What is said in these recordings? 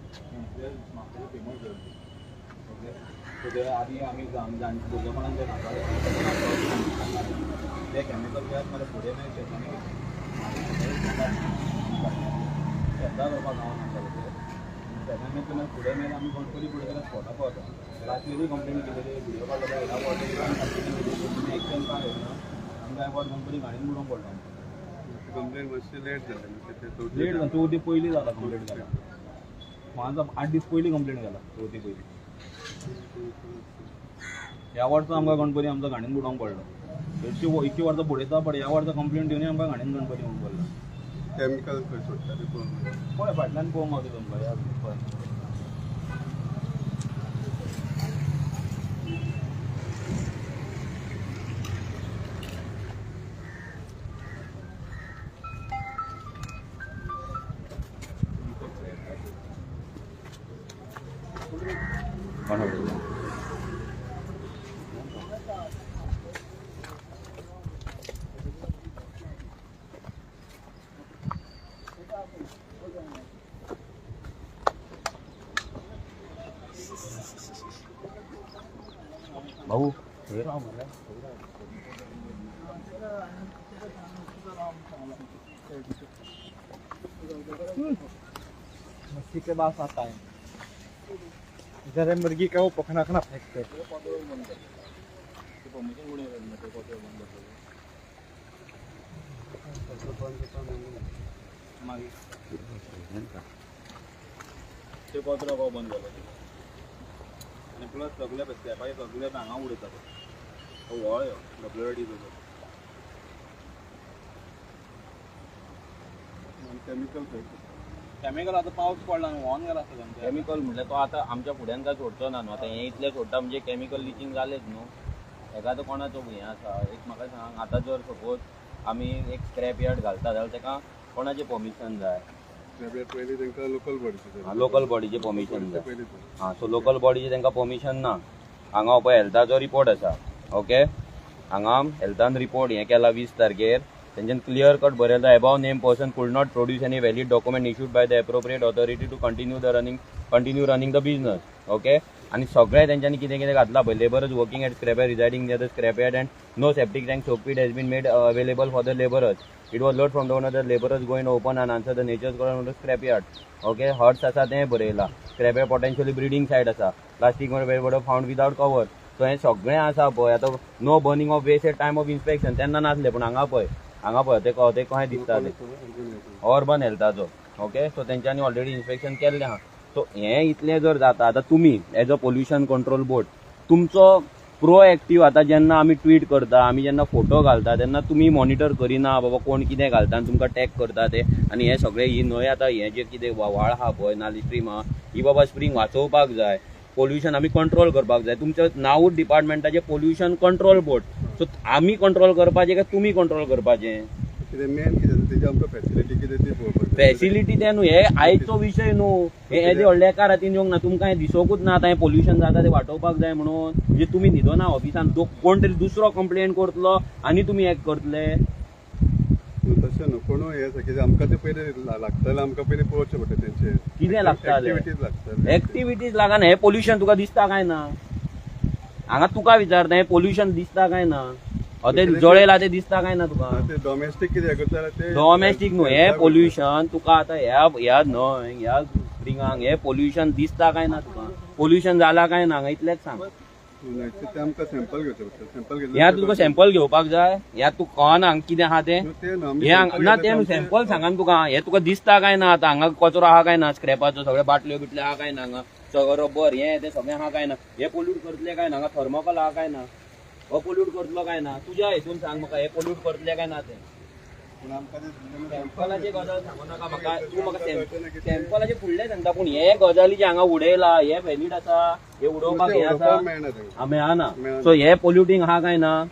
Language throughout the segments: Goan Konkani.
म्हापशें फेमस जाल्ली. ओके, सो ते आदी आमी भुरगेपणान ते खाताले, ते केमिकल घेयात मरे. फुडें मागीर शेतांनी शेतां करपाक गांवान आसताले. ते शेतां मागीर मागीर फुडें मागीर आमी गणपती फुडें जाल्यार स्पॉटा पावता. लास्ट इयरूय कंप्लेन केलेली, व्हिडियो काडलो, ह्या वॉर्डान कंप्लेन केली. तुमी एक्शन काय घेतना आमकां ह्या वॉर्ड गणपती घाणीन बुडोवंक पडलो आमकां. कंप्लेन मातशी लेट जाली. लेट जाता. चवथी पयलीं जाला कंप्लेट जाला. म्हाका 8 दीस पयलीं कंप्लेन केला, चवथी पयलीं. ह्या वर्सा आमकां गणपती आमचो घाणीन बुडोवंक पडलो. हरशीं इतकी वर्सां बुडयता, पण ह्या वर्सा कंप्लेन दिवनूय आमकां घाणीन गणपती म्हणून पडलो. केमिकल खंय सोडटा ते पळोवंक. पळय, फाटल्यान पळोवंक गावता तुमकां. ह्या पळय. कोण उलयता? भाऊ, हे राव मरे. मच्छी के पास आता है. इधर है मुर्गी का वो पखना खना फेंकते हैं. ते परमिशन कोणी दिलें ते कोथळो बंद करपाक? मागीर ते कचरो को बंद जालो आनी प्लस सगळे स्लॅबाचे सगळे हांगा उडयतात. तो व्हळ ह्यो डब्ल्यू. केमिकल खंय सोडटा? केमिकल आतां पावस पडला न्हू, व्हांवन गेला आसता तेंचें. केमिकल म्हटल्यार तो आतां आमच्या फुड्यान काय सोडचो ना न्हू. आतां हें इतलें सोडटा म्हणजे केमिकल लिचींग जालेंच न्हू. हेका आतां कोणाचो हें आसा? एक म्हाका सांग, आतां जर सपोज आमी एक स्क्रॅप यार्ड घालता जाल्यार तेका कोणाचें परमिशन जाय? स्क्रॅप पयलीं तांकां लोकल बॉडीचे. लोकल बॉडीचें परमिशन जाय. पयलीं. आं, सो लोकल बॉडीचें तांकां परमिशन ना. हांगा पळय, हेल्थाचो रिपोर्ट आसा. ओके, हांगा हेल्थान रिपोर्ट हें केला 20 तारखेर. तेंच्यान क्लियर कट बरयलां, "Above named person could not produce any valid document issued by the appropriate authority to continue running the business." Okay, आनी सगळें तेंच्यांनी कितें कितें घातलां पळय. "Labourers working at scrap residing near the scrap yard and no septic tank, soak pit has been made available for the labourers. It was learnt from the owner the labourers going open and answer the nature's call scrap yard." Okay, huts आसा तें बरयलां. Scrap yard potentially breeding site आसा. Plastic found without cover. So हें सगळें आसा पळय. आतां no burning of waste at time of inspection तेन्ना नासलें, पूण हांगा पळय, हांगा पळय, ते ते कशें दिसता ते अर्बन हेल्थाचो. ओके, सो तेंच्यांनी ऑलरेडी इन्स्पेक्शन केल्लें आहा. सो हें इतलें जर जाता, आतां तुमी as a pollution control board तुमचो प्रोएक्टीव, आतां जेन्ना आमी ट्वीट करता, आमी जेन्ना फोटो घालता, तेन्ना तुमी मॉनिटर करिना बाबा कोण कितें घालता आनी तुमकां टॅग करता ते. आनी हें सगळें ही न्हंय, आतां हें जें कितें व्हाळ आहा पळय, नाली स्ट्रीम आहा, ही बाबा स्प्रींग वाचोवपाक जाय. पोल्युशन आमी कंट्रोल करपाक जाय. तुमच्या नावूच डिपार्टमेंटाचें पोल्युशन कंट्रोल बोर्ड. सो आमी कंट्रोल करपाचें काय तुमी कंट्रोल करपाचें? कितें मेन कितें आसा तेजी आमकां फॅसिलिटी कितें ती पळोवपाक जाय. फॅसिलिटी तें न्हू, हे आयचो विशय न्हू. हे येदे व्हडले एका रातीन येवंक ना. तुमकां हें दिसोकूच ना आतां हें पोल्युशन जाता तें वाटोवपाक जाय म्हणून. म्हणजे तुमी न्हिदोना ऑफिसान, कोण तरी दुसरो कंप्लेन करतलो आनी तुमी एक करतले. न्हू, तशें न्हू. कोणूय हें आसा कितें आमकां तें पयलीं लागतलें, आमकां पयलीं पळोवचें पडटा तेंचें. कितें लागतालें? एक्टिविटीज लागतले. एक्टिविटीज लागना. हें पोल्युशन तुका दिसता काय ना? हांगा तुका विचारता, हें पोल्युशन दिसता काय ना? हो ते जळेला तें दिसता काय ना तुका? ते डॉमेस्टीक कितें करता जाल्यार ते डॉमेस्टीक न्हू हे पोल्युशन. तुका आतां ह्या ह्या न्हंय, ह्या स्प्रिंगांक हे पोल्युशन दिसता काय ना तुका? पोल्युशन जाला काय ना हांगा, इतलेंच सांग. न्हय, ते आमकां सॅम्पल घेवचें पडटा. सॅम्पल घेतले. ह्या तुका सॅम्पल घेवपाक जाय. ह्या तूं कळना हांगा कितें आहा तें. ते न्हू, आमी हे sample ना घेतले तें सॅम्पल सांगा तुका. हे तुका दिसता काय ना आतां हांगा कचरो आहा काय ना? स्क्रॅपाचो सगळे बाटल्यो बिटल्यो आहा काय ना हांगा? सगळं रबर हें तें सगळें आहा काय ना? हे पोल्यूट करतले काय ना? हांगा थर्मोकॉल आहा काय ना? हो पोल्यूट करतलो काय ना? तुज्या हितून सांग म्हाका, हे पोल्यूट करतले काय ना तें. पूण आमकां ते सॅम्पलाची गजाल सांगू नाका म्हाका तूं. म्हाका सॅम्पलाचे फुडलें सांगता, पूण हे गजाली जे हांगा उडयला हे व्हॅलीड आसा? हे उडोवपाक हे आसा? उडोवपाक मेळना तांकां. हा, मेळना. मेळना. सो हे पोल्युटींग आहा काय ना?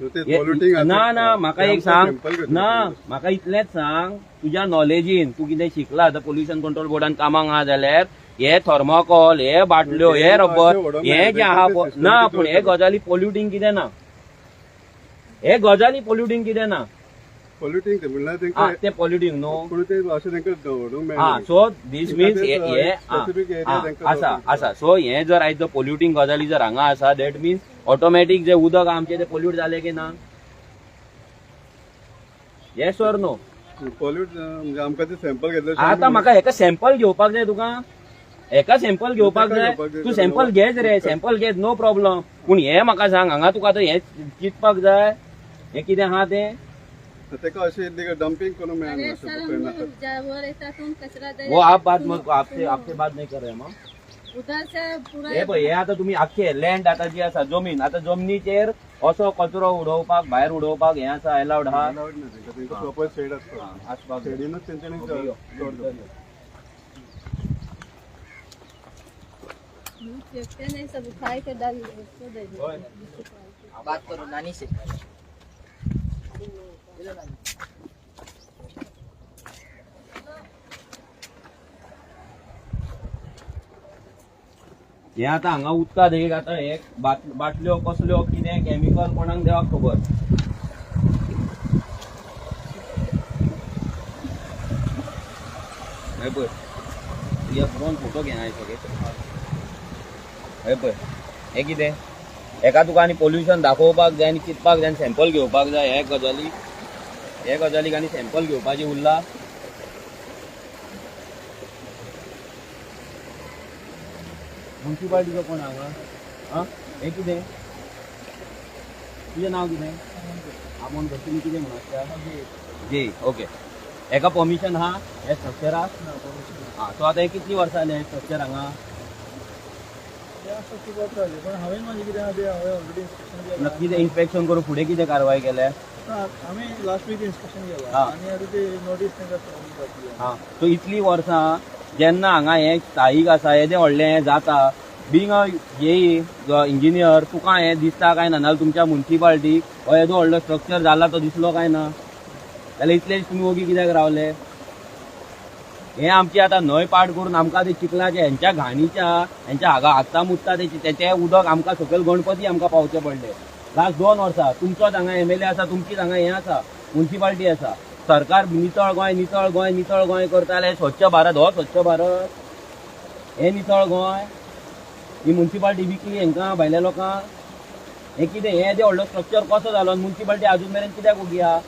ते पोल्युटींग. ना ना, म्हाका एक सांग ना, म्हाका इतलेंच सांग, तुज्या नॉलेजीन तूं कितें शिकला आतां पोल्युशन कंट्रोल बोर्डान कामाक आहा जाल्यार, हे थर्मोकॉल, हे बाटल्यो, हे रबर, हे जे आहा पळय ना, पूण हे गजाली पोल्युटींग कितें ना? हे गजाली पोल्युटींग कितें ना? पॉल्युटींग ते म्हणल्यार तेंकां ते पॉल्युटींग न्हू, पूण ते अशें तेंकां दवरूंक मेळना. सो दीस मिन्स हे आसा आसा. सो हे जर आयज पॉल्युटींग गजाली जर हांगा आसा, that means automatic जे उदक आमचे ते पॉल्यूट जाले की ना? येस ऑर नो? पॉल्यूट म्हणजे आमकां ते सॅम्पल घेतले. आतां म्हाका हेका सॅम्पल घेवपाक जाय, तुका एका सॅम्पल घेवपाक जाय, तूं सॅम्पल घेच रे, सॅम्पल घेच, नो प्रॉब्लम. पूण हे म्हाका सांग, हांगा तुका आतां हें चिंतपाक जाय, हें कितें आहा तें तेका अशें डंपिंग करूंक मेळना. वो आप बात मत, आपसे आपसे बात नहीं कर रहे हम उधर से पूरा. हे पळय, हे आतां तुमी आख्खे लँड आतां जी आसा जमीन, आतां जमनीचेर असो कचरो उडोवपाक, भायर उडोवपाक हें आसा एलावड आहा? एलावड ना तेंकां, तेंकां प्रॉपर शेड आसता, शेडीनूच तेंच्यांनी. नहीं सब उठाए के डाल उसको दे दो. बात करो नानी से. हे आतां हांगा उदका देगेक आतां हे बाटल्यो कसल्यो कितें केमिकल कोणाक देवाक खबर. हे पळय, तुज्या ड्रोन फोटो घेना सगळे. हे पळय, हें कितें हेका तुका आनी पोल्युशन दाखोवपाक जाय आनी चिंतपाक जाय आनी सॅम्पल घेवपाक जाय. हे गजाली, हे गजालीक आनी सॅम्पल घेवपाचें उरला. म्युनिसिपालिटीचो कोण हांगा? आं, हें कितें तुजें नांव कितें? आमोणकर. तुमी कितें म्हणून आसता? जे ओके. हेका परमिशन आहा हे स्ट्रक्चराक? आं, सो आतां हें कितलीं वर्सां जालीं हें स्ट्रक्चर हांगा? कितें इन्स्पेक्शन करून फुडें कितें कारवाय केल्या? आमी लास्ट वीक इन्स्पेक्शन केला आनी आतां ते नोटीस तांकां. हां, सो इतलीं वर्सां जेन्ना हांगा हें स्थायीक आसा, येदें व्हडलें हें जाता, बींग अ हे इंजिनियर तुका हें दिसता काय ना? नाजाल्यार तुमच्या म्युनिसिपालिटीक हो येदो व्हडलो स्ट्रक्चर जाला तो दिसलो काय ना? जाल्यार इतले दीस तुमी ओगी कित्याक रावले? हें आमची आतां न्हंय पाड करून आमकां ते चिखलाचे हेंच्या घाणीच्या हेंच्या हांगा हागता मुत्ता तेचें उदक आमकां सकयल गणपती आमकां पावचे पडले. लास्ट 2 वर्सां तुमचोच हांगा एमएलए आसा, तुमचीच हांगा हें आसा, म्युनिसिपालिटी आसा. सरकार नितळ गोंय नितळ गोंय नितळ गोंय करताले, स्वच्छ भारत, हो स्वच्छ भारत, हें नितळ गोंय. ही म्युनिसिपालिटी विकली हेंकां भायल्या लोकांक. हें कितें, हें येदें व्हडलो स्ट्रक्चर कसो जालो आनी म्युनिसिपालिटी आजून मेरेन कित्याक ओगी आहा?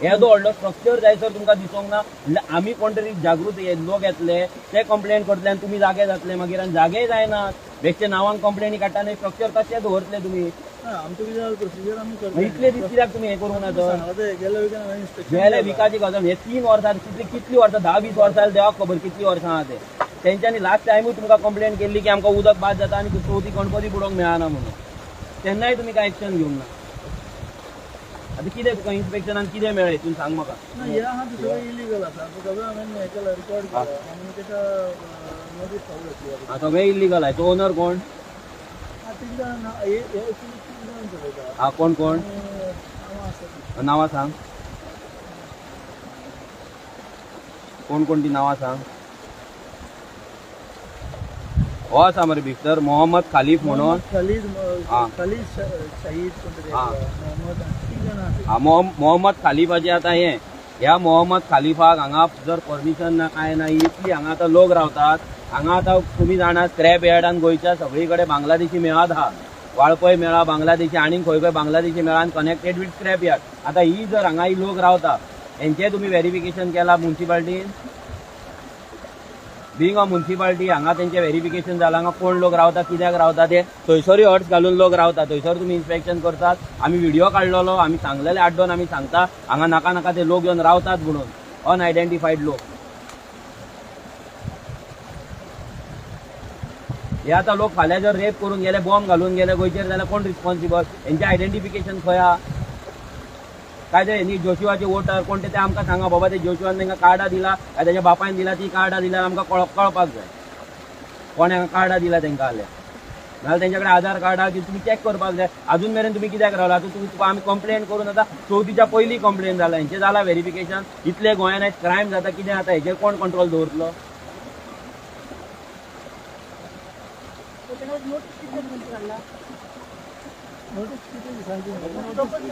येदो व्हडलो स्ट्रक्चर जायसर तुमकां दिसोंक ना म्हणल्यार आमी कोण तरी जागृत लोक येतले, ते कंप्लेन करतले आनी तुमी जागे जातले मागीर. आनी जागेय जायनात, बेश्टे नांवांक कंप्लेनी काडटा आनी स्ट्रक्चर कशें दवरतले तुमी? इतले दीस कित्याक तुमी हें करूंक ना तर? गेल्या विकाची गजाल, हे 3 वर्सां कितली वर्सां, 10-20 वर्सां देवाक खबर कितली वर्सां आहा ते. तेंच्यांनी लास्ट टायमूय तुमकां कंप्लेन केल्ली की आमकां उदक बाद जाता आनी चवथी गणपती बुडोवंक मेळना म्हणून, तेन्नाय तुमी कांय एक्शन घेवंक ना. आतां कितें तुका इन्स्पेक्शनान कितें मेळ्ळें हितून सांग म्हाका. हे आहा ते सगळें इलिगल आसा, सगळें हांवें हें केलां, रिकॉर्ड केलां आनी तेका नोटीस फावल घातली. आं, सगळें इलिगल आहा. तो ओनर कोण? तीग जाण, तीग जाण चलयता. आं, कोण कोण? नांवां आसा. नांवां सांग, कोण कोण ती नांवां सांग. हो आसा मरे भितर मोहम्मद खालीफ म्हणून, खालीद शाहीद कोण तरी, मोहम्मद, तीग जाण आसा. मोहम्मद खालीफाचे आतां हें, ह्या मोहम्मद खालीफाक हांगा जर परमिशन ना कांय ना, इतली हांगा आतां लोक रावतात. हांगा आतां तुमी जाणा स्क्रॅप यार्डान गोंयच्या सगळी कडेन बांगलादेशी मेळत आहा, वाळपय मेळा बांगलादेशी, आनीक खंय खंय बांगलादेशी मेळा आनी कनेक्टेड विथ स्क्रॅप यार्ड. आतां ही जर हांगा ही लोक रावता हेंचें तुमी वेरिफिकेशन केलां म्युनिसिपालिटीन? बींग अ म्युनिसिपालिटी हांगा तेंचें वेरिफिकेशन जालां, हांगा कोण लोक रावता, कित्याक रावता ते, थंयसरूय हट्स घालून लोक रावता, थंयसर तुमी इन्स्पेक्शन करतात. आमी व्हिडियो काडलेलो, आमी सांगलेले आड्डोन, आमी सांगता हांगा नाका नाका ते लोक येवन रावतात म्हणून, अनआयडेंटिफायड लोक. हे आतां लोक फाल्यां जर रेप करून गेले, बॉम्ब घालून गेले गोंयचेर जाल्यार कोण रिस्पॉन्सिबल? हेंचें आयडेंटिफिकेशन खंय आहा? काय ते न्ही जोशिवाचे वोटर कोण ते आमकां सांगा बाबा, ते जोशिवान तांकां कार्डां दिला काय तेच्या बापायन दिला, ती कार्डां दिल्यार आमकां कळपाक जाय कोण हांगा कार्डां दिला तांकां जाल्यार. नाजाल्यार तेंच्या कडेन आधार कार्ड आहा की तुमी चॅक करपाक जाय. अजून मेरेन तुमी कित्याक रावला? आतां तुका आमी कंप्लेन करून आतां चवथीच्या पयलीं कंप्लेन जाला, हेंचें जाला वेरिफिकेशन. इतले गोंयान आयज क्रायम जाता, कितें जाता, हेचेर कोण कंट्रोल दवरतलो? नोटीस किती दिसांची? टोटल.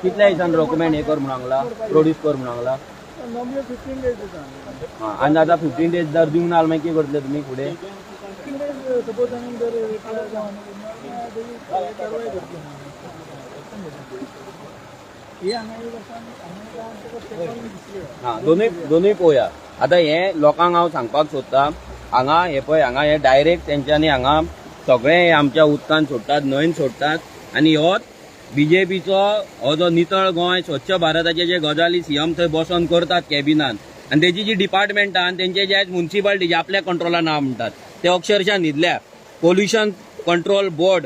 कितल्या दिसान डॉक्युमेंट हे कर म्हणून सांगला, प्रोड्यूस कर म्हणून सांगला? नॉर्मली 15 डेज दिता. हा, आनी आतां 15 डेज जर दिवंक ना जाल्यार मागीर कितें करतले तुमी फुडें? 15 डेज सपोज आनी जर रिप्लाय जावना, तेजी कारवाय करतले. ही हांगा एक आसा आनी हांगा एक आसा, ताका पेपर दिसले. हा, दोनूय दोनूय पळोवया. आतां हे लोकांक हांव सांगपाक सोदता, हांगा हे पळय, हांगा हे डायरेक्ट तेंच्यांनी हांगा सगळे हे आमच्या उदकान सोडटात, न्हंयन सोडटात. आनी हो बीजेपीचो हो जो नितळ गोंय, स्वच्छ भारताचे जे गजाली सीएम थंय बसोन करतात कॅबिनान, आनी तेजी जी डिपार्टमेंटां आनी तेंचे जे आयज मुन्सिपालिटी जे आपल्या कंट्रोलान आहा म्हणटात ते अक्षरशः न्हिदल्या. पोल्युशन कंट्रोल बोर्ड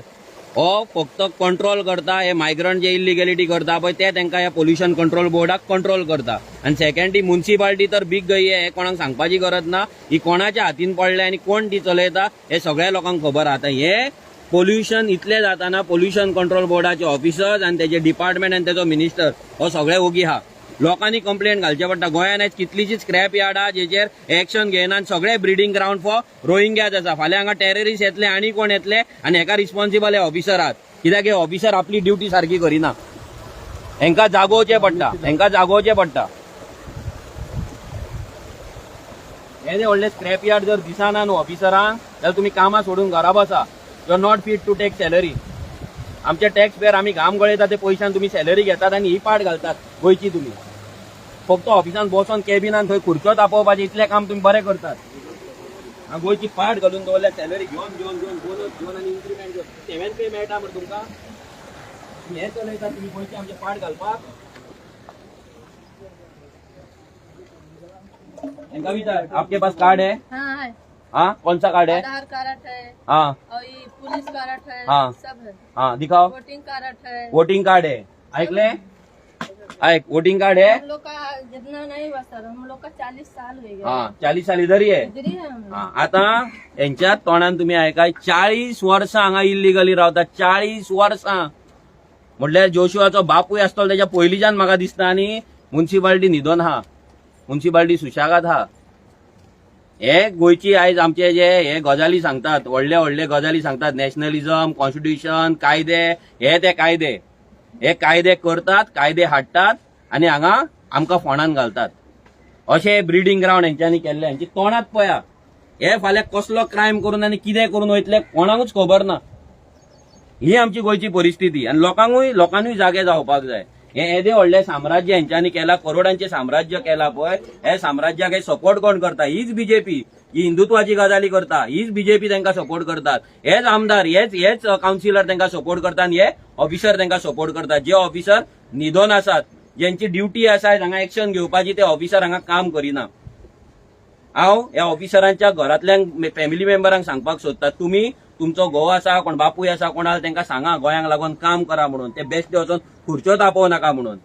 हो फक्त कंट्रोल करता हे मायग्रंट जे इलिगॅलिटी करता पळय ते, तांकां ह्या पोल्युशन कंट्रोल बोर्डाक कंट्रोल करता. आनी सेकंड, ती मुन्सिपालिटी तर बीग गई हे कोणाक सांगपाची गरज ना. ही कोणाच्या हातीन पडल्या आनी कोण ती चलयता हे सगळ्या लोकांक खबर आहा. आतां हे पोल्युशन इतलें जाताना पोल्युशन कंट्रोल बोर्डाचे ऑफिसर्स आनी तेजे डिपार्टमेंट आनी तेजो मिनिस्टर हो सगळे ओगी आहा. लोकांनी कंप्लेंट घालचें पडटा. गोंयांत आयज कितलीशीच स्क्रॅप यार्ड आहा जेचेर एक्शन घेयना आनी सगळे ब्रिडींग ग्रावंड फॉर रोहिंग्याज आसा. फाल्यां हांगा टेररिस्ट येतले आनी कोण येतले आनी हेका रिस्पॉन्सिबल हे ऑफिसर आहात, कित्याक हे ऑफिसर आपली ड्युटी सारकी करिना. हेंकां जागोवचें पडटा, हेंकां जागोवचें पडटा. हे जे व्हडले स्क्रॅप यार्ड जर दिसना न्हू ऑफिसरांक जाल्यार तुमी कामां सोडून घरा बसा. You are not fit to take salary. आमचे टॅक्स पेयर आमी घाम गळयता ते पयशान तुमी सॅलरी घेतात आनी ही पाट घालतात गोंयची तुमी. फक्त ऑफिसान बसोन कॅबिनान थंय खुर्च्यो तापोवपाचें इतलें काम तुमी बरें करतात. गोंयची पाट घालून दवरल्या सॅलरी घेवन घेवन घेवन, बोनस घेवन आनी इन्क्रिमेंट घेवन. सेवन पे मेळटा मरे तुमकां. हे चलयतात तुमी गोंयची आमचे पाट घालपाक. हेंका विचार, आपके पास कार्ड है? हाँ, है. हाँ, कौन सा कार्ड है? आधार कार्ड है. हाँ. और ये पुलिस कार्ड है. हाँ. सब है. हाँ, दिखाओ. वोटिंग कार्ड है. वोटिंग कार्ड है. ऐकले, ऐक, वोटिंग कार्ड है. हम लोग का जितना नहीं हुआ सर, हम लोग का 40 साल हो गया. हाँ, 40 साल इधर ही है. इधर ही है हम लोग. हा, आता हेंच्या तोंडान तुम्ही आयकाय, 40 वर्सां हांगा इल्लिगली रावता. 40 वर्सां म्हटल्यार जोशुआचो बापूय आसतलो तेच्या पयलींच्यान म्हाका दिसता. आनी मुन्सिपालिटी न्हिदोन आहा, मुन्सिपालिटी सुशेगाद आहा. हे गोंयची आयज आमचे जे हे गजाली सांगतात, व्हडले व्हडले गजाली सांगतात, नॅशनलिझम, कॉन्स्टिट्युशन, कायदे, हे ते कायदे, हे कायदे करतात, कायदे हाडटात आनी हांगा आमकां फोंडान घालतात. अशें ब्रिडींग ग्रावंड हेंच्यांनी केल्लें. हेंची तोंडात पळया, हे फाल्यां कसलो क्रायम करून आनी कितें करून वयतले कोणाकूच खबर ना. ही आमची गोंयची परिस्थिती आनी लोकांकूय लोकांनूय जागे जावपाक जाय. हे येदें व्हडलें साम्राज्य हेंच्यांनी केलां, करोडांचें साम्राज्य केलां पळय, हे साम्राज्याक हे सपोर्ट कोण करता? हीच बीजेपी. ही हिंदुत्वाची गजाली करता, हीच बीजेपी तांकां सपोर्ट करतात. हेच आमदार, हेच हेच कावन्सिलर तांकां सपोर्ट करता आनी हे ऑफिसर तांकां सपोर्ट करतात. जे ऑफिसर न्हिदोन आसात, ज्यांची ड्युटी आसा हांगा एक्शन घेवपाची, ते ऑफिसर हांगा काम करिना. हांव ह्या ऑफिसरांच्या घरांतल्यांक, फॅमिली मेंबरांक सांगपाक सोदता, तुमी तुमचो घोव आसा, कोण बापूय आसा, कोणाक तांकां सांगा गोंयांक लागून काम करा म्हणून. ते बेश्टे वचोन खुर्च्यो तापोवं नाका म्हणून.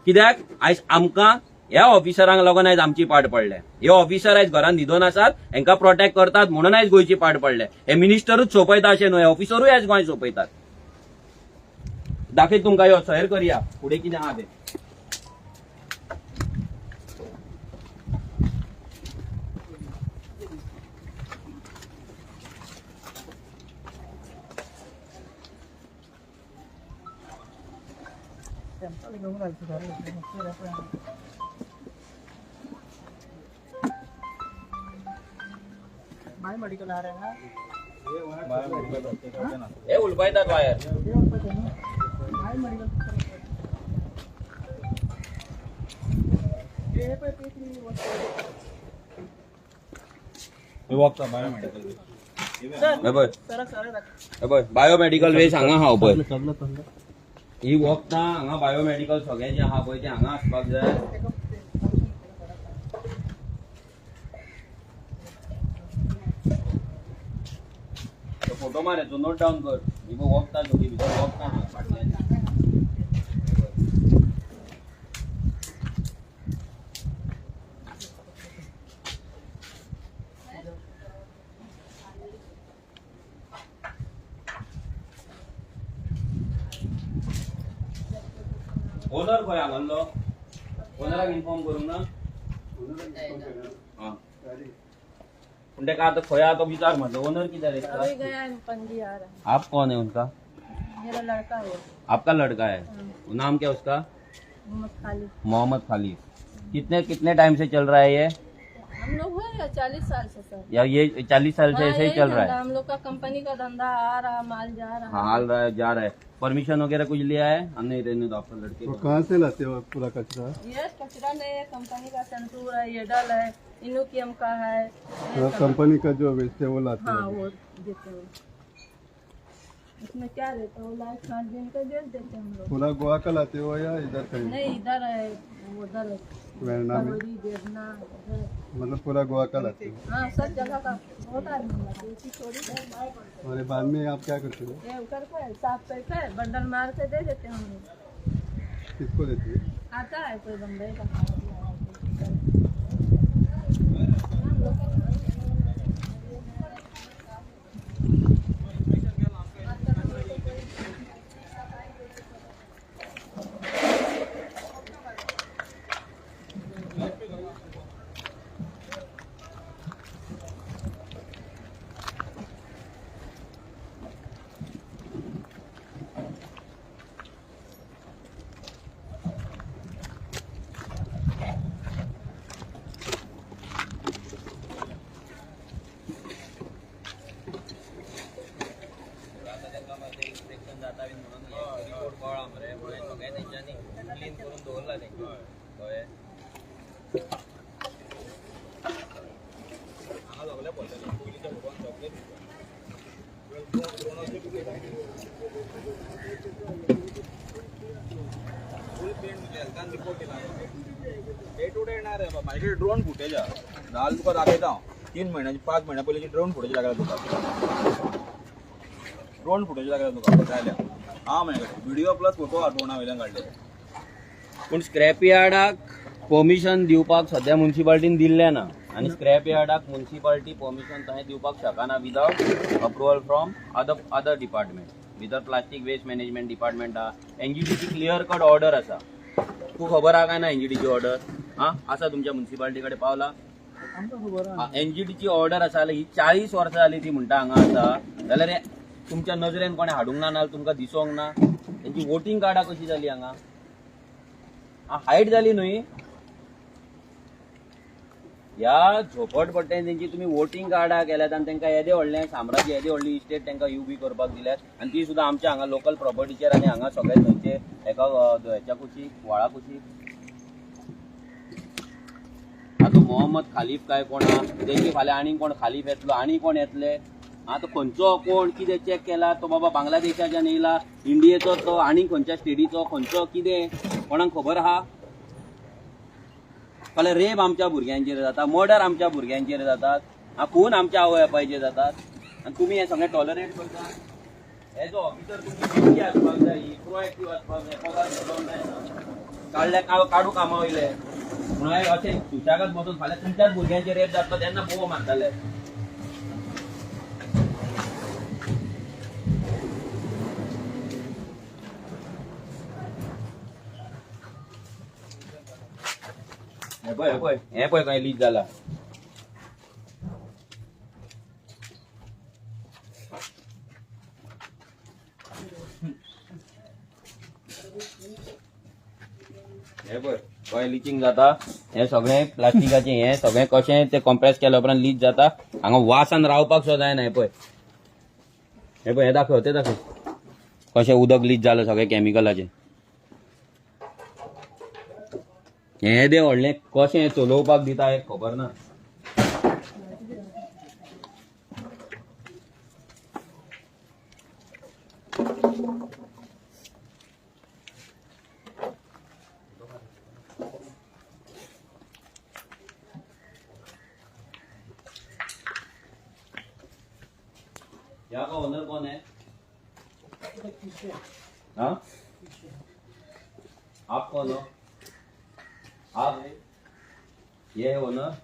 कित्याक आयज आमकां ह्या ऑफिसरांक लागून आयज आमची पाट पडल्या. हे ऑफिसर आयज घरान न्हिदोन आसात, हांकां प्रोटेक्ट करतात म्हणून आयज गोंयची पाट पडल्या. हे मिनिस्टरूच सोंपयता अशें न्हय, ऑफिसरूय आयज गोंय सोंपयतात. दाखयत तुमकां, यो सैर करया, फुडें कितें आहा तें. सॅम्पल घेऊन घालचे सारकें. बाय मेडिकल आ रहा है. हे उलपायतात वायर. बाय मेडिकल हे पळय, ते बायोमेडिकल. हे पळय. सरक सरक. हे पळय, बायोमेडिकल वेस्ट हांगा आहा पळय. सगळं सगळं. ही वखदां हांगा, बायोमेडिकल सगळें जें आहा पळय तें हांगा आसपाक जाय. तो फोटो मार हेचो, नोट डावन कर. ही पळय वखदां सगळीं भितर, वखदां आहा फाटल्यान. हे पळय. ओनर खंय हांगासलो? ओनराक इन्फॉर्म करूंक ना? आं. पूण तेका आतां खंय आहा तो विचार म्हजो ओनर कितें रे? अभी गया है पणजी आ रहा है। आप कौन है उनका? मेरा लड़का है। आपका लड़का है? नाम क्या उसका? मोहम्मद खालिद। मोहम्मद खालिद। कितने कितने टाइम से चल रहा है ये? हम लोग हो 40 साल से सर। या ये 40 साल से ऐसे ही चल रहा है? हम लोग का कंपनी का धंधा आ रहा, माल जा रहा है। हाँ, आ रहा है, जा रहा है। परमिशन वगैरह कुछ लिया है? हम नहीं रहने दो आपका लड़के। वो कहाँ से लाते हो पूरा कचरा? ये कचरा नहीं है, कंपनी का संतूर है, ये डल है, इनोकियम का है। कंपनी का जो वेस्ट है वो लाते हैं? हाँ, वो देते हैं। इसमें क्या रहता है, वो लाइट खान दिन का बेच देते हैं हम लोग। पूरा गोवा का लाते हो या इधर का? नहीं, इधर है, उधर है, वेरना में, मतलब पूरा गोवा का लाते हो? हाँ, सब जगह का बहुत आदमी लाते हैं। थोड़ी और बाद में आप क्या करते हो? ये करके साफ करके बंडल मार के दे देते हैं हम लोग। किसको देते हैं? आता है कोई बम्बई का। माझ्याकडे ड्रोन फुटेज आहा, जाल्यार तुका दाखयता हांव. 3 म्हयन्याची 5 म्हयन्या पयलींची ड्रोन फुटेज दाखयता तुका. ड्रोन फुटेज दाखयता तुका जाल्यार आहा म्हाजे कडेन व्हिडिओ प्लस फोटो आहा ड्रोना वयल्यान काडलेले. पूण स्क्रॅप यार्डाक परमिशन दिवपाक सद्या म्युनिसिपालिटीन दिल्लें ना, आनी स्क्रॅप यार्डाक म्युनिसिपालिटी परमिशन तशें दिवपाक शकना without approval from other department. भितर प्लास्टीक वेस्ट मॅनेजमेंट डिपार्टमेंट आहा, एनजीटीची क्लियर कट ऑर्डर आसा. तूं खबर आहा काय ना एनजीटीची ऑर्डर? आं, आसा तुमच्या म्युनिसिपालिटी कडेन पावला? एनजीटीची ऑर्डर आसा ही 40 वर्सां जाली ती म्हणटा हांगा आसा, जाल्यार तुमच्या नजरेन कोणें हाडूंक ना, नाल्यार तुमकां दिसोंक ना. तेंची वोटींग कार्डां कशी जाली हांगा? हायट जाली न्हय ह्या झोपडपट्ट्यान. तेंची तुमी वोटींग कार्डां केल्यात आनी तेंकां येदें व्हडलें साम्राज्य, येदें व्हडली इस्टेट तेंकां उबी करपाक दिल्यात, आनी ती सुद्दां आमच्या हांगा लोकल प्रॉपर्टीचेर आनी हांगा सगळे थंयचे एका हेच्या कुशीक, व्हाळा कुशीक. आतां मोहम्मद खालीफ काय कोण आहा, तेंची फाल्यां आनी कोण खालीफ येतलो, आनी कोण येतले. आतां खंयचो कोण कितें चॅक केला तो बाबा बांगलादेशाच्यान येयला, इंडियेचो तो आनी खंयच्या स्टेटीचो, खंयचो कितें कोणाक खबर आहा? फाल्यां रेप आमच्या भुरग्यांचेर जाता, मर्डर आमच्या भुरग्यांचेर जातात, खून आमच्या आवय बापायचेर जातात, आनी तुमी हें सगळें टॉलरेट करता. एज अ ऑफिसर तुमची ड्युटी आसपाक जाय, ही प्रोएक्टीव आसपाक जाय. पगार मेळोंक जायना, काडल्या काडू कामा वयले म्हणून अशें सुशेगाद बसून फाल्यां तुमच्याच भुरग्यांचेर रेप जातलो तेन्ना बोव मारतले. हे पळय, हे पळय, हे पळय खंय लीक जाला. हे पळय खंय लिचिंग जाता. हे सगळें प्लास्टिकाचें हें सगळें कशें तें कॉम्प्रेस केल्या उपरांत लीक जाता. हांगा वासान रावपाक सुद्दां जायना. हे पळय, हे पळय, हें दाखय, तें दाखय कशें उदक लीक जालां सगळें कॅमिकलाचें. हें तें व्हडलें कशें चलोवपाक दिता हें खबर ना. यहाँ का ओनर कौन है? हाँ, आप कौन हो? आप ये है ओनर?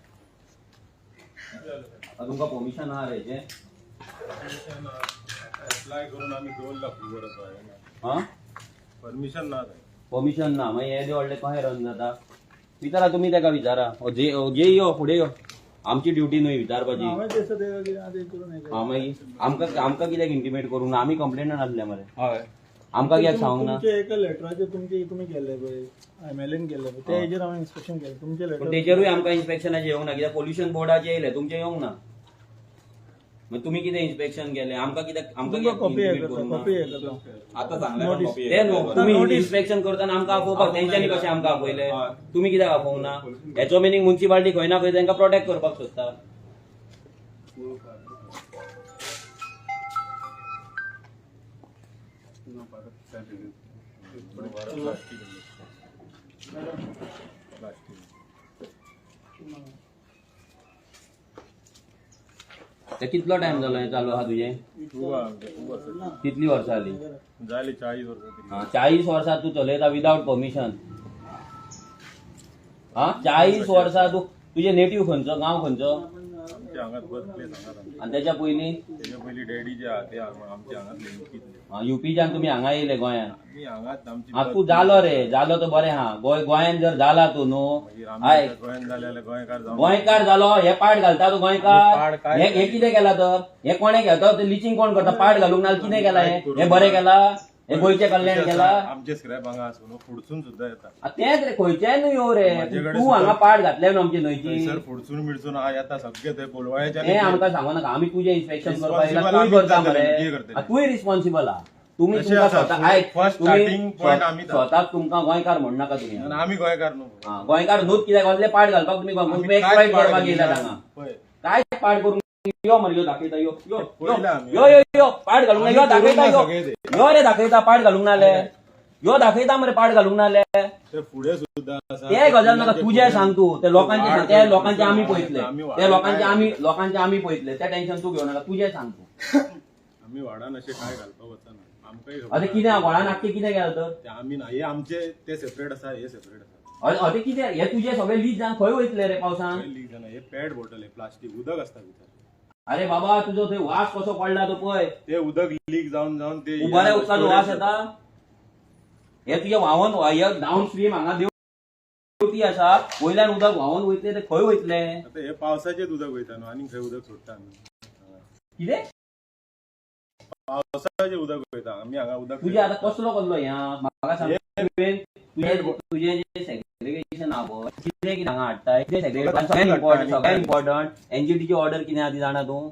तुमका परमिशन आहा रे? अप्लाय करून आमी दवरला खबर आसा. हां, परमिशन ना. परमिशन ना, मागीर येदें व्हडलें कशें रन जाता? विचारा तुमी तेका, विचारा. जे यो फुडें यो. आमची ड्युटी न्हय विचारपाची. हांवें ते सगळें कितें करून हें केलें. हा, मागीर आमकां आमकां कित्याक इंटिमेट करूंक ना? आमी कंप्लेनंट आसले मरे. हय. आमकां कित्याक सांगूंक ना? तुमचे एका लेटराचेर तुमचे तुमी केल्ले पळय, एमएलएन केल्ले पळय, त्या हेजेर हांवें इन्स्पेक्शन केलें तुमचे पूण लेटर. तेचेरूय आमकां इन्स्पेक्शनाचें येवंक ना, कित्याक पोल्युशन बोर्डाचें येयलें, तुमचें येवंक ना. मागीर तुमी कितें इन्स्पेक्शन केलें? आमकां कित्याक आमकां तुमकां कित्याक कॉपी हे intimate करता, करूंक ना? कॉपी हे करता. आतां सांगलें Notice. copy. ते न्हू, तुमी Notice. Inspection करतना आमकां आपोवपाक, तेंच्यांनी कशें आमकां आपयले? हय. तुमी कित्याक आपोवंक ना? हेचो मिनींग मुन्सिपालिटी खंय ना खंय तांकां प्रोटेक्ट करपाक सोदता. ते कितलो टायम जालो हें चालू आहा तुजें? खूब आहा आमचें, खूब आसा. कितली वर्सां जाली? जाली 40 वर्सां तरी. हा, 40 वर्सां तूं चलयता विदावट परमिशन. हा, 40 वर्सां तूं. तुजें नेटीव खंयचो, गांव खंयचो? आमच्या हांगाच बर्थ प्लेस हांगाच आमची. आनी तेच्या पयलीं? तेच्या पयलीं डॅडी जे आहा ते आमच्या हांगातले, युपीतले. युपीच्यान तुमी हांगा येयले गोंयांत? आमी हांगाच आमची. हा, तूं जालो रे, जालो तो बरें हा. गोंय गोंयांत जर जाला तूं न्हू, मागीर आमी आयक. आतां गोंयांत जाले जाल्यार गोंयकार जावंक. गोंयकार जालो हे पाट घालता तूं गोंयकार? पाड काय? हे हे कितें केला तर? हे कोणें केला तर? लिचिंग कोण करता? पाट घालूंक ना कितें केला? हे हे बरें केला? हे गोंयचें कल्याण केला? आमचे स्क्रॅप हांगा आसून न्हू, फुडसून सुद्दां येता. आ, तेंच रे, खंयच्याय न्हू यो रे. माझ्याकडे तूं सुद्दां- हांगा पाट घातले न्हू आमची न्हंयची. थंयसर फुडसून मिडसून हा येता सगळे थंय कोलवाळ्याच्या. हें आमकां सांगू नाका. आमी तुजें इन्स्पेक्शन करपाक येयला. Responsible तूंय आमीच करता जातले, मरे. कितें करतले? आ, तूंय रिस्पॉन्सिबल आहा. तुमी तशें तुमकां आसा, स्वता आयक, first तुमी starting point आमीच आहा. स्वताक तुमकां गोंयकार म्हणनाका तुमी. आनी आमी गोंयकार न्हू. हा, गोंयकार न्हूच कित्याक असले पाट घालपाक तुमी आमी तुमी कांयच एक्सप्लॉयट पाड करपाक येयल्यात घालिना. हांगा. पळय. काय पाड करून यो मरे, यो दाखयता, यो यो यो. पळयला आमी. यो यो यो, पाट घालूंक ना, यो आमी दाखयता. करूंक ना यो सगळे ते. यो रे, दाखयता पाट घालूंक ना जाल्यार. यो दाखयता मरे पाट घालूंक ना जाल्यार. ते फुडें सुद्दां आसा. ते गजाल नाका, तुजें सांग तूं. ते लोकांचे सांग, ते लोकांचे आमी पळयतले. आमी ते लोकांचे आमी, लोकांचे आमी पळयतले. ते टेन्शन तूं घेवं नाका, तुजें सांग तूं. आमी वाडान अशें काय घालपाक वचना, आमकांय खबर. अरे कितें व्हडान आख्खें कितें केलां तर? ते आमी ना, हे आमचे ते सेपरेट आसा, हे सेपरेट आसा. अरे अरे, कितें हे तुजे सगळे लीक जावन खंय वयतले रे पावसान? खंय लीक जाना? हे पॅट बॉटल, हे प्लास्टीक, उदक आसता भितर. अरे बाबा, तुजो थंय वास कसो पडला तो पळय. ते उदक लीक जावन जावन ते उबाऱ्या उदकाचो वास येता. हे तुजे व्हांवन हे डावन स्ट्रीम हांगा देवती आसा, वयल्यान उदक व्हांवन वयतले ते खंय वयतले? आता हे पावसाचेच उदक वयता न्हू, आनी खंय उदक सोडटा आमी हांगा? कितें? पावसाचें उदक वयता, आमी हांगा उदक. तुजें आतां कसलो कसलो हें आहा म्हाका सांग. तुवें तुजें तुजें जें सेग्रिगेशन आहा पळय, कितें कितें हांगा हाडटाय, कितें सेग्रिगेशन? सगळ्यात इम्पॉर्टंट, सगळ्यात इम्पॉर्टंट, एनजीटीची ऑर्डर कितें आहा ती जाणा तूं?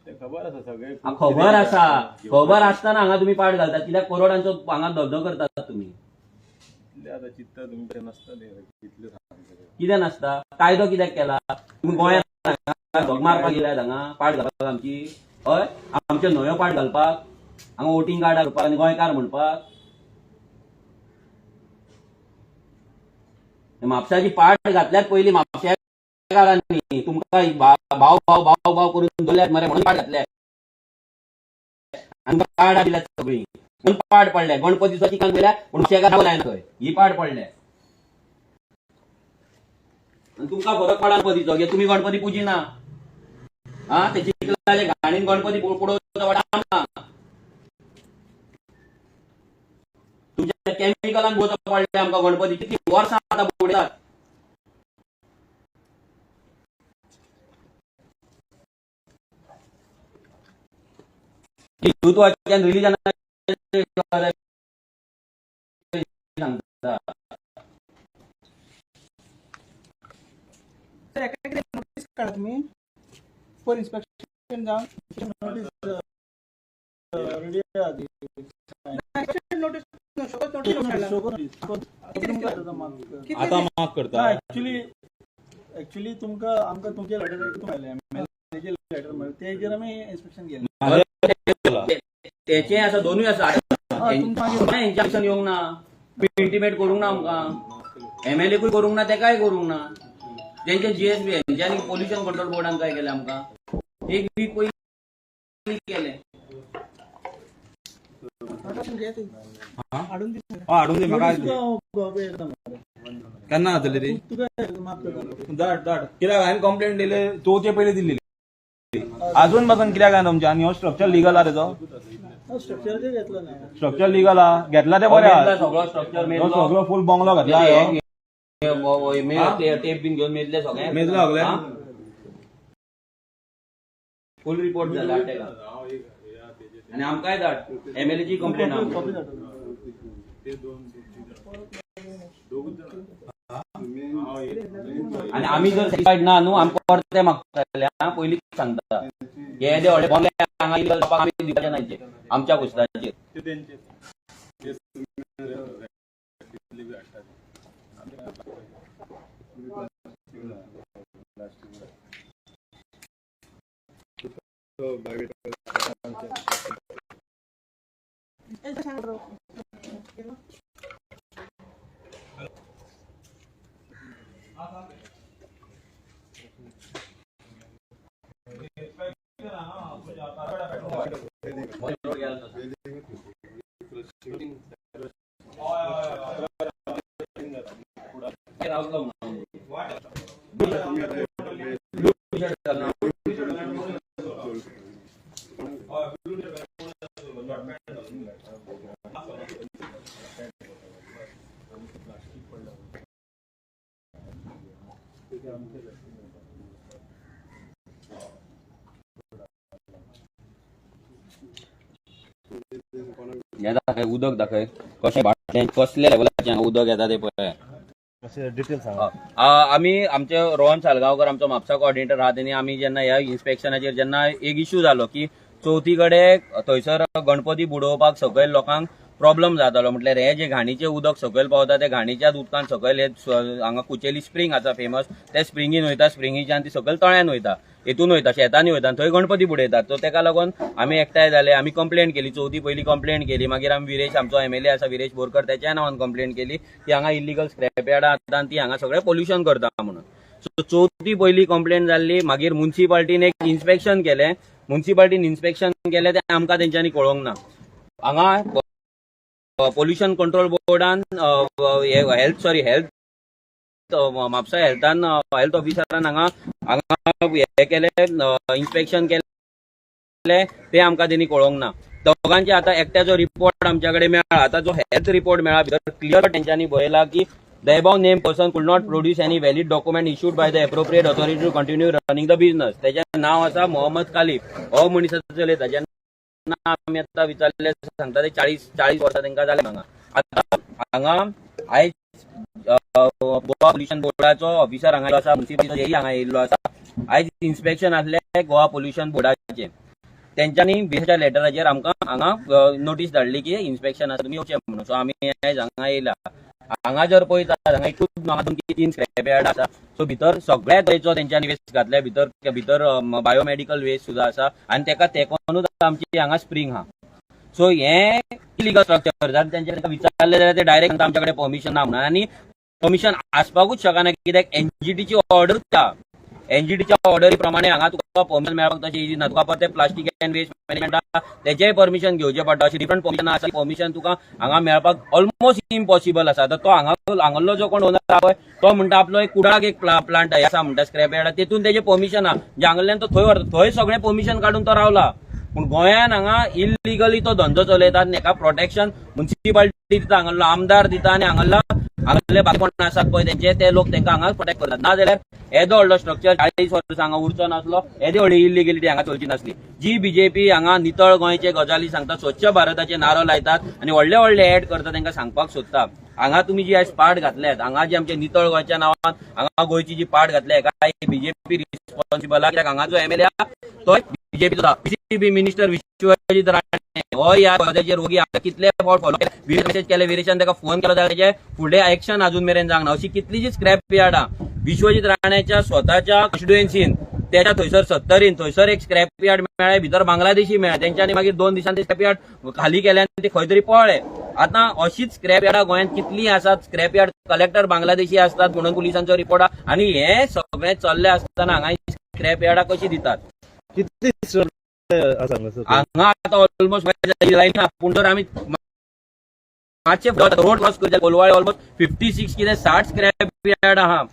ते खबर आसा सगळे. आ, खबर आसा. खबर आसतना हांगा तुमी पाट घालतात कित्याक? करोडांचो हांगा धंदो करतात तुमी. कितले आतां चिंत्ता तुमी, ते नासता ते कितले सांगतले. कितें नासता? कायदो कित्याक केला तुमी गोंयांत? हांगा धग मारपाक येयल्यात हांगा पाट घालपाक आमची? हय, आमच्यो न्हंयो पाट घालपाक, हांगा वोटींग कार्ड घालपाक आनी गोंयकार म्हणपाक. म्हापशाची पाट घातल्यात पयलीं म्हापशेकारांनी. तुमकां भाव भाव भाव भाव करून दवरल्यात मरे, म्हणून पाट घातल्यात आनी कार्डां दिल्यात सगळीं, म्हणून पाड पडले. गणपतीचो चिकन पयल्या, पूण म्हापशेकार लायना थंय, ही पाड पडले. आनी तुमकां फरक पडा गणपतीचो, कित्याक तुमी गणपती पुजिना. हा, ते चिखलाचे घाणीन गणपती पुडोवचो वाटा आमकां. तुमच्या केमिकलान बुडोवचो पडले आमकां गणपती. कितलीं वर्सां आतां बुडयतात. हिंदुत्वाच्यान रिलिजनाचे सांगता. नोटीस काडा तुमी फॉर इन्स्पेक्शन जावन. नोटीस रेडी आहा ती. Notice, notice. आतां माफ करता. ऍक्च्युली ऍक्च्युली तुमकां आमकां तुमचे लेटर मेळ्ळें, एमएलएचे लेटर मेळ्ळें, तेजेर आमी इन्स्पेक्शन केलें. तेचें आसा, दोनूय आसा. तुमकां हेंच्या ऍक्शन येवंक ना, इंटिमेट करूंक ना आमकां. एमएलए कूय करूंक ना, तेकाय करूंक ना. तेंचे जीएसबी हेंच्यांनी पोल्युशन कंट्रोल बोर्डान काय केलें आमकां? एक वीक पयलीं केलें. हाडून दी. हाडून दी म्हाका. तुका केन्ना जातली ती? तुका माफ करता. धाड धाड. कित्याक हांवें कंप्लेंट दिले चवथे पयलीं दिल्ली, अजून पासून कित्याक जायना तुमचें? आनी हो स्ट्रक्चर लिगल आहा तेजो? स्ट्रक्चर घेतलं ना. स्ट्रक्चर लिगल आहा, घेतला ते बरें मेजला आहा. सगळो स्ट्रक्चर हो मेजलो. सगळो फूल बंगलो घातला हो. टेप बीन घेवन मेजले सगळे. मेजलो सगळें? हा? फूल रिपोर्ट जाय, धाड तेका. आनी आमकांय धाड, एमएलएची कंप्लेन कॉपी आहा. धाडटा. आनी आमी जर सॅटिस्फायड ना न्हू, आमकां परते मागतले. आं, पयलींच सांगता, हे येदे व्हडले बंगले हांगा इलिगल जावपाक आमी दिवपाचे ना हेचेर, आमच्या कुस्ताचेर. रावलो म्हणून. ब्लू शर्ट घालून. हे दाखय, उदक दाखय कशें बाटलें, कसल्या लेवलाचें हांगा उदक येता तें पळय. आमी आमचे रोहन सालगांवकर, आमचो म्हापसा कोऑर्डिनेटर आहा, तेणी आमी जेन्ना ह्या इन्स्पेक्शनाचेर जेन्ना एक इशू जालो की चवथी कडेन थंयसर गणपती बुडोवपाक सकयल लोकांक प्रॉब्लम जातालो, म्हटल्यार हे जे घाणीचें उदक सकयल पावता, ते घाणीच्याच उदकान सकयल हे हांगा कुचेली स्प्रींग आसा फेमस, ते स्प्रिंगीन वयता, स्प्रिंगीच्यान ती सकयल तळ्यान वयता, हेतून वयता, शेतांनी वयता आनी थंय गणपती बुडयतात. सो तेका लागून आमी एकठांय जाले, आमी कंप्लेन केली, चवथी पयली कंप्लेन केली. मागीर आमी विरेश, आमचो एमएलए आसा विरेश बोरकर, तेच्याय नांवान कंप्लेन केली की हांगा इलिगल स्क्रॅप यार्डां आसा आनी ती हांगा सगळें पोल्युशन करता म्हणून. सो चवथी पयली कंप्लेन जाल्ली. मागीर मुन्सिपाल्टीन एक इन्स्पेक्शन केलें. मुन्सिपाल्टीन इन्स्पेक्शन केलें तें आमकां तेंच्यांनी कळोवंक ना. हांगा पोल्युशन कंट्रोल बोर्डान, हेल्थ, सॉरी, हेल्थ, म्हापसा हेल्थान, हेल्थ ऑफिसरान हांगा हांगा हे केलें, इन्स्पेक्शन केलें, तें आमकां तेणी कळोवंक ना. दोगांचे आतां एकट्याचो रिपोर्ट आमच्या कडेन मेळ्ळा. आतां जो हेल्थ रिपोर्ट मेळ्ळा, भितर क्लियर तेंच्यांनी बरयला की the above named person could not produce any valid document issued by the appropriate authority to continue running the business. तेजें नांव आसा मोहम्मद खालीफ. हो मनीस आतां चलयता. जेन्ना आमी आतां विचारले, सांगता ते 40 वर्सां तांकां जाले हांगा. आतां हांगा आयज गोवा पोल्युशन बोर्डाचो ऑफिसर हांगा आसा, मुन्सिपालिटी हांगा येयल्लो आसा. आयज इन्स्पेक्शन आसलें गोवा पोल्युशन बोर्डाचें. तेंच्यांनी विरेशाच्या लेटराचेर आमकां हांगा नोटीस धाडली की इन्स्पेक्शन आसा, तुमी येवचें म्हणून. सो आमी आयज हांगा येयला. हांगा जर पळयता, हांगा एकूच न्हू, हांगा दोन की तीन स्क्रॅप यार्ड आसा. सो भितर सगळ्या तरेचो तेंच्यांनी वेस्ट घातल्या. भितर भितर बायोमेडिकल वेस्ट सुद्दां आसा आनी तेका तेकोनूच आमची हांगा स्प्रींग आहा. सो हें इलिगल स्ट्रक्चर. जर तेंच्या तांकां विचारलें जाल्यार ते डायरेक्ट सांगता, आमच्या कडेन परमिशन ना म्हणून. आनी परमिशन आसपाकूच शकना, कित्याक एनजीटीची ऑर्डरूच आहा. एनजीटीच्या ऑर्डरी प्रमाणे हांगा तुका परमिशन मेळपाक तशें इजी ना. तुका परतें प्लास्टीक अँड वेस्ट मॅनेजमेंट तेजेय परमिशन घेवचें पडटा. अशें डिफरंट परमिशन आसा. परमिशन तुका हांगा मेळपाक ऑलमोस्ट इम्पॉसिबल आसा. आतां तो हांगा हांगल्लो जो कोण ओनर आहा पळय, तो म्हणटा आपलो एक कुडाक एक प्लांट आसा म्हणटा, स्क्रॅप यार्ड, तेतून तेजें परमिशन आहा. म्हणजे हांगल्ल्यान तो थंय व्हरता, थंय सगळें परमिशन काडून तो रावला. पूण गोंयान हांगा इलिगली तो धंदो चलयतात आनी हेका प्रोटेक्शन मुन्सिपालिटी दिता, हांगल्लो आमदार दिता आनी हांगल्लो हांगल्ले बाकी कोण आसात पळय तेंचे ते लोक तेंकां हांगा प्रोटेक्ट करतात. ना जाल्यार येदो व्हडलो स्ट्रक्चर 40 वर्सां हांगा उरचो नासलो, येदी व्हडली इलिगलिटी हांगा चलची नासली. जी बीजेपी हांगा नितळ गोंयचे गजाली सांगता, स्वच्छ भारताचे नारो लायतात आनी व्हडले व्हडले एड करता, तांकां सांगपाक सोदता, हांगा तुमी जी आयज पाट घातल्यात, हांगा जी आमचे नितळ गोंयच्या नांवान हांगा गोंयची जी पाट घातल्या, हेका बीजेपी रिस्पॉन्सिबल आहा. कित्याक हांगा जो एमएलए आहा तो बीजेपीचो. बीजेपी मिनिस्टर विश्वजीत राणे हो ह्या गजालीचेर ओगी आसा. कितले फावट फॉलो केले, मेसेज केले, विरेशान ताका फोन केलो जाल्यार तेजे फुडले एक्शन अजून मेरेन जावंक ना. अशी कितलीशीच स्क्रॅप यार्डां विश्वजीत राण्याच्या स्वताच्या कॉन्स्टिट्युएन्सीन, त्याच्या थंयसर सत्तरीन थंयसर एक स्क्रॅप यार्ड मेळ्ळे, भितर बांगलादेशी मेळ्ळे. तेंच्यांनी मागीर 2 दिसांनी ते स्क्रॅप यार्ड खाली केले आनी ते खंय तरी पळ्ळे. आतां अशीच स्क्रॅप यार्डां गोंयांत कितलीं आसात. स्क्रॅप यार्ड कलेक्टर बांगलादेशी आसतात म्हणून पुलिसांचो रिपोर्ट आहा. आनी हे सगळें चल्लें आसतना हांगा स्क्रॅप यार्डां कशी दितात? कितली आसा हांगासर? हांगा आतां ऑलमोस्ट लायन ना, पूण जर आमी मातशे रोड क्रॉस करचे, कोलवाळे ऑलमोस्ट 56 कितें 60 स्क्रॅप यार्ड आहा.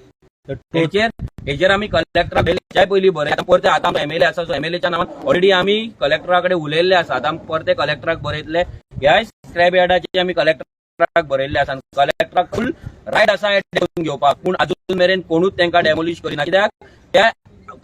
हेचेर आमी कलेक्टरा हेच्याय पयलीं बरयलें. आतां परते आतां एमएलए आसा, सो एमएलएच्या नांवान ऑलरेडी आमी कलेक्टरा कडेन उलयल्ले आसा. आतां आमी परते कलेक्टराक बरयतले. ह्या स्क्रॅप यार्डाचे आमी कलेक्टराक बरयल्ले आसा. कलेक्टराक फूल रायट आसा हे करून घेवपाक, पूण अजून मेरेन कोणूच तांकां डेमोलिश करिना, कित्याक त्या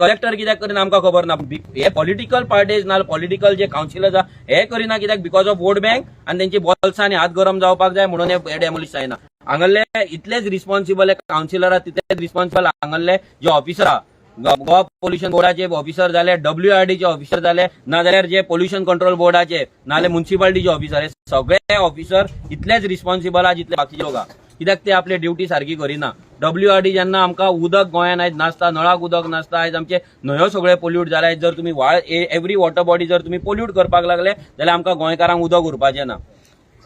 कलेक्टर कित्याक करिना आमकां खबर ना. हे पॉलिटिकल पार्टीज ना पॉलिटिकल जे कावन्सिलर्स आहा हे करिना कित्याक because of vote bank आनी तेंची बोल्सां आनी हात गरम जावपाक जाय म्हणून हे डेमोलिश जायना. हांगल्ले इतलेच रिस्पॉन्सिबल कावन्सिलर आहा तितलेच रिस्पॉन्सिबल हांगल्ले जे ऑफिसर आहा, गोवा पोल्युशन बोर्डाचे ऑफिसर जाले, डब्ल्यूआरडीचे ऑफिसर जाले, नाजाल्यार जे पोल्युशन कंट्रोल बोर्डाचे नाजाल्यार म्युन्सिपालिटीचे ऑफिसर, हे सगळे ऑफिसर इतलेच रिस्पॉन्सिबल आहा जितले बाकीचे लोक आहा. कित्याक ते आपली ड्युटी सारकी करिना. डब्ल्यूआरडी जेन्ना आमकां उदक गोंयान आयज नासता, नळाक उदक नासता, आयज आमचे न्हंयो सगळे पोल्यूट जाले. आयज जर तुमी व्हाळ एवरी वॉटर बॉडी जर तुमी पोल्यूट करपाक लागले जाल्यार आमकां गोंयकारांक उदक उरपाचें ना.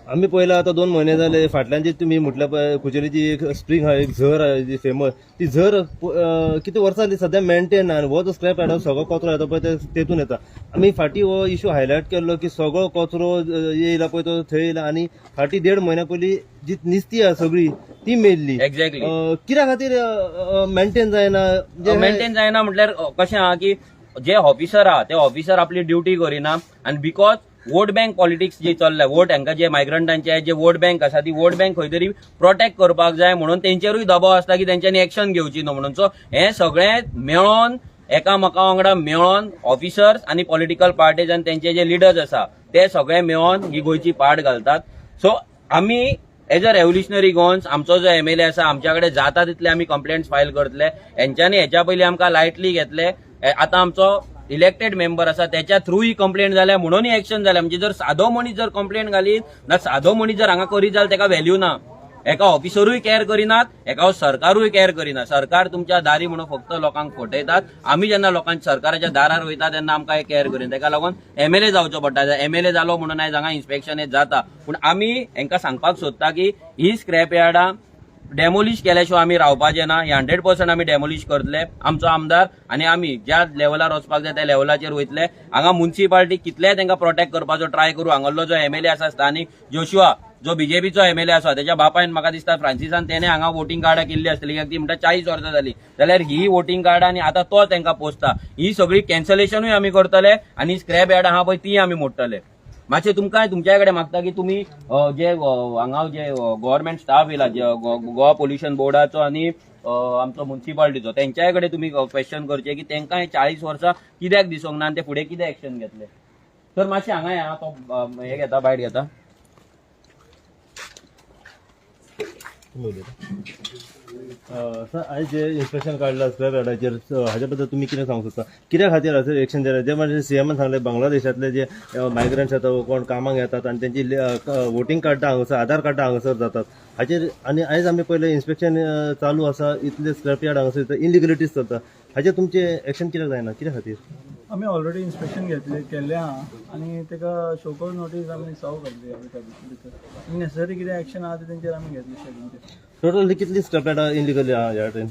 आमी पळयला आतां 2 म्हयने जाले फाटल्यान जी तुमी म्हटल्या पळय कुचेलीची एक स्प्रींग आहा, एक झर आहा जी फेमस, ती झर कितें वर्सां जाली सद्या मेंटेन ना आनी हो जो स्क्रॅप यार्ड सगळो कचरो येता पळय ते तेतून येता. आमी फाटीं हो इशू हायलायट केल्लो की सगळो कचरो येयला पळय तो थंय येयला आनी फाटीं 1.5 म्हयन्या पयलीं जी निस्ती आहा सगळी ती मेल्ली. एक्झॅक्टली. कित्या खातीर मेंटेन जायना? मेंटेन जायना म्हटल्यार कशें आहा की जे ऑफिसर आहा ते ऑफिसर आपली ड्युटी करिना आनी because vote bank politics जी चल्ल्या, वोट हांकां जे मायग्रंटांचे जे वोट बँक आसा ती वोट बँक खंय तरी प्रोटेक्ट करपाक जाय म्हणून तेंचेरूय दबाव आसता की तेंच्यांनी एक्शन घेवची न्हू म्हणून. सो हे सगळें मेळोन एकामेका वांगडा मेळोन ऑफिसर्स आनी पॉलिटिकल पार्टीज आनी तेंचे जे लिडर्स आसा ते सगळे मेळोन ही गोंयची पाट घालतात. सो आमी एज अ रेव्होल्युशनरी गोवन्स आमचो जो एमएलए आसा आमच्या कडेन जाता तितले आमी कंप्लेंट्स फायल करतले. हेंच्यांनी हेच्या पयलीं आमकां लायटली घेतले, आतां आमचो इलेक्टेड मेंबर आसा त्याच्या थ्रू ही कंप्लेंट जाल्या म्हणून ही एक्शन जाल्या. म्हणजे जर सादो मनीस जर कंप्लेंट घालीत ना, सादो मनीस जर हांगा करीत जाल्यार तेका व्हॅल्यू ना. एका ऑफिसरूय कॅर करिनात, एका सरकारूय कॅर करिना. सरकार तुमच्या दारी म्हणून फक्त लोकांक फटयतात. आमी जेन्ना लोकांक सरकाराच्या दारार वयता तेन्ना आमकां हे कॅर करिना. तेका लागून एमएलए जावचो पडटा. एमएलए जालो म्हणून आयज हांगा इन्स्पेक्शन हे जाता, पूण आमी हेंकां सांगपाक सोदता की ही स्क्रॅप यार्डां डेमोलिश केल्या शिवाय आमी रावपाचे ना. हे 100% आमी डेमोलिश करतले. आमचो आमदार आनी आमी ज्या लेवलार वचपाक जाय त्या लेवलाचेर वयतले. हांगा म्युन्सिपालिटी कितलेय तांकां प्रोटेक्ट करपाचो ट्राय करूं, हांगल्लो जो एमएलए आसा स्थानीक जोशुआ जो बीजेपीचो एमएलए आसा त्याच्या बापायन म्हाका दिसता फ्रांसिसान तेणे हांगा वोटींग कार्डां केल्ली आसतली, कित्याक ती म्हणटा 40 वर्सां जाली जाल्यार ही वोटींग कार्ड आनी आतां तो तांकां पोसता. ही सगळी कॅन्सलेशनूय आमी करतले आनी स्क्रॅप यार्ड आहा पळय ती आमी मोडटले. मातशें तुमकां तुमच्या कडेन मागता की तुमी जे हांगा जे गव्हर्मेंट स्टाफ येयला जे गोवा पोल्युशन बोर्डाचो आनी आमचो म्युन्सिपालिटीचो तेंच्याय कडेन तुमी क्वेश्चन करचें की तेंकां हे 40 वर्सां कित्याक दिसूंक ना आनी ते फुडें कितें एक्शन घेतले. तर मातशें हांगा या, तो हे घेता बायट घेता. सर आयज जे इन्स्पेक्शन काडला स्क्रॅप यार्डाचेर हाज्या बद्दल तुमी कितें सांगूंक सोदता? कित्या खातीर हाचेर एक्शन जालें? जे म्हणजे सीएमान सांगलें बांगलादेशांतले जे मायग्रंट्स येता कोण कामाक येतात आनी तेंची वोटींग कार्डां हांगासर आधार कार्डां हांगासर जातात हाचेर, आनी आयज आमी पयलें इन्स्पेक्शन चालू आसा इतले स्क्रॅप यार्ड हांगासर इलिगलिटीज चलता, हाचेर तुमचें एक्शन कित्याक जायना, कित्या खातीर? आमी ऑलरेडी इन्स्पेक्शन घेतले केल्लें आहा आनी तेका शोकॉज नोटीस आमी सर्व करतली ह्या भितर. नेसेसरी कितें एक्शन आहा तें तेंचेर आमी घेतले शेडींचेर. टोटल कितली स्क्रॅप यार्डां इलिगली आहा ह्या टायम?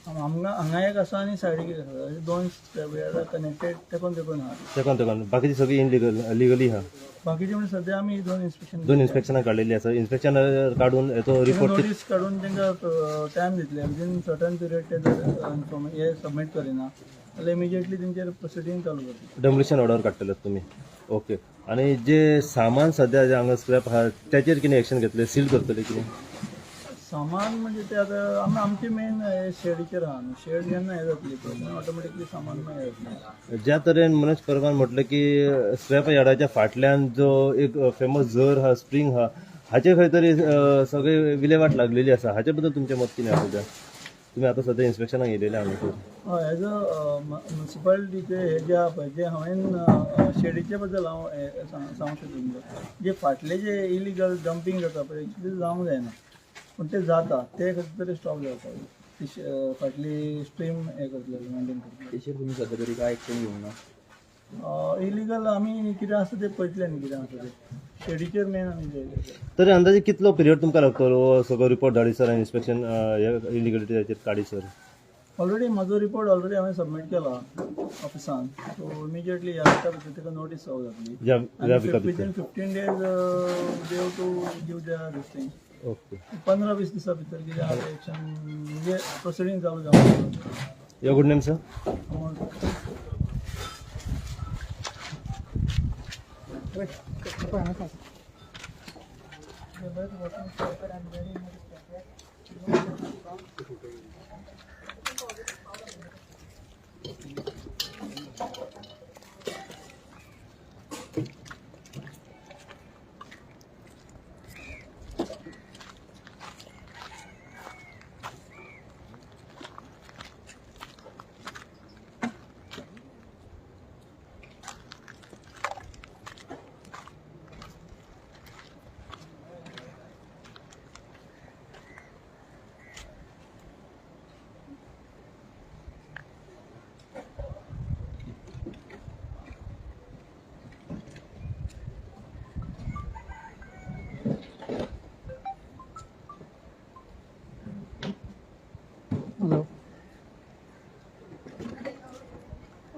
हांगा हांगा एक आसा आनी सायडीक एक आसा, अशे 2 स्क्रॅप यार्डां कनेक्टेड तेकोन तेकोन आहा. तेकोन तेकोन बाकीची सगळी इलिगल लिगली आहा. बाकीचे म्हणजे सद्या आमी 2 इन्स्पेक्शन 2 इन्स्पेक्शनां काडलेली आसा. इन्स्पेक्शन काडून हेचो रिपोर्ट नोटीस काडून तांकां टायम दितले, विदीन सर्टन पिरियड ते जर हे सबमीट करिना जाल्यार इमिजिएटली तेंचेर प्रोसिडींग चालू करतले. डेमोलिशन ऑर्डर काडटले तुमी. ओके, आनी जे सामान सद्या जे हांगा स्क्रॅप आहा त्याचेर कितें एक्शन घेतले, सील करतले कितें? सामान म्हणजे ते आतां आमी आमची मेन शेडीचेर आहा न्हू, शेड जेन्ना हें जातली पळय तेन्ना ऑटोमॅटिकली सामान मागीर येतलें. ज्या तरेन मनोज परबान म्हटलें की स्क्रॅप यार्डाच्या फाटल्यान जो एक फेमस झर आहा, स्प्रींग आहा, हाचे खंय तरी सगळे विलेवाट लागलेली आसा, हाचे बद्दल तुमचें मत कितें आसा? सद्या तुमी आतां सद्या इन्स्पेक्शनाक येयलेले हांगासर. हय, एज अ म्युन्सिपालिटीचे हे जे आहा पळय, जे हांवें शेडीचे बद्दल हांव सांगूंक शकता तुमकां, जे फाटले जे इलिगल डंपींग जाता पळय एक्चुली जावंक जायना, पूण ते जाता ते खंय तरी स्टॉप जावपाक जाय. ती फाटली स्ट्रीम हें करतले मेंटेन करतले. तेचेर तुमी सद्या तरी काय एक्शन घेवंक ना? इलिगल आमी कितें आसा तें पळयतले न्ही, कितें आसा तें शेडीचेर मेन आमी तरी अंदाजे कितलो पिरियड तुमकां लागतलो हो सगळो रिपोर्ट धाडीसर आनी इन्स्पेक्शन इलिगलिटीचेर काडीसर? ऑलरेडी म्हजो रिपोर्ट ऑलरेडी हांवें सबमीट केला ऑफिसान, सो इमिजिएटली ह्या विका भितर ताका नोटीस सर्व जातली. Within 15 days they have to give their this thing. Okay, 15-20 दिसां भितर कितें आहा तें एक्शन म्हणजे प्रोसिडींग चालू जावंक. Your good name sir? Hello,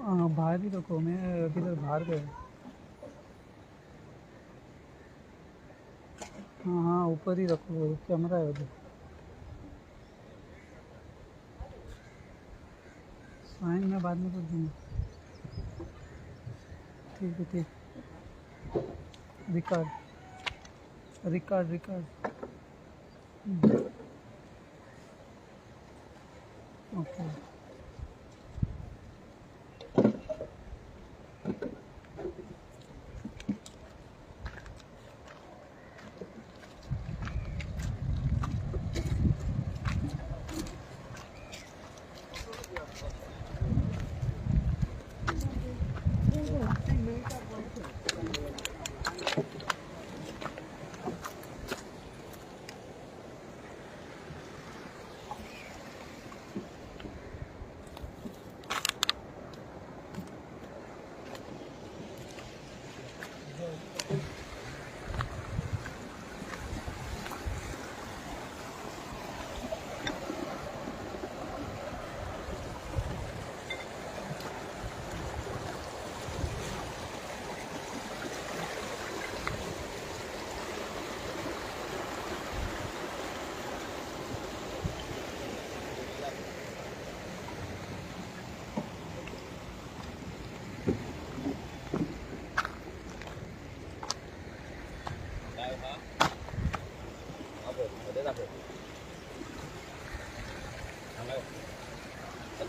हाँ बाहर ही रखो, मैं किधर बाहर गए। हाँ हाँ ऊपर ही रखो, कैमरा है उधर। साइन मैं बाद में कर दूँगा। ठीक है ठीक। Record record record. Okay.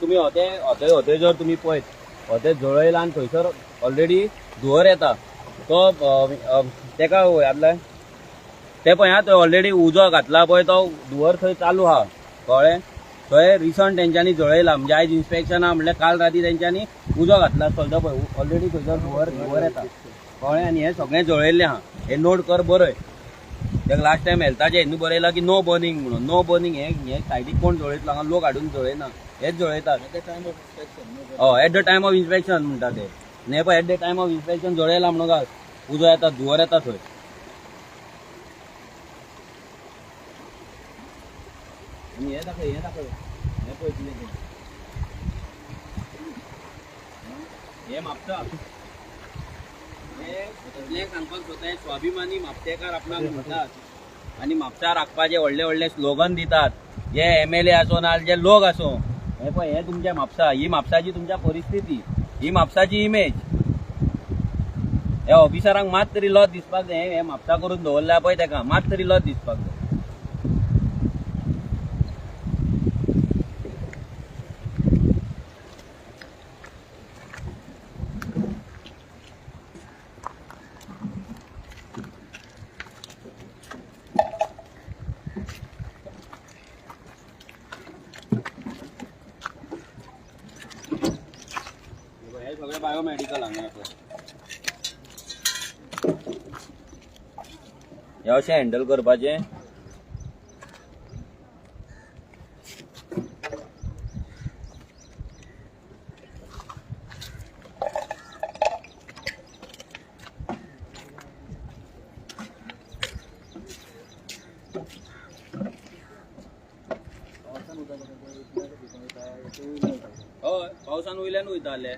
तुम्ही होते होते होते जर तुम्ही पळयत होते जळयला आनी थंयसर ऑलरेडी धुंवर येता तो तेका यादलाय ते पळय हा थंय ऑलरेडी उजो घातला पळय तो धुंवर थंय चालू आहा, कळ्ळें? थंय रिसंट तेंच्यांनी जळयला, म्हणजे आयज इन्स्पेक्शन आहा म्हणल्यार काल राती तेंच्यांनी उजो घातला चलता पळय ऑलरेडी थंयसर धुंवर धुंवर येता, कळ्ळें? आनी हें सगळें जळयल्लें आहा, हें नोट कर बरय. तेका लास्ट टायम हेल्थाचे हिंदू बरयला की नो बर्निंग म्हणून. नो बर्निंग हे सायडीक कोण जळयतलो, हांगा लोक हाडून जळयना, हेच जळयतात. हय, at the time of inspection म्हणटा ते. आनी पळय at the time of inspection जळयला म्हणून घाल, उजो येता धुंवर येता थंय. आनी हें दाखय, हें दाखय, हें पळय कितें तें. हें म्हापसा, हें सगळें सांगपाक सोदता, स्वाभिमानी म्हापशेकार आपणाक म्हणटात आनी म्हापसा राखपाचे व्हडले व्हडले स्लोगन दितात, जे एमएलए आसूं ना जे लोक आसूं. हें पळय, हें तुमच्या म्हापसा, ही म्हापसाची तुमच्या परिस्थिती, ही म्हापसाची इमेज. ह्या ऑफिसरांक मात तरी लज दिसपाक जाय, हें म्हापसा करून दवरल्या पळय तेका मात तरी लज दिसपाक जाय. सगळें बायोमेडिकल हांगा हें अशें हँडल करपाचें. हय, पावसान वयल्यान वयताले.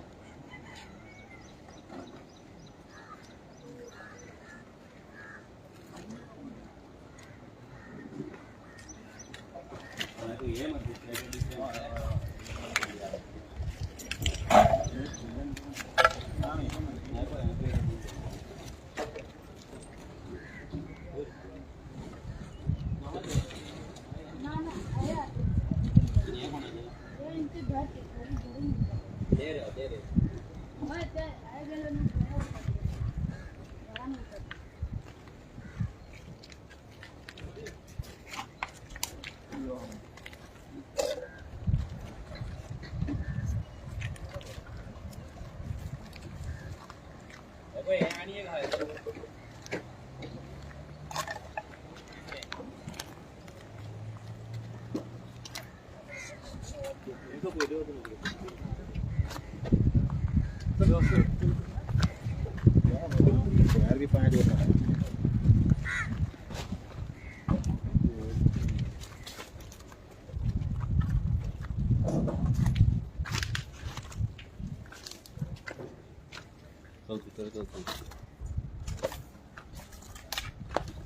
चल भितर चल तूं.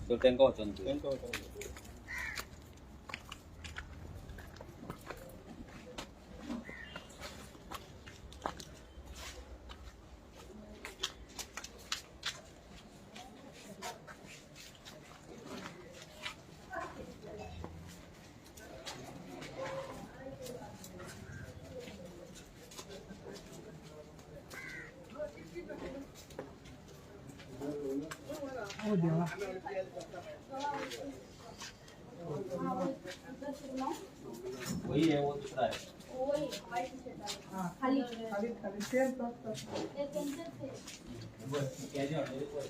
चल तेंका वचोन तूं. तेंका वचोन. ओ देवा. वही है, वो दूसरा है. वही व्हाइट टी शर्ट वाला. खाली. खाली खाली सेम तोच. ते त्यांचंच आहे. पळय, केदी हाडलेली पळय.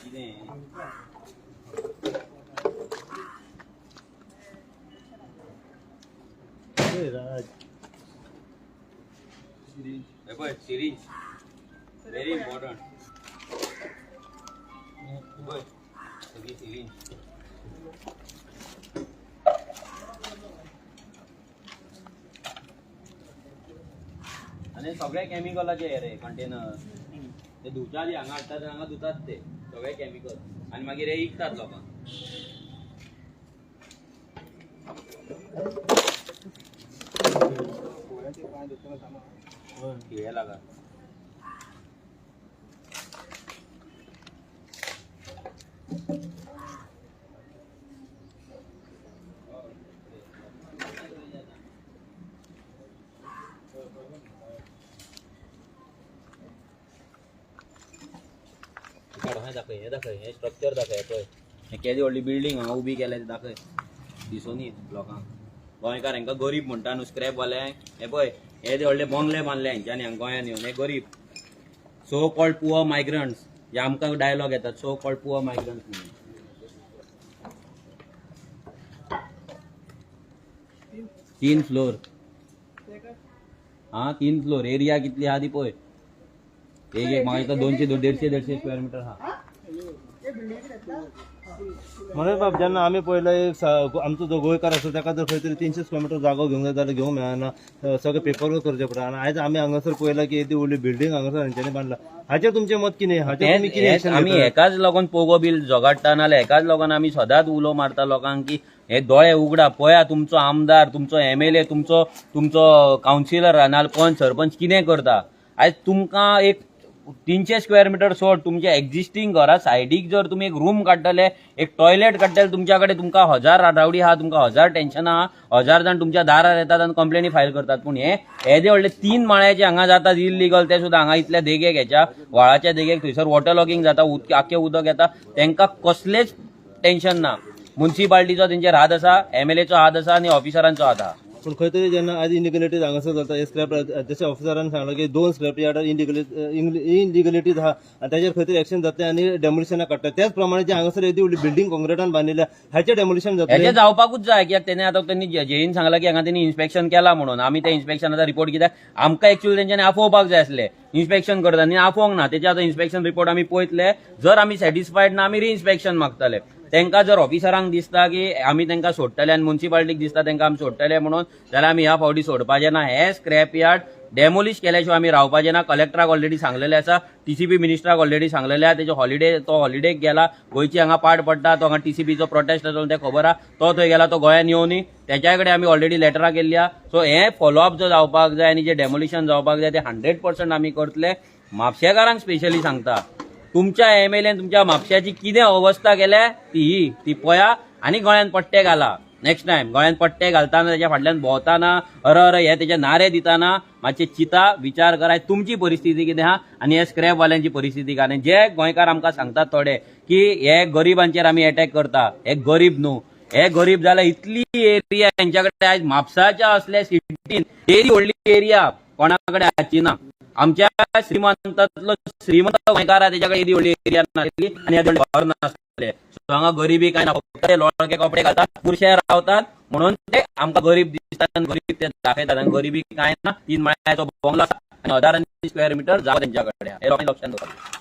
कितें? राज. हे पळय सिरिंज, व्हेरी इम्पॉर्टंट. पळय सगळी सिरिंज. आनी सगळे केमिकलाचे हे रे कंटेनर. ते धुवच्या आदी हांगा हाडटात आनी हांगा धुतात ते सगळे केमिकल आनी मागीर हे इकतात लोकांक. किळे लागा. काड, हें दाखय, हें दाखय, हें स्ट्रक्चर दाखय. पळय, हें केदी व्हडली बिल्डींग हांगा उबी केल्या ती दाखय. दिसोनी लोकांक. गोंयकार हांकां गरीब म्हणटा न्हू स्क्रॅप वाले. हे पळय, हे ते व्हडले बंगले बांदले हेंच्यांनी हांगा गोंयांत येवन. हे गरीब, सो कॉल्ड पुअर मायग्रंट्स, जे आमकां डायलॉग येतात, सो कॉल्ड पुअर मायग्रंट्स म्हणून. तीन फ्लोर. हा, तीन फ्लोर. एरिया कितली आहा ती पळय. एक एक म्हाका दिसता 200, 150, 150 स्क्वेअर मिटर हा. मनोज बाब, जेन्ना आमी पळयलें, एक आमचो जो गोंयकार आसा ताका जर खंय तरी 300 स्क्वेअर मिटर जागो घेवंक जाय जाल्यार घेवंक मेळना, सगळें पेपर वर्क करचें पडटा. आनी आयज आमी हांगासर पळयलां की येदी व्हडली बिल्डींग हांगासर हेंच्यांनी बांदला. हाचेर तुमचें मत कितें? हाचेर तुमी कितें हेच एक्शन आमी घेतले? हेकाच लागून पोगो बील झगडटा, नाल्यार हेकाच लागून आमी सदांच उलो मारता लोकांक की हे दोळे उगडा, पळया तुमचो आमदार, तुमचो एमएलए, तुमचो कावन्सिलर नाल्यार पंच सरपंच कितें करता. आयज तुमकां एक 300 स्क्वेअर मिटर सोड, तुमच्या एक्झिस्टींग घरा सायडीक जर तुमी एक रूम काडटले, एक टॉयलेट काडटले, तुमच्या कडेन तुमकां हजार राडावडी आहा, तुमकां हजार टेन्शनां आहा, हजार जाण तुमच्या दारार येतात आनी कंप्लेनी फायल करतात. पूण हे येदे व्हडले तीन माळ्याचे हांगा जातात इल्लिगल, ते सुद्दां हांगा इतल्या देगेक, हेच्या व्हाळाच्या देगेक, थंयसर वॉटर लॉगिंग जाता, उदक आख्खें उदक येता, तांकां कसलेच टेन्शन ना. मुन्सिपाल्टीचो तेंचेर हात आसा, एमएलएचो हात आसा आनी ऑफिसरांचो हात आहा. पूण खंय तरी जेन्ना आयज इलिगलिटीज हांगासर जाता, हे स्क्रॅप, जशें ऑफिसरान सांगलां की दोन स्क्रॅप यार्डार इलिगलिटीज आहा आनी ताजेर खंय तरी एक्शन जातलें आनी डेमोलिशनाक काडटा. त्याच प्रमाणे जे हांगासर येदी व्हडली बिल्डींग कॉन्क्रिटान बांदिल्ल्या, हाचें डेमोलिशन जातलें? हेजें जावपाकूच जाय, कित्याक तेणे आतां तेणी जेईन सांगलां की हांगा तेणी इन्स्पेक्शन केलां म्हणून. आमी तें इन्स्पेक्शन आतां रिपोर्ट, कित्याक आमकां एक्चुअली तेंच्यांनी आफोवपाक जाय आसलें इन्स्पेक्शन करता आनी आफोवंक ना. तेचे आतां इन्स्पेक्शन रिपोर्ट आमी पळयतले. जर आमी सॅटिस्फायड ना, आमी रिइन्स्पेक्शन मागतले. तांकां जर ऑफिसरांक दिसता की आमी तांकां सोडटले आनी मुन्सिपालिटीक दिसता तांकां आमी सोडटले म्हणून, जाल्यार आमी ह्या फावटी सोडपाचे ना. हे स्क्रॅप यार्ड डेमोलिश केल्या शिवाय आमी रावपाचे ना. कलेक्टराक ऑलरेडी सांगलेलें आसा, टीसीपी मिनिस्टराक ऑलरेडी सांगलेलें आसा. तेजे हॉलिडे, तो हॉलिडेक गेला. गोंयची हांगा पाड पडटा, तो हांगा टीसीपीचो प्रोटेस्ट आसा तें खबर आहा, तो थंय गेला, तो गोंयान येवनी. तेच्या कडेन आमी ऑलरेडी लेटरां केल्ली आहा. सो हे फॉलोअप जो जावपाक जाय आनी जे डेमोलिशन जावपाक जाय ते 100% आमी करतले. म्हापशेकारांक स्पेशली सांगता, तुमच्या एमएलएन तुमच्या म्हापश्याची कितें अवस्था केल्या ती ही ती पळया आनी गळ्यान पट्टे घाला. नेक्स्ट टायम गळ्यान पट्टे घालताना, तेच्या फाटल्यान भोंवताना, हर हर हे तेचे नारे दिताना मातशे चिता, विचार कराय तुमची परिस्थिती कितें आहा आनी हे स्क्रॅपवाल्यांची परिस्थिती काय. आनी जे गोंयकार आमकां सांगतात थोडे की हे गरिबांचेर आमी एटॅक करता, हे गरीब न्हू. हे गरीब जाल्यार इतली एरिया हेंच्या कडेन आयज म्हापसाच्या असल्या सिटीन एरी व्हडली एरिया कोणा कडेन आसची ना. आमच्या श्रीमंतातलो श्रीमंत गोंयकार आहा तेच्या कडेन एदी व्हडली एरिया नासली आनी येदें व्हडलें घर नासलें. सो हांगा गरिबी कांय ना. फक्त ते लोळके कपडे घालतात, बुरशे रावतात. म्हणून ते आमकां गरीब दिसतात आनी गरीब ते दाखयतात. आनी गरिबी कांय ना, 3 माळ्याचो बंगलो आसा आनी हजारांनी स्क्वेअर मिटर जागो तेंच्या कडेन. हे लोकांनी लक्षात दवरपाक.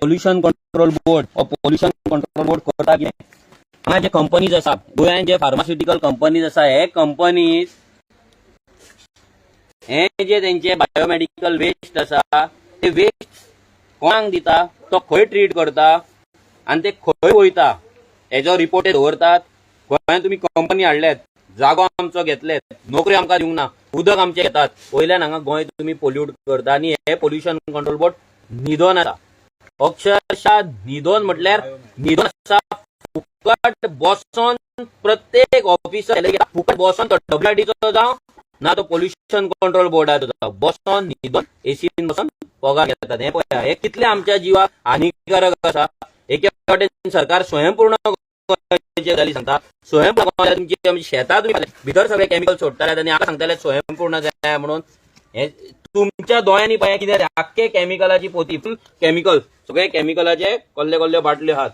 पोल्युशन कंट्रोल बोर्ड ओ पोल्युशन कंट्रोल बोर्ड करता कितें, हांगा जे कंपनीज आसा गोंयांत, जे फार्मास्युटिकल कंपनीज आसा, हे कंपनीज हे जे तेंचे बायोमेडिकल वेस्ट आसा ते वेस्ट कोणाक दिता, तो खंय ट्रीट करता आनी ते खंय वयता हेजो रिपोर्ट दवरतात. गोंयांत तुमी कंपनी हाडल्यात, जागो आमचो घेतलेत, नोकरी आमकां दिवंक ना, उदक आमचें घेतात, वयल्यान हांगा गोंय तुमी पोल्यूट करता. आनी हे पोल्युशन कंट्रोल बोर्ड न्हिदोन आसा, अक्षरशः न्हिदोन म्हटल्यार न्हिदोन आसा. फुकट बसोन प्रत्येक ऑफिसर फुकट बसोन, तो डब्ल्यूआरडीचो जावं ना तो पोल्युशन कंट्रोल बोर्डाचो जावं, बसोन न्हिदोन एसीन बसोन पगार घेतात. हें पळया, हें कितलें आमच्या जिवाक हानिकारक आसा. एके वाटेन सरकार स्वयंपूर्ण गजाली सांगता, स्वयंपूर्ण तुमची आमची शेतां तुमी भितर सगळे केमिकल सोडटाले आनी आमकां सांगताले स्वयंपूर्ण जाय म्हणून. हे तुमच्या दोळ्यांनी पळया कितें, आख्खे केमिकलाची पोती, फूल केमिकल, सगळे केमिकलाचे कसले कसले बाटल्यो आहात.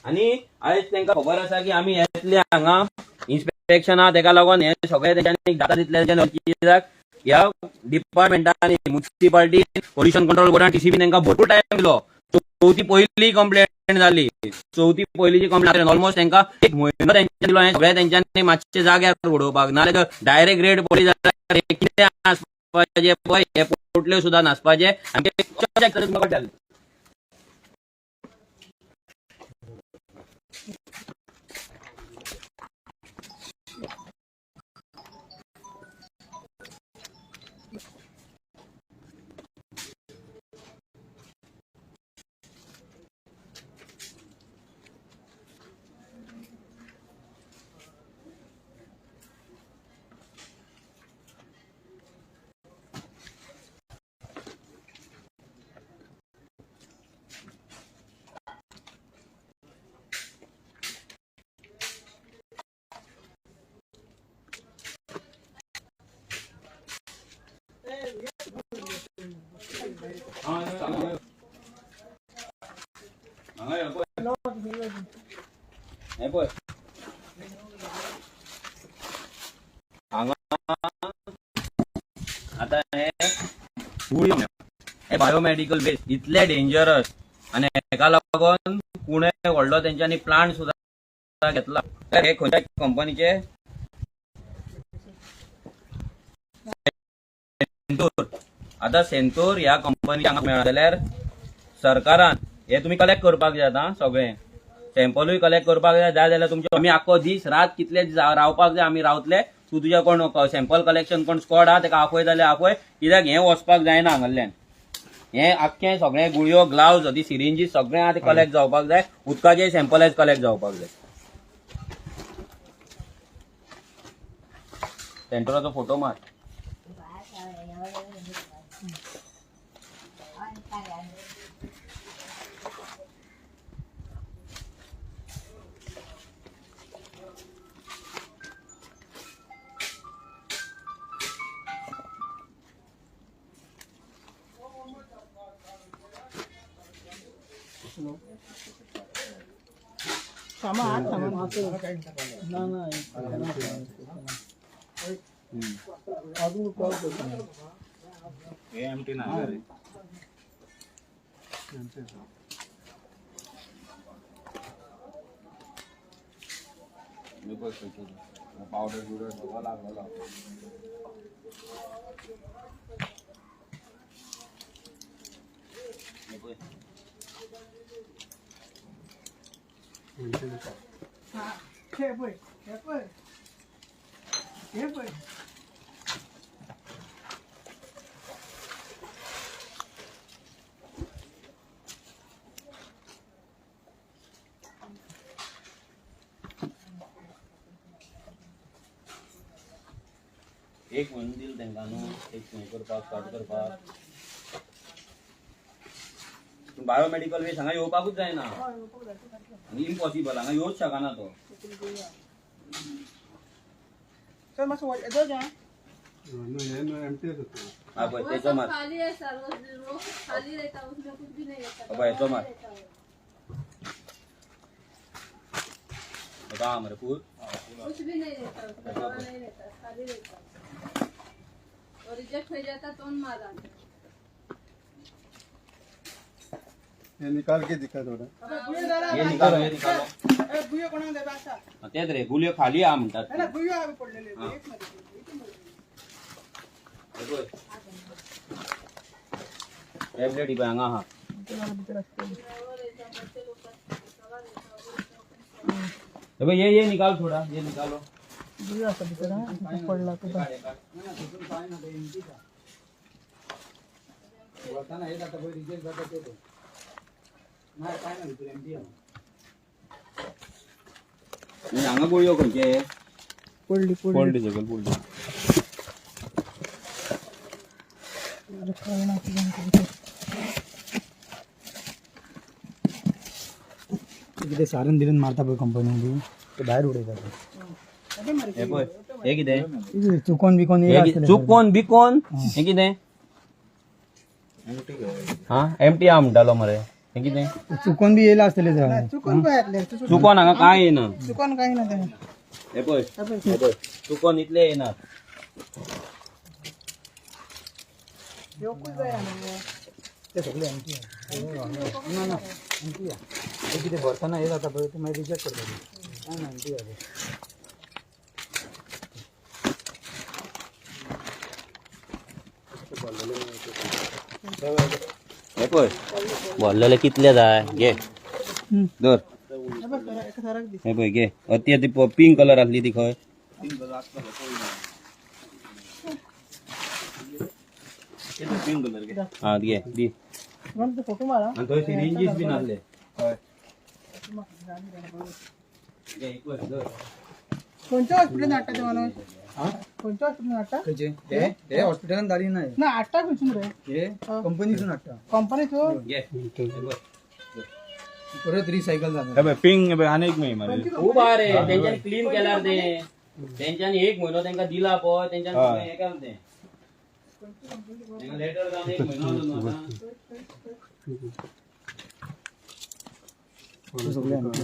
आनी आयज तांकां खबर आसा की आमी येतले हांगा इन्स्पेक्शना, तेका लागून हे सगळे तेंच्यांनी जाता तितले कित्याक ह्या डिपार्टमेंटांनी मुन्सिपालिटी पोल्युशन कंट्रोल बोर्डान टीसीबी तांकां भरपूर टायम दिलो. चवथी पयली कंप्लेंट जाली, चवथी पयलीची कंप्लेंट ऑलमोस्ट तांकां 1 म्हयनो तेंच्यांनी दिलो. हें सगळें तेंच्यांनी मातशें जाग्यार उडोवपाक, नाजाल्यार डायरेक्ट रेड पडली जाल्यार कितें आसपाचें पळय, हे पोटल्यो सुद्दां नासपाचें. आमचे हांगा आतां हे बायोमेडिकल वेस्ट इतले डेंजरस आनी हेका लागून पुणे व्हडलो तेंच्यांनी प्लांट सुद्दां घेतला. हे खंयच्या कंपनीचे, सेंतूर. आतां सेंतूर ह्या कंपनी हांगा मेळना जाल्यार सरकारान हे तुमी कलेक्ट करपाक जाय. आतां सगळें सॅम्पलूय कलेक्ट करपाक जाय, जाय जाल्यार तुमचे आमी आख्खो दीस रात कितले रावपाक जाय आमी रावतले. तूं तुज्या कोण सॅम्पल कलेक्शन कोण स्कॉड आहा तेका आपय जाल्यार आपय, कित्याक हें वचपाक जायना हांगासरल्यान. हें आख्खें सगळें गुळयो, ग्लावज, ती सिरिंजी सगळें आतां कलेक्ट जावपाक जाय. उदकाचे सॅम्पल आयज कलेक्ट जावपाक जाय. सेंटराचो फोटो मार. ना ना अजून कॉल करता. पावडर बिवडर सगळो लागलेलो. हे पळय. एक म्हयनो दिल तांकां न्हू, एक हें करपाक, स्टार्ट करपाक. पूण बायोमेडिकल वेस्ट हांगा येवपाकूच जायना, आनी इम्पॉसिबल, हांगा येवच शकना तो. सर मातसो येदो जा. न्हू हें न्हू एमटी आसा तें. हा पळय वो तेचो सब मार. खाली है सर, वो खाली रहता है, उसमें कुछ भी नहीं रहता. अब ऐसो दवा मार. नहीं रहता है। आतां हा मरे फूल. कुछ भी नहीं रहता उसमें, दवा नहीं रहता, खाली रहता है। और रिजेक्ट हो जाता तो मारा. हे निकाल के दिखा थोडा. हे निकालो, हे निकालो. गुयो कोणाक जाय आसा. हा, तेच रे, गुलयो खाली आहा म्हणटात. ना गुयो हांवें पडलेले. हा. हे पळय टॅबलेट ही पळय हांगा आहा. हे पळय, ये ये निकाल थोडा, ये निकालो. गुयो आसा भितर. पडला तुका. काढ, हे काढ. ना, तितून कांय ना, ते एमटी आसा. वताना हे जाता पळय, रिजेक्ट जाता ते पळय. ना, कांय ना भितर, एमटी आसा. आनी हांगा गुळयो खंयचे? पडली पडली. पडली, सकयल पडली. कळना कितें भितर. कितें सारण बिरण मारता पळय कंपनी, ते भायर उडयता. हे पळय, हे कितें? चुकोन बिकोन. हे चुकोन बिकोन. हे कितें? हा, एमटी आहा म्हणटालो मरे. हे कितें? चुकोन बी येयला आसतलें. चुकून खंय येतलें? चुकोन हांगा कांय येना. चुकून कांय ना तें. हे पळय, हे पळय, चुकोन इतले येना. येवकूच जाय न्हू. ते सगळे एमटी. ना ना, एमटी आहा. ते कितें भरतना हे जाता पळय, ते मागीर रिजेक्ट करता. कांय ना, एमटी आहा. हे पळय, भरलेले कितले जाय, घे धर. एका सराक दी. हे पळय, घे. ती ती पिंक कलर आसली ती खंय? पिंक कलर घे. हा, घे दी. फोटो मारा. आनी थंय सिरिंजीस बीन आसले. घे, एक वर धर. खंयच्या हॉस्पिटलान हाडटा ते माणूस? खंयच्या हॉस्पिटलान हाडटा? खंयचे ते? ते हॉस्पिटलान धाडी ना. ना, हाडटा खंयसून रे? हे कंपनीसून हाडटा. कंपनीचो. घे, हे पळय. परत रिसायकल जाता. हे पळय पिंक, हे पळय आनी एक मेळी मरे. खूब आहा रे, तेंच्यानी क्लीन केल्यार ते. तेंच्यानी एक म्हयनो तांकां दिला पळय, तेंच्यानी सगळें हें केलां तें. तांकां लेटर जावन एक म्हयनो जालो न्हू आतां. सगळे एमटी.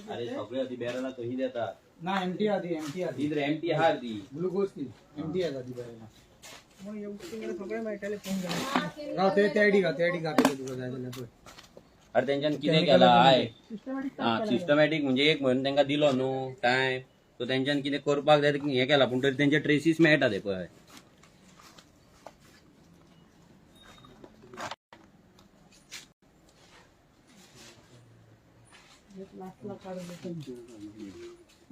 अरे, सगळे ती बॅरला तशी देतात. ना, एमटी आहा ती, एमटी आहा ती. ती एमटी आहा ती. ग्लुकोज ती एमटी आसा ती बॅरला. सगळे मेळटले फोन जाल्यार. राव, ते ते आयडी घाल, ते आयडी दाखयता तुका जाय जाल्यार पळय. अरे, तेंच्यान कितें केलां आयक. सिस्टमॅटीक. हा, सिस्टमॅटीक म्हणजे एक म्हयनो तांकां दिलो न्हू टायम, सो तेंच्यान कितें करपाक जाय तें हें केलां, पूण तरी तेंचे ट्रेसीस मेळटा ते पळय. लास्टला काढून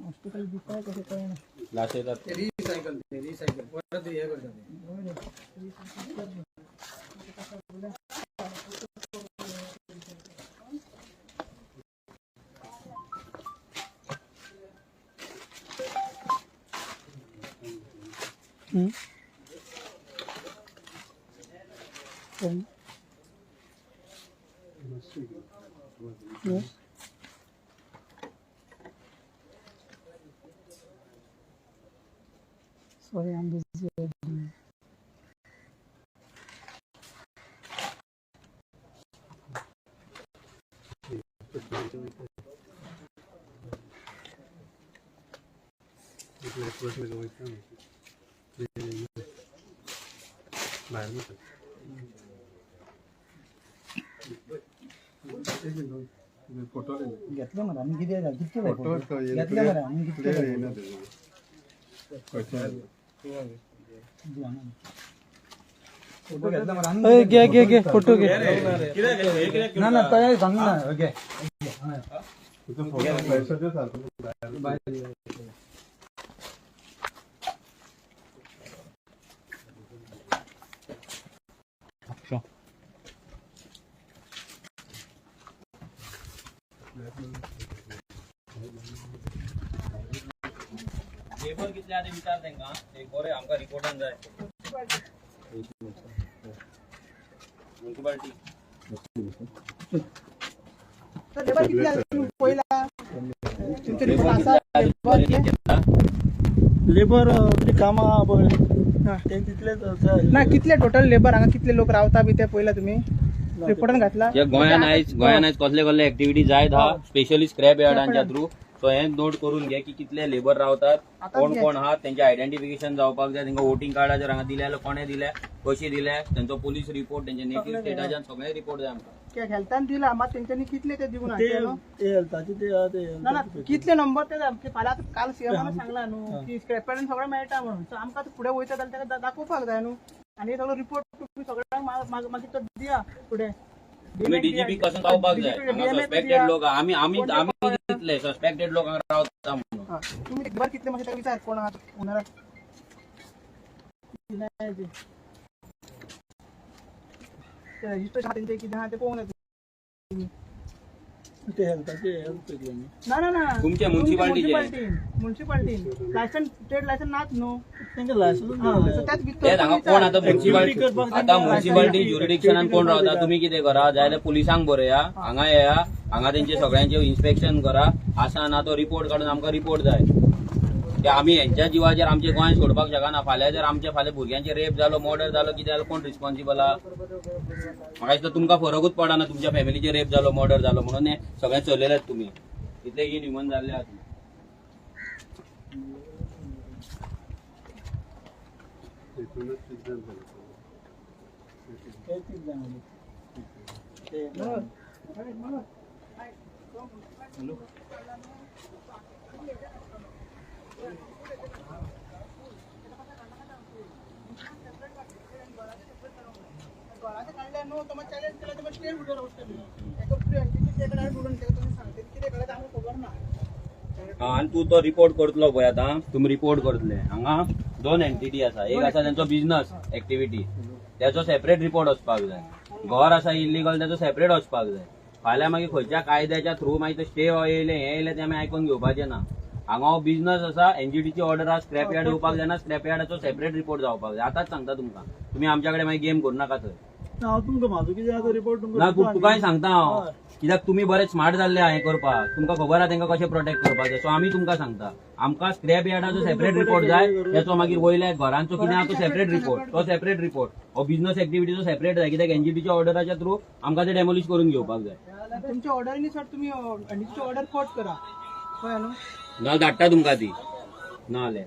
हॉस्पिटल दिसताय कशें कळना. लास्ट येतात. ते रिसायकल, ते रिसायकल परत हे करता ते. कोण? Yes. Sorry, I'm busy. वयता भायर वता. एक मिनट. फोटो घेतले मरे आनी कितें जाय कितके जाय फोटो घेतले मरे आनी कितके जाय फोटो घेतले मरे आनी घे घे घे फोटो घे. ना ना तयार सांग ना घे. लेबर कितले आहा ते विचार तांकां, एक बरें आमकां रिपोर्टान जाय. म्युनिसिपालिटी लेबर कितले पयला लेबर कामां आहा पळय ते तितलेच. ना कितले टोटल लेबर हांगा कितले लोक रावता बी ते पयला तुमी रिपोर्टान घातला. जे गोंयान आयज गोंयान आयज कसले कसले एक्टिविटी जायत हा, स्पेशली स्क्रॅप यार्डांच्या थ्रू, सो हे नोट करून घे की कितले लेबर रावतात, कोण कोण आहात, तेंचे आयडेंटिफिकेशन जावपाक जाय. तेंका वोटिंग कार्डा जर हांगा दिले जाल्यार कोणे दिले, कशी दिले, तेंचो पुलीस रिपोर्ट, तेंचे नेटिव्ह स्टेटाच्यान सगळे रिपोर्ट जाय आमकां. हेल्थान दिला मात तेंच्यांनी कितले ते दिवंक ना. ते हेल्थाचे ते आहा ते. ना ना कितले नंबर ते फाल्यां काल सीएमान सांगला न्हू की स्क्रॅप यार्डान सगळें मेळटा म्हणून. सो आमकां फुडें वयता जाल्यार ताका दाखोवपाक जाय न्हू. आनी सगळो रिपोर्ट तुमी सगळ्यांक मागीर तो दिया फुडें. तुम्ही डीजीपी कसं पावपाक जाय. हांगा सस्पेक्टेड लोक आमी आमी आमी दितले सस्पेक्टेड लोक हांगा रावता म्हणून. तुमी लेबर कितले मातशें ताका विचार कोण आहा ओनराक. रजिस्ट्रेशन तेंचें कितें आहा तें पळोवंक जाय. ते हेल्थाचे हेल्थ पयतले. ना ना ना तुमचे मुन्सिपालिटीचे मुन्सिपालिटीन लायसन ट्रेड लायसन नाच न्हू तेंका लायसन्स. त्याच तेच हांगा कोण आतां मुन्सिपालिटी, आतां मुन्सिपालिटी ज्युरिडिक्शनान कोण रावता, तुमी कितें करा जाल्यार पुलिसांक बरया, हांगा येया, हांगा तेंचे सगळ्यांचे इन्स्पेक्शन करा, आसा ना तो रिपोर्ट काडून आमकां रिपोर्ट जाय. ते आमी हेंच्या जिवाचेर आमचे गोंय सोडपाक शकना. फाल्यां जर आमचे फाल्यां भुरग्यांचे रेप जालो, मर्डर जालो, कितें जालो, कोण रिस्पॉन्सिबल आहा? म्हाका दिसता तुमकां फरकूच पडना तुमच्या फॅमिलीचे रेप जालो, मर्डर जालो म्हणून हे सगळें चलयल्यात तुमी, इतले इनह्युमन जाल्ले आहा तुमी. आनी तूं तो रिपोर्ट करतलो पळय, आतां तुमी रिपोर्ट करतले. हांगा दोन एंटिटी आसा, एक आसा तेंचो बिजनस एक्टिविटी, त्याचो सेपरेट रिपोर्ट वचपाक जाय. घर आसा इलिगल त्याचो सेपरेट वचपाक जाय. फाल्यां मागीर खंयच्या कायद्याच्या थ्रू मागीर स्टे येयले हें येयलें तें आमी आयकून घेवपाचें ना. हांगा हो बिजनस आसा, एनजीटीची ऑर्डर आसा, स्क्रॅप यार्ड येवपाक जायना, स्क्रॅप यार्डाचो सेपरेट रिपोर्ट जावपाक जाय. आतांच सांगता तुमकां, तुमी आमच्या कडेन मागीर गेम करूं नाका थंय. हांव तुमकां म्हाजो कितें आसा रिपोर्ट ना तुमकां तुकाय सांगता हांव, कित्याक तुमी बरे स्मार्ट जाल्ले आहा हें करपाक, तुमकां खबर आहा तेंकां कशें प्रोटेक्ट करपाचें. सो आमी तुमकां सांगता, आमकां स्क्रॅप यार्डाचो सेपरेट रिपोर्ट जाय, तेचो मागीर वयल्या घरांचो कितें आहा तो सेपरेट रिपोर्ट, तो सेपरेट रिपोर्ट, हो बिजनस एक्टिविटीचो सेपरेट जाय, कित्याक एनजीटीच्या ऑर्डराच्या थ्रू आमकां ते डेमोलिश करून घेवपाक जाय. तुमच्या ऑर्डरीनी सर तुमी एनजीटीची ऑर्डर कोट करा कळ्ळें न्हू. ना धाडटा तुमकां ती ना जाल्यार.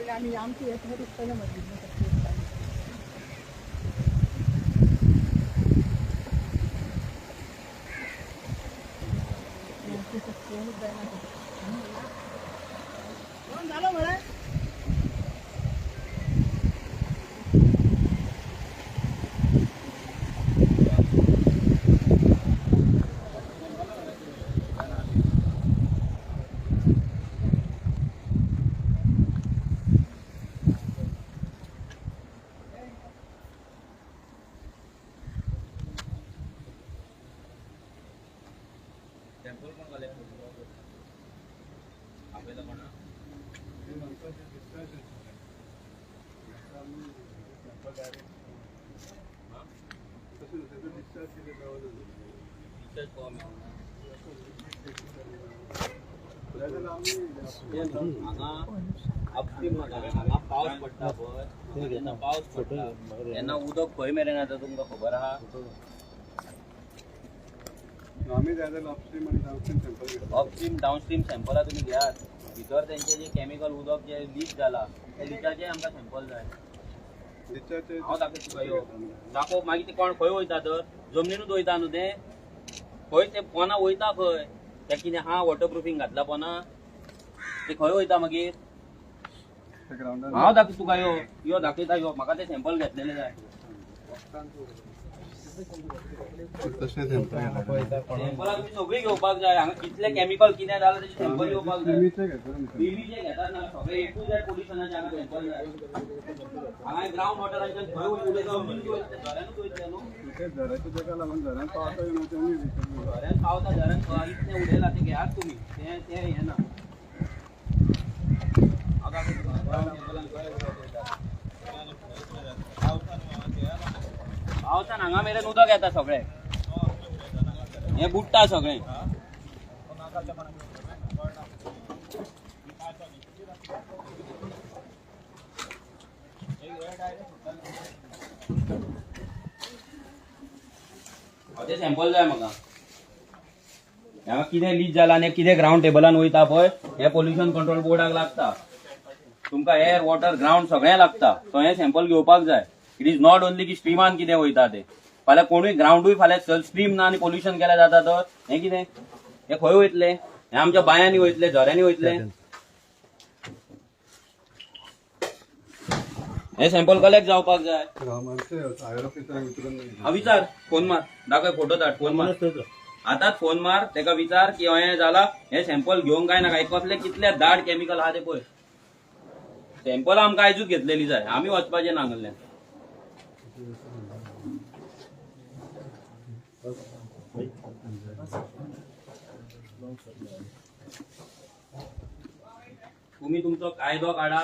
आमी आमची हें दिसतलें मागीर. जालो मरे. टेम्पल कोण घाले? आपयला कोणा? डिस्चार्ज फॉर्म हांगा अपस्ट्रीम हांगा पावस पडटा पळय, जेन्ना पावस पडटा तेन्ना उदक खंय मेरेन येता तुमकां खबर आहा? आमी जाय जाल्यार अपस्ट्रीम आनी डावनस्ट्रीम सॅम्पल घेतले. अपस्ट्रीम डावनस्ट्रीम सॅम्पलां तुमी घेयात. भितर तेंचे जे केमिकल उदक जे लीक जाला, ते लिकाचे आमकां सॅम्पल जाय. डिस्चार्ज. हांव दाखयता तुका, यो दाखोव. मागीर ते कोण खंय वयता तर? जमनीनूच वयता न्हू ते. खंय ते पोना वयता खंय? ते कितें आहा, वॉटर प्रुफींग घातला पोना? ते खंय वयता मागीर? ग्रावंडार. हांव दाखयता तुका, यो यो, दाखयता यो. म्हाका ते सॅम्पल घेतलेले जाय. तशें सॅम्पल. सॅम्पलां तुमी सगळीं घेवपाक जाय. हांगा कितले केमिकल कितें जालां तेचे सॅम्पल घेवपाक जाय. स्ट्रिमीचे घेतले न्ही. स्ट्रिमीचे घेतात ना, सगळे ए टू झेड पोल्युशनाचे हांगा सॅम्पल जाय. हांगा ग्रावंड वॉटरांच्यान खंय वयतले? जमनीनूच वयतले, झऱ्यानूच वयतले न्हू. ते झऱ्याच्या तेका लागून झऱ्यान पावता येना तें आमी. झऱ्यान पावता, झऱ्यान इतलें उडयलां तें घेयात तुमी. तें तें हें ना. हांव दाखयता तुका, ground table खंय वयता. पावसान हांगा मेरेन उदक येता सगळें. हें बुडटा सगळें. ते सॅम्पल जाय म्हाका. हांगा कितें लीक जाला आनी कितें ग्रावंड टेबलान वयता पळय, हें पोल्युशन कंट्रोल बोर्डाक लागता. तुमकां एअर, वॉटर, ग्रावंड सगळें लागता. सो हें सॅम्पल घेवपाक जाय. It is not only की स्ट्रीमान कितें वयता तें. फाल्यां कोणूय ग्रावंडूय फाल्यां स्ट्रीम ना आनी पोल्युशन केल्यार जाता तर हें कितें? हें खंय वयतलें? हें आमच्या बांयांनी वयतलें, झऱ्यांनी वयतलें. हें सॅम्पल कलेक्ट जावपाक जाय. हायर ऑफिसरांक विचारून. हा, विचार, फोन मार, दाखय, फोटो धाड, फोन मार. आतांच फोन मार तेका, विचार की हें जाला, हें सॅम्पल घेवंक काय नाका. कसले कितले दाड केमिकल आहा ते पळय. सॅम्पल आमकां आयजूच घेतलेली जाय. आमी वचपाचें ना हांगल्यान. तुम्ही तुमचो कायदो काडा,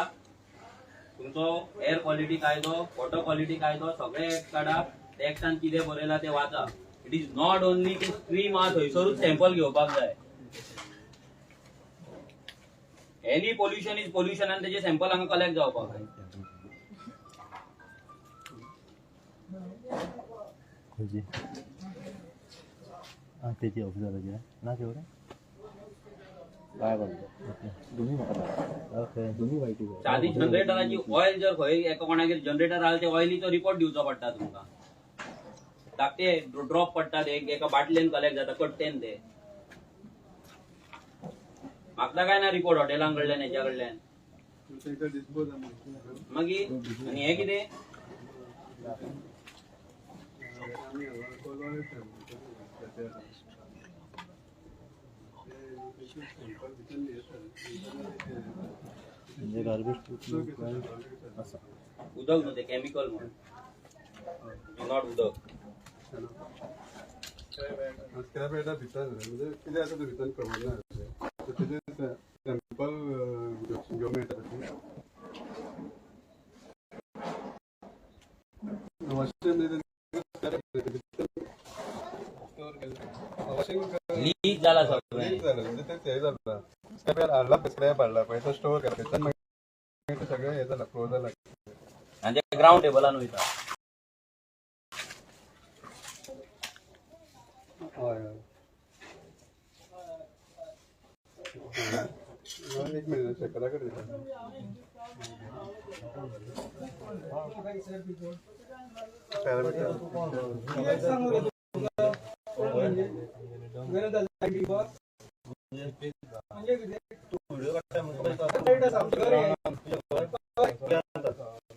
तुमचो एअर क्वॉलिटी कायदो, वॉटर क्वॉलिटी कायदो, सगळे एक्ट काडा. त्या एक्टान कितें बरयलां तें वाचा. It is not only की स्ट्रीम आहा थंयसरूच सॅम्पल घेवपाक जाय. एनी पोल्युशन is pollution आनी तेजे सॅम्पल हांगा कलेक्ट जावपाक जाय. खंयची? आं, तेची ऑफिसराची ना तेवढे. ओके, दोन्ही म्हाका. ओके, दोन्ही वायटी. सादी जनरेटराची ऑयल जर खंय एका कोणागेर जनरेटर आहा, ते ऑयलीचो रिपोर्ट दिवचो पडटा तुमकां. धाकटे ड्रॉप पडटा ते एका बाटलेन कलेक्ट जाता, कट्टेन ते. मागता काय ना रिपोर्ट हॉटेलां कडल्यान, हेच्या कडल्यान? तांकां डिस्पोज. मागीर आनी हें कितें? आमी हांगा म्हणजे गार्बेज ट्रीटमेंट आसा. उदक न्हू ते, केमिकल म्हणून, not उदक. स्क्रॅप यार्डा भितर म्हणजे कितें आसा तें भितर खबर ना. तेजें सॅम्पल घेवंक मेळटा तशें वॉशिंग म्हणजे वॉशिंग. लीक जाला सगळें. लीक जालें म्हणजे तें हें जालां, स्क्रॅप यार्ड हाडला, स्क्रॅप हाडला पळय, तो स्टोर केला भितर, मागीर तें सगळें हें जालां, फ्लो जालां. आनी ते ग्रावंड टेबलान वयता. हय हय, एक मिनिट, शेखरा कडेन पॅरामीटर.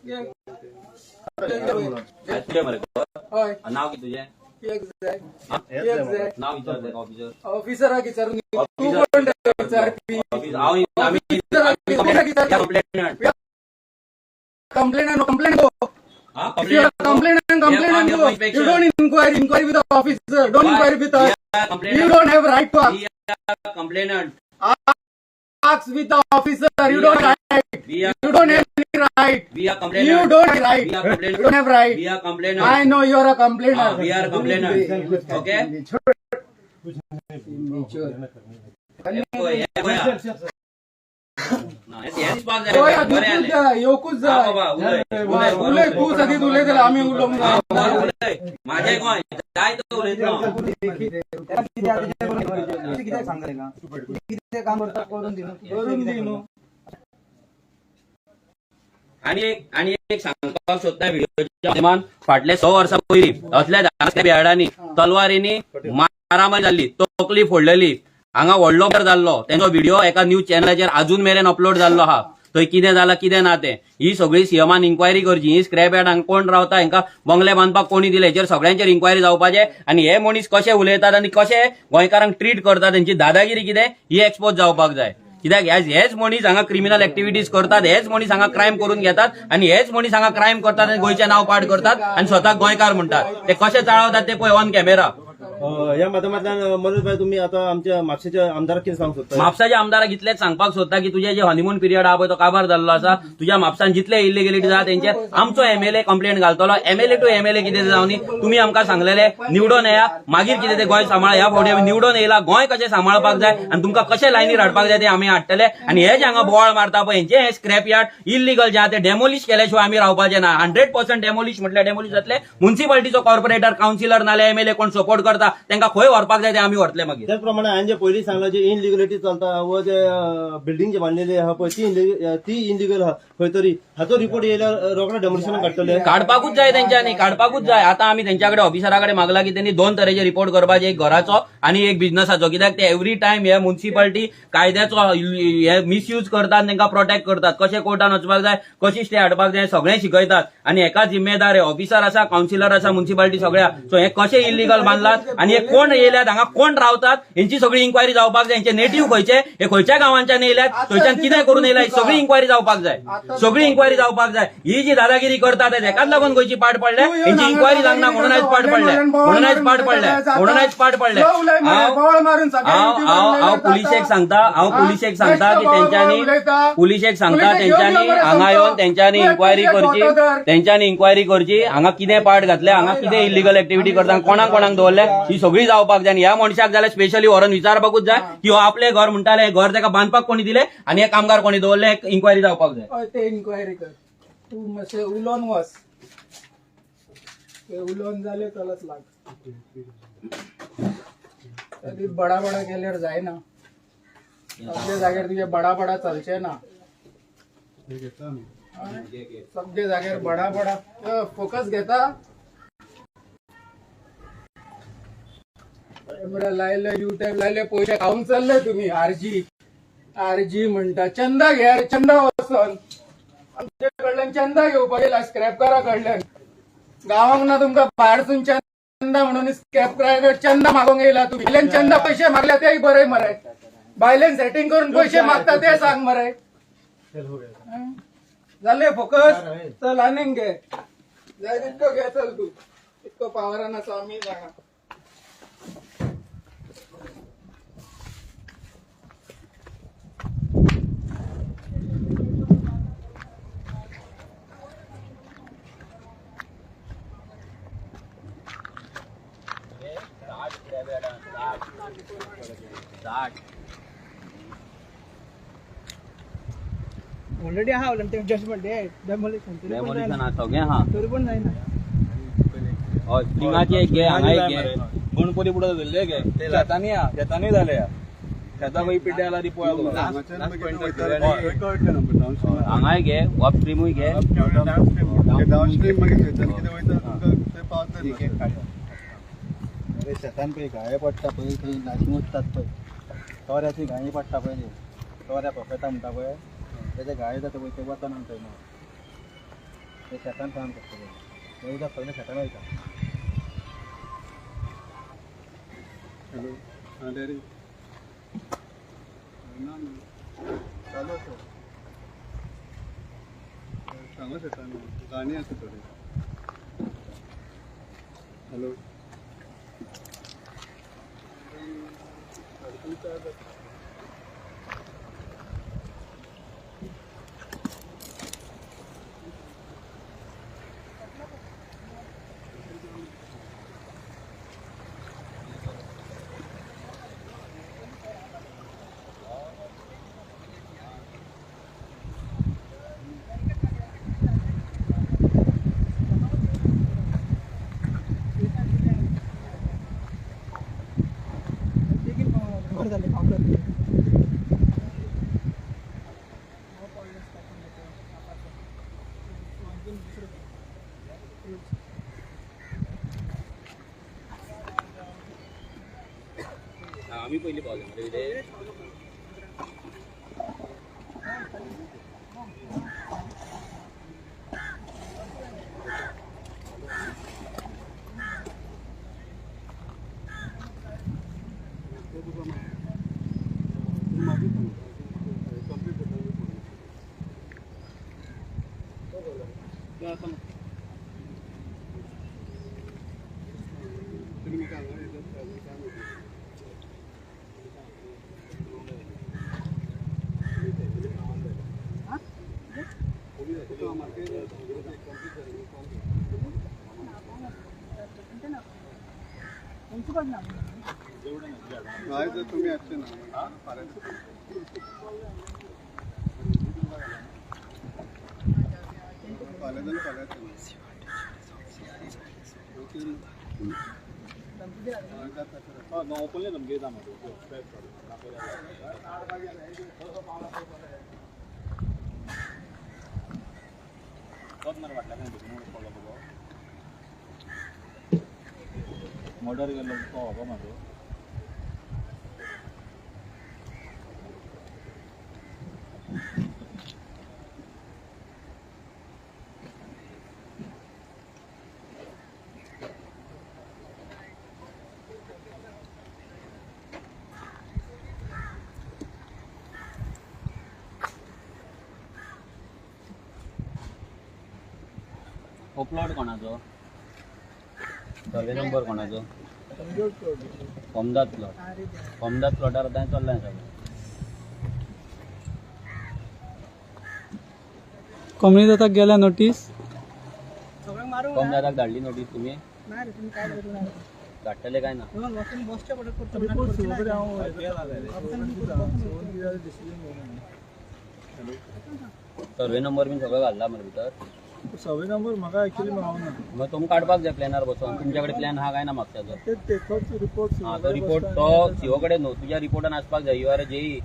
म्हणजे कितें तुजें मरे? हय. नाव कितें तुजें? कित्याक जाय? कित्याक जाय? नाव विचार तेका, ऑफिसर. ऑफिसराक विचारून तूं कोण रे विचारपी? हांव आमी complainant. Complaint, complaint go. हा. If you are complainant, complainant go. You don't inquire, inquiry with the officer. Don't inquiry with us. You don't have right to ask. Complainant. Ask with the officer. You don't have right. We are You don't have any right. We are You complainant. don't have right. We are complainant. You don't have right. We are complainant. I know you are a complainer. We are complainant, okay? Nature. हे पळय, हे पळय. येवकूच जाय. उलय तूं सदींच उलयतले, आमी उलोवंक ना. माझे गोंय जाय तो उलयतलो. कित्याक सांगता कितें काम करता करून दी करून दी न्हू. आणि एक सांगपाक सोदता, व्हिडिओच्या माध्यमान, फाटले 6 वर्सां पयलीं असल्या स्क्रॅप यार्डांनी तलवारींनी मारामारी जाल्ली, तकली फोडलेली, हांगा व्हडलो मर्डर जाल्लो. तेंचो व्हिडिओ एका न्यूज चॅनलाचेर अजून मेरेन अपलोड जाल्लो आहा. थंय कितें जाला कितें ना तें ही सगळी सीएमान इन्क्वायरी करची. ही स्क्रॅप यार्ड हांगा कोण रावता, हांकां बंगले बांदपाक कोणी दिले, हेचेर सगळ्यांचेर इन्क्वायरी जावपाचें. आनी हे मनीस कशे उलयतात आनी कशे गोंयकारांक ट्रीट करतात, तेंची दादागिरी कितें ही एक्सपोज जावपाक जाय. कित्याक हेच मनीस हांगा क्रिमिनल एक्टिविटीज करतात, हेच मनीस हांगा क्रायम करून घेतात आनी हेच मनीस हांगा क्रायम करतात आनी गोंयचें नांव पाड करतात आनी स्वताक गोंयकार म्हणटात. ते कशे चाळवतात ते पळय ऑन कॅमेरा. ह्या माध्यमांतल्यान मनोज भाई, तुम्ही आता आमच्या म्हापशेच्या आमदाराक कितें सांगूंक सोदता? म्हापसाच्या आमदाराक इतलेंच सांगपाक सोदता की तुजे जे हनीमून पिरियड आहा पळय तो काबार जाल्लो आसा. तुज्या म्हापसान जितले इलिगलिटी आसा तेंचेर आमचो एमएलए कंप्लेंट घालतलो. एमएलए टू एमएलए कितें जावनी, तुमी आमकां सांगलेले निवडून येया, मागीर कितें तें गोंय सांबाळ. ह्या फावटी आमी निवडून येयला, गोंय कशें सांबाळपाक जाय आनी तुमकां कशें लायनीर हाडपाक जाय ते आमी हाडटले. आनी हे जे हांगा बोवाळ मारता पळय, हेंचे हे स्क्रॅप यार्ड इलिगल जे आहा ते डेमोलिश केल्या शिवाय आमी रावपाचे ना. 100% डेमोलिश म्हटल्यार डेमोलिश जातले. मुन्सिपालिटीचो कॉर्पोरेटर, कावन्सिलर नाल्यार एमएलए कोण सपोर्ट करता तांकां खंय व्हरपाक जाय ते आमी व्हरतले मागीर. त्याच प्रमाणे हांवें जे पयलीं सांगला, जे इनलिगलिटी चलता व जे बिल्डिंग जे बांदलेली आहा पळय ती इनलिगल आहा खंय तरी, हाचो रिपोर्ट येयल्यार रोखडो डेमोलिशन काडटले. काडपाकूच जाय तेंच्यांनी, काडपाकूच जाय. आतां आमी तेंच्या कडेन ऑफिसरा कडेन मागला की त्यांनी 2 तरेचे रिपोर्ट करपाचे, एक घराचो आनी एक बिझनसाचो. कित्याक ते एवरी टायम हे मुन्सिपालिटी कायद्याचो हे मिसयूज करतात, तांकां प्रोटेक्ट करतात. कशें कोर्टान वचपाक जाय, कशी स्टे हाडपाक जाय सगळें शिकयतात. आनी एका जिम्मेदार हे ऑफिसर आसा, कावन्सिलर आसा, मुन्सिपालिटी सगळ्या. सो हे कशें इलिगल बांदलात आनी हे कोण येयल्यात, हांगा कोण रावतात, हेंची सगळी इन्क्वायरी जावपाक जाय. हेंचे नेटीव खंयचे, हे खंयच्या गांवांच्यान येयल्यात, थंयच्यान कितें करून येयल्या, सगळी इन्क्वायरी जावपाक जाय. सगळी इन्क्वायरी जावपाक जाय. ही जी दादागिरी करतात हेकाच लागून गोंयची पाड पडल्या. हेंची इन्क्वायरी जावंक ना म्हणून आयज पाड पडल्या, म्हणून आयज पाड पडल्या, म्हणून आयज पाड पडल्या. हांव पुलिशेक सांगता, हांव पुलिशेक सांगता की तेंच्यांनी, पुलिशेक सांगता तेंच्यांनी हांगा येवन तेंच्यांनी इन्क्वायरी करची, तेंच्यांनी इन्क्वायरी करची. हांगा कितें पाड घातले, हांगा कितें इलिगल एक्टिविटी करता, कोणाक कोणाक दवरले, ही सगळी जावपाक जाय. आनी ह्या मनशाक जाल्यार स्पेशली व्हरून विचारपाकूच जाय की हो आपलें घर म्हणटाले, हें घर ताका बांदपाक कोणी दिलें आनी हे कामगार कोणी दवरले, इन्क्वायरी जावपाक जाय. हय, ते इन्क्वायरी कर, तूं मातशें उलोवन वच, ते उलोवन जालें चलत लाग. तरी बडाबडा केल्यार जायना, सगळे जाग्यार तुजे बडाबडा चलचे ना, सगळे जाग्यार बडाबडा फोकस घेता. कॅमेरा लायले, युट्यूब लायले, पयशे खावन चल्ले तुमी. आरजी आरजी म्हणटा, चंदा घे रे, चंदा वचोन आमचे कडल्यान चंदा घेवपाक येयला, स्क्रॅपकारा कडल्यान. गांवांक ना तुमकां भायरसून चंदा म्हणून स्क्रॅप चंदा मागोवंक येयला तुमी. भायल्यान चंदा पयशे मागल्या तेय बरय मरे, भायल्यान सेटींग करून पयशे मागता ते सांग मरे. जाले फोकस, चल आनीक घे, जाय तितको घे, चल तूं इतको पावरान आसा आमी जाणा. ऑलरेडी आहा ते जजमेंट डेमोलिशन, डेमोलिशन आहा सगळें आहा, तरी पण जायना. हय, स्प्रिंगाचे एक घे, हांगा एक घे. गणपती पुढे जाल्ले घे, शेतांनी या, शेतांनी जाले शेतां खंय पिड्ड्यार जाला ती पळय. हांगाय घे, अपस्ट्रीमूय घे. डावनस्ट्रीम मागीर थंयच्यान कितें वयता तुमकां तें पावतलें. अरे शेतान पळय घाये पडटा पळय, थंय नाशींग वचतात पळय, तोऱ्याची घाई पडटा पळय, तोऱ्या पपेता म्हणटा पळय, तेजे घाये जाता पळय, ते वचना थंय, ते शेतान काम करता पळय, ते उदक सगळें शेतान वयता. हॅलो, हां डॅडी, ना ना चालू आसा, सांगू शेतान गाणी आसा थोडी. हॅलो, 3:30 जाता. आमी पयलीं पावले मरे कितें. तुम्ही आजचे ना मर्डर केल्लो तो बाबा म्हाजो. हो प्लॉट कोणाचो? सर्वे नंबर कोणाचो? कोमदाद प्लॉट. कोमदाद प्लॉटार आतां चल्लां सगळें. कोमनी गेल्या नोटीस? कोमदादाक धाडली नोटीस तुमी? धाडटले काय ना? सर्वे नंबर बीन सगळो घालला मरे भितर. सर्वे नंबर म्हाका एक्चुअली मेळना. मग तुमकां काडपाक जाय प्लॅनार बसोन. तुमच्या कडेन प्लॅन हा काय ना म्हापशाचो? तेचोच रिपोर्ट. हा तो रिपोर्ट तो सीओ कडेन न्हू, तुज्या रिपोर्टान आसपाक जाय. You are a JE,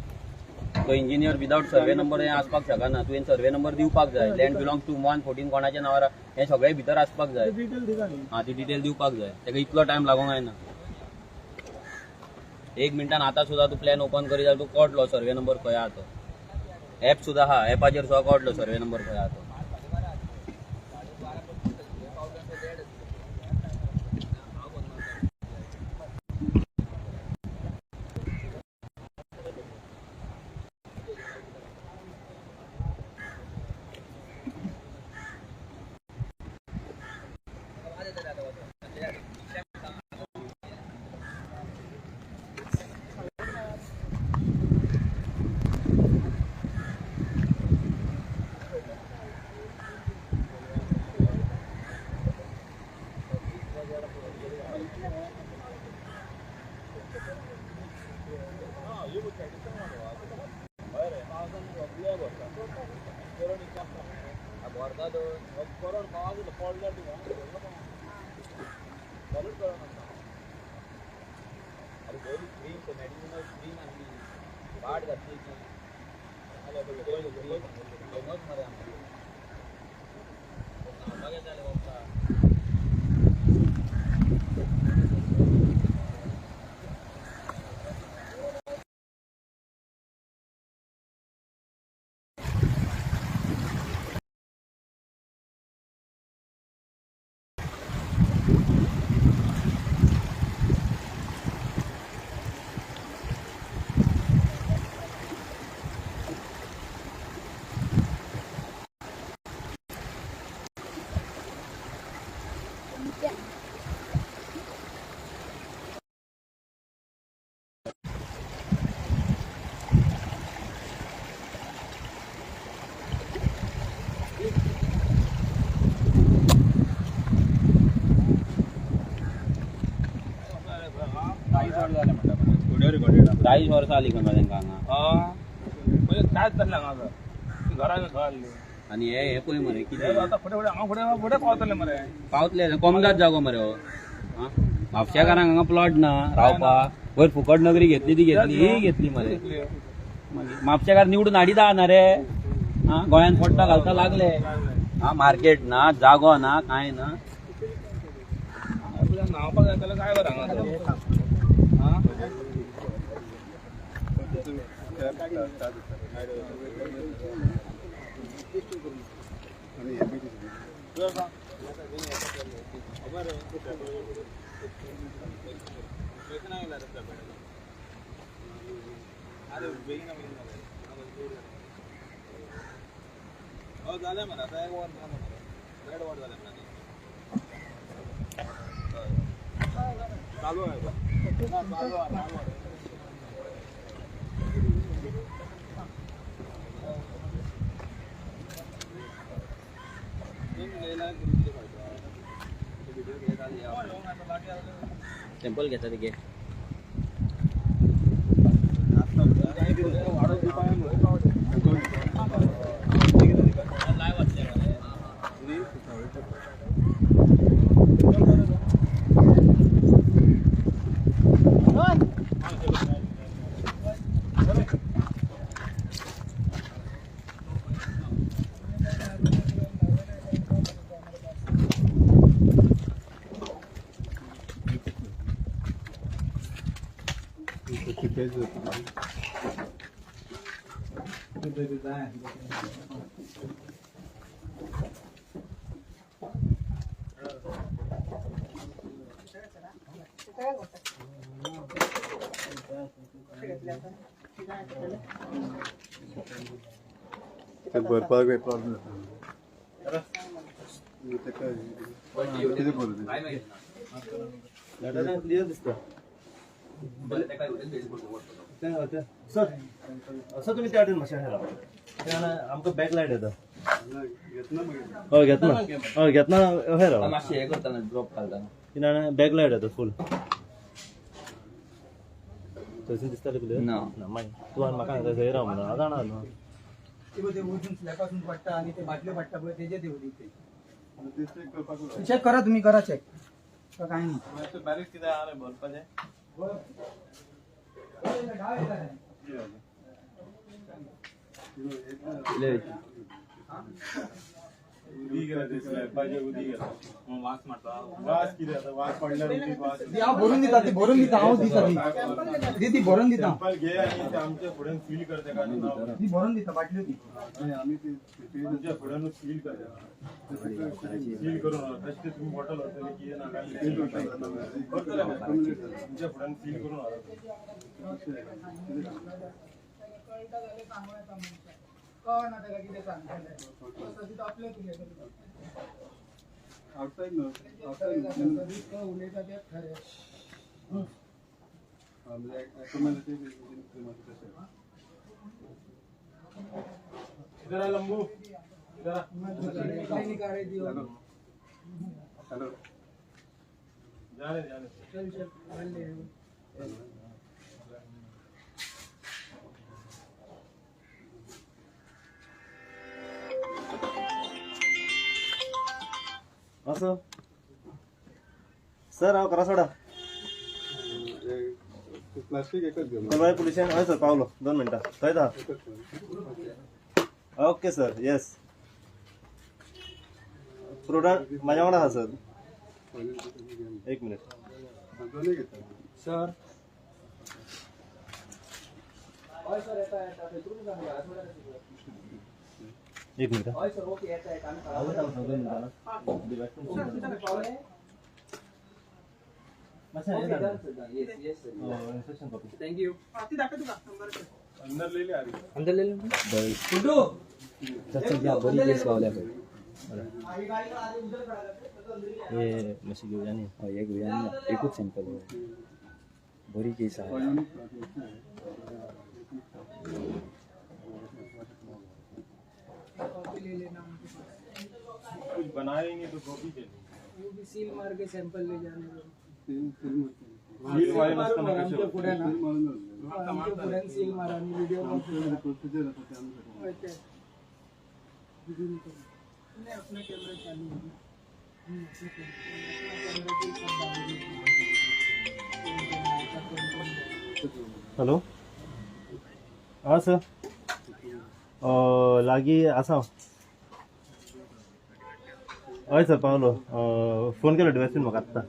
तो इंजिनियर विदाउट सर्वे नंबर हें आसपाक शकना. तुवें सर्वे नंबर दिवपाक जाय. लँड बिलोंग्स टू 114 कोणाच्या नांवार हें सगळें भितर आसपाक जाय. हा ती डिटेल दिवपाक जाय. तेका इतलो टायम लागोंक जायना. एक मिनटान आतां सुद्दां तूं प्लॅन ओपन करी जाल्यार तूं कळटलो सर्वे नंबर खंय आहा तो. एप सुद्दां आहा, एपाचेर सुद्दां कळटलो सर्वे नंबर खंय आहा तो. चाळीस वर्सां आली खंय तांकां हांगा. कांयच जालें हांगा घरान खंय. आनी हे हे पळय मरे कितें आतां फुडें फुडें हांगा फुडें फुडें पावतले मरे. पावतले कोमदाद जागो मरे हो. म्हापशेकारांक हांगा प्लॉट ना रावपाक. वयर फुकट नगरी घेतली ती घेतली ही घेतली मरे. मागीर म्हापशेकार निवडून हाडिता ना रे. आं गोंयांत पडटा घालता लागले. आं मार्केट ना, जागो ना, कांय ना. न्हांवपाक जाय जाल्यार काय बरें हांगा. आनी हे बी जालें मरे आतां एक वर जालें मरे, देड वर जालें मरे, चालू आहे चालू आहे. टेम्पल घेता ते घे. भरपाक प्रॉब्लेम जाता तेका कितें करूं. क्लियर दिसता सर. सर तुमी त्या वाटेन मातशें रावा, आमकां बॅक लायट येता. हय घेतना, हय घेतना हय रावा मातशें हें करतना ड्रॉप घालतना कितें बॅक लायट येता फूल. थंयसून दिसतालें क्लियर ना. ना मागीर तूं आनी म्हाका सांगता थंय राव म्हणून हांव जाणा न्हू. ते वचून स्लॅपासून पडटा आनी ते बाटल्यो पडटा पळय तेजे ते उदीक ते चेक करपाक चेक करा तुमी, करा चेक, कांय न्ही. बारीक कितें आहा रे भरपाचें. हांव भरून दिता, ती भरून दिता, हांव दिता, ती ती भरून दिता, ती भरून दिता बाटल्यो ती. आमी कळटा जाल्यार सांगू येता मनशाक, कळना ताका कितें सांगतलें, सदींच आपलें तुगेलें आउटसायड न्हू, सदींच तो उलयता तें खरें. हॅलो चल चल घाल. असो सर हांव करासवाडा प्लास्टीक एकच घेवन कोलवाळे पुलिशेन. हय सर पावलो, 2 मिनटां थंयच आहा. ओके सर, येस प्रोडक्ट म्हाज्या वांगडा आहा सर. एक मिनिट दोनूय घेता सर. हय सर येता येता, एक मिनिट. हय सर ओके येता येता. Thank you. ती दाखय तुका नंबर. अंदर ले लो. बरी केस पावल्या पळय. हे मातशें घेवया न्ही. हय हे घेवया न्ही, एकूच सॅम्पल. बरी केस आहा. कुछ बनाया ही नहीं तो कॉपी के लिए वो भी सील मार के सैंपल ले जाने दो. सील मारून आसतना कशें आमच्या फुड्यान आमच्या फुड्यान सील मार आनी व्हिडिओ. नहीं अपना कैमरा चालू है. हॅलो हा सर, लागीं आसा हांव. हय सर पावलो. फोन केलो डिवायसीन म्हाका आत्तां.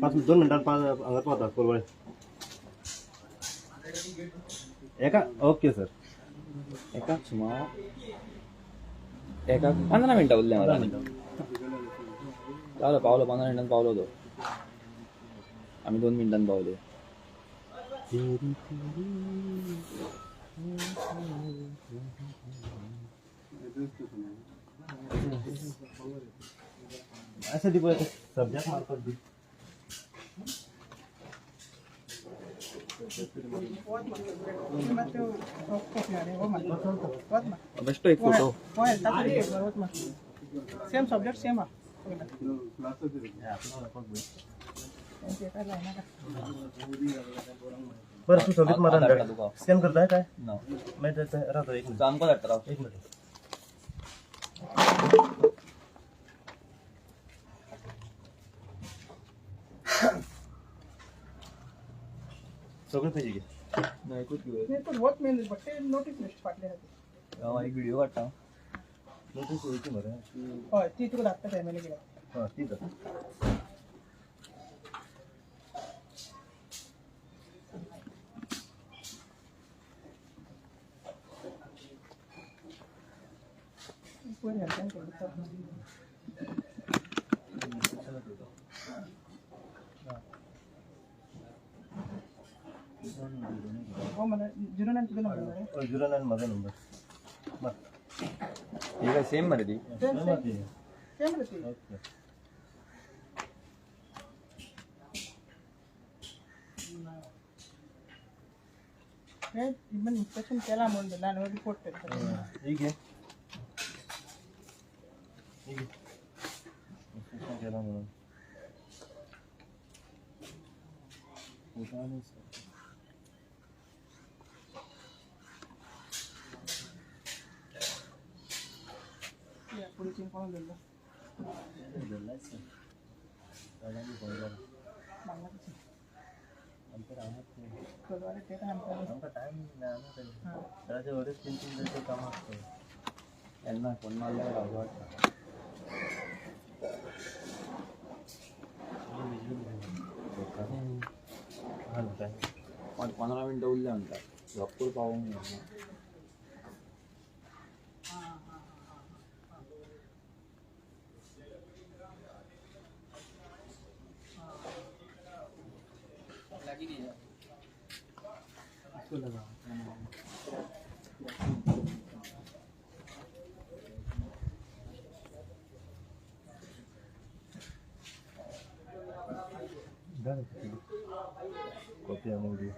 5 2 मिनटान 5 हांगा पावता कोलवाळे. एका ओके सर एका सुमार एका 15 मिनटां उरलें मला. पावलो पावलो 15 मिनटान पावलो तो. आमी 2 मिनटान पावले. अशें दी पळय सब्जेक्ट मारपाक दी. बेश्टो एक फोटो. सेम सब्जेक्ट सेम आहा. बरं तू सगळीच मारा स्कॅन करताय काय ना मागीर राहतो एक मिनिट आमकां धाडटा राव. एक मिनिट. सगळे पैसे घे. एकूच घेवया. वच मेन बट ते नोटीस लिस्ट फाटले खातीर. हांव एक व्हिडिओ काडटा. नोटीस वयची मरे. हय ती तुका धाडटा फॅमिली कित्याक. हां ती जाता. पयर हेल्थान केल्लो. हो मला 09 तुझा नंबर आहे. 09 माझा नंबर. ठीक आहे सेम मरे ती. सेम सेम रे ती. ओके हे इवन इन्स्पेक्शन केला म्हणून दिला आणि रिपोर्ट केला. ठीक आहे ठीक आहे इन्स्पेक्शन केला म्हणून पुलिसीन कोण धरलो त्यांना फोन मारल्यावर राहू वाटतं. 15 मिनटं उरले म्हणतात भरपूर पावूंक ना. कॉपी आणून दे.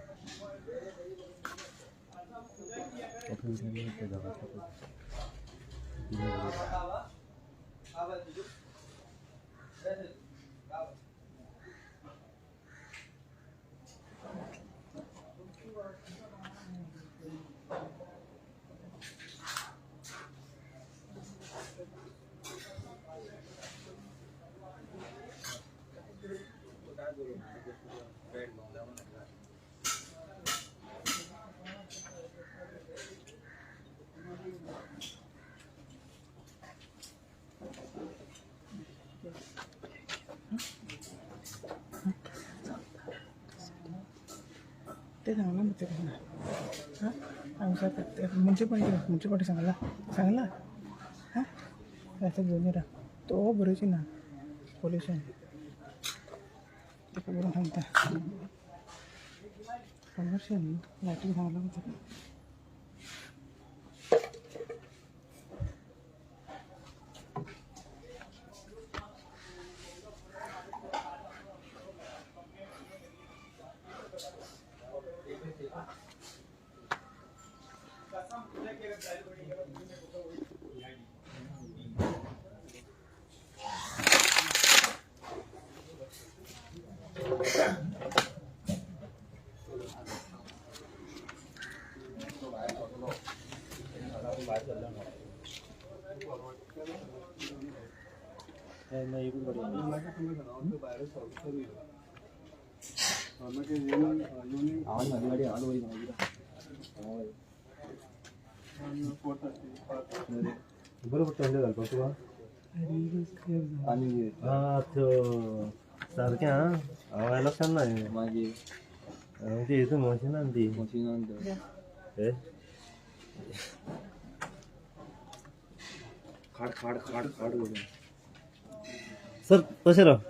ते सांगला मग ते हां आमच्या मुन्सिपाल्टी मुन्सिपाल्टी सांगला सांगला हां असं घेऊन येता तो बरोची ना पोल्युशन ताका बरोवन सांगता कमर्शियल न्हू लायटींग सांगला मग ताका. बरोबर थंड घालपाक तुका सारकें आं हांव लक्षान ना मागीर ती हितून मशिनान ती मशिनान हे खाड खाड खाड खाड सर कशें राव.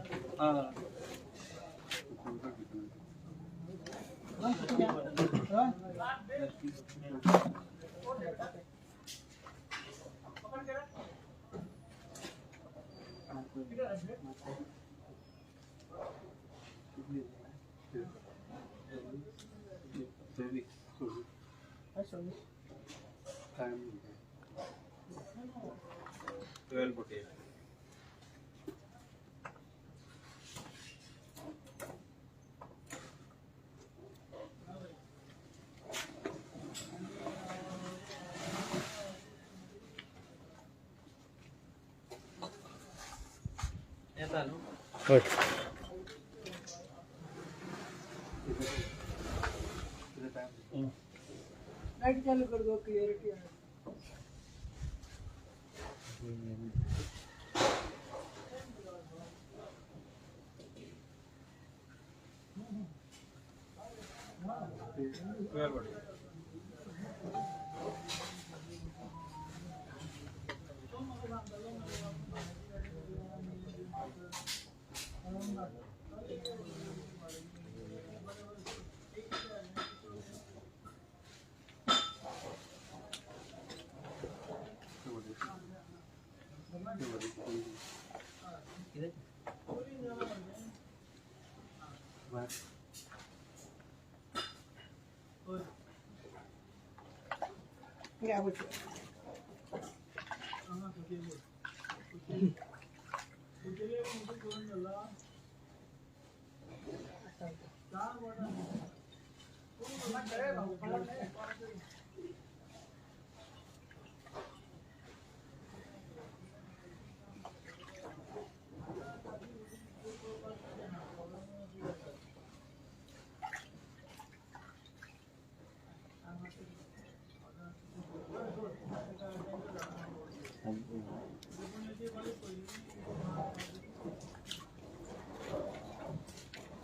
Time 12:40. हय. लाइट चालू कर दो, क्लियरिटी.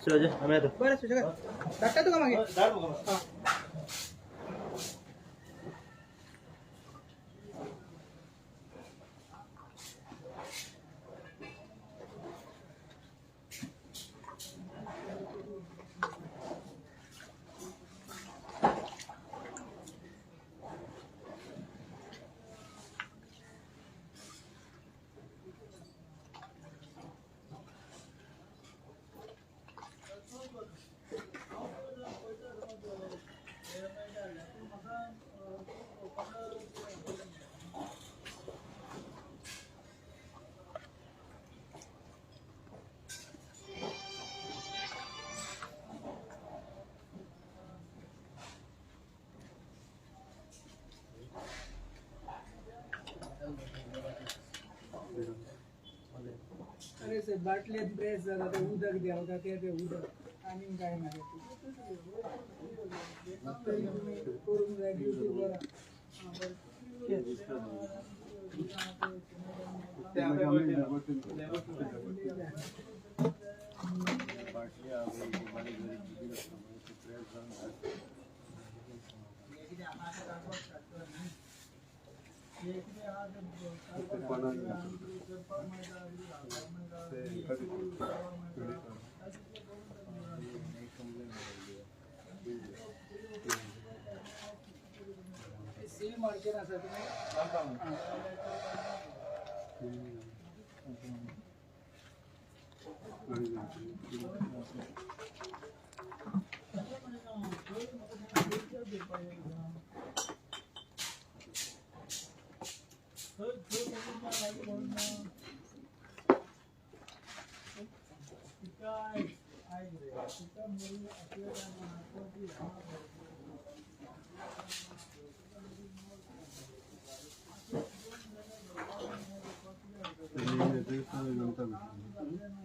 शिवाजी आमी येता. बरें सुशेगाद धाडटा तुका मागीर. धाड म्हाका. अरे से बाटलेत ब्रेस जाला ते उदक देंवता ते ते उदक आनीक काय ना तरी तुमी करूंक जाय ड्युटी बरा. सील मारचें आसा तुमी.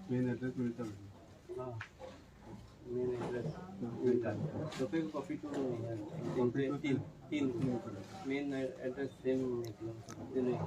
मेन एड्रेस मेळटा. मेन एड्रेस मेळटा. कॉफी टू तीन तीन मेन एड्रेस सेम मेळटलो तिनूय.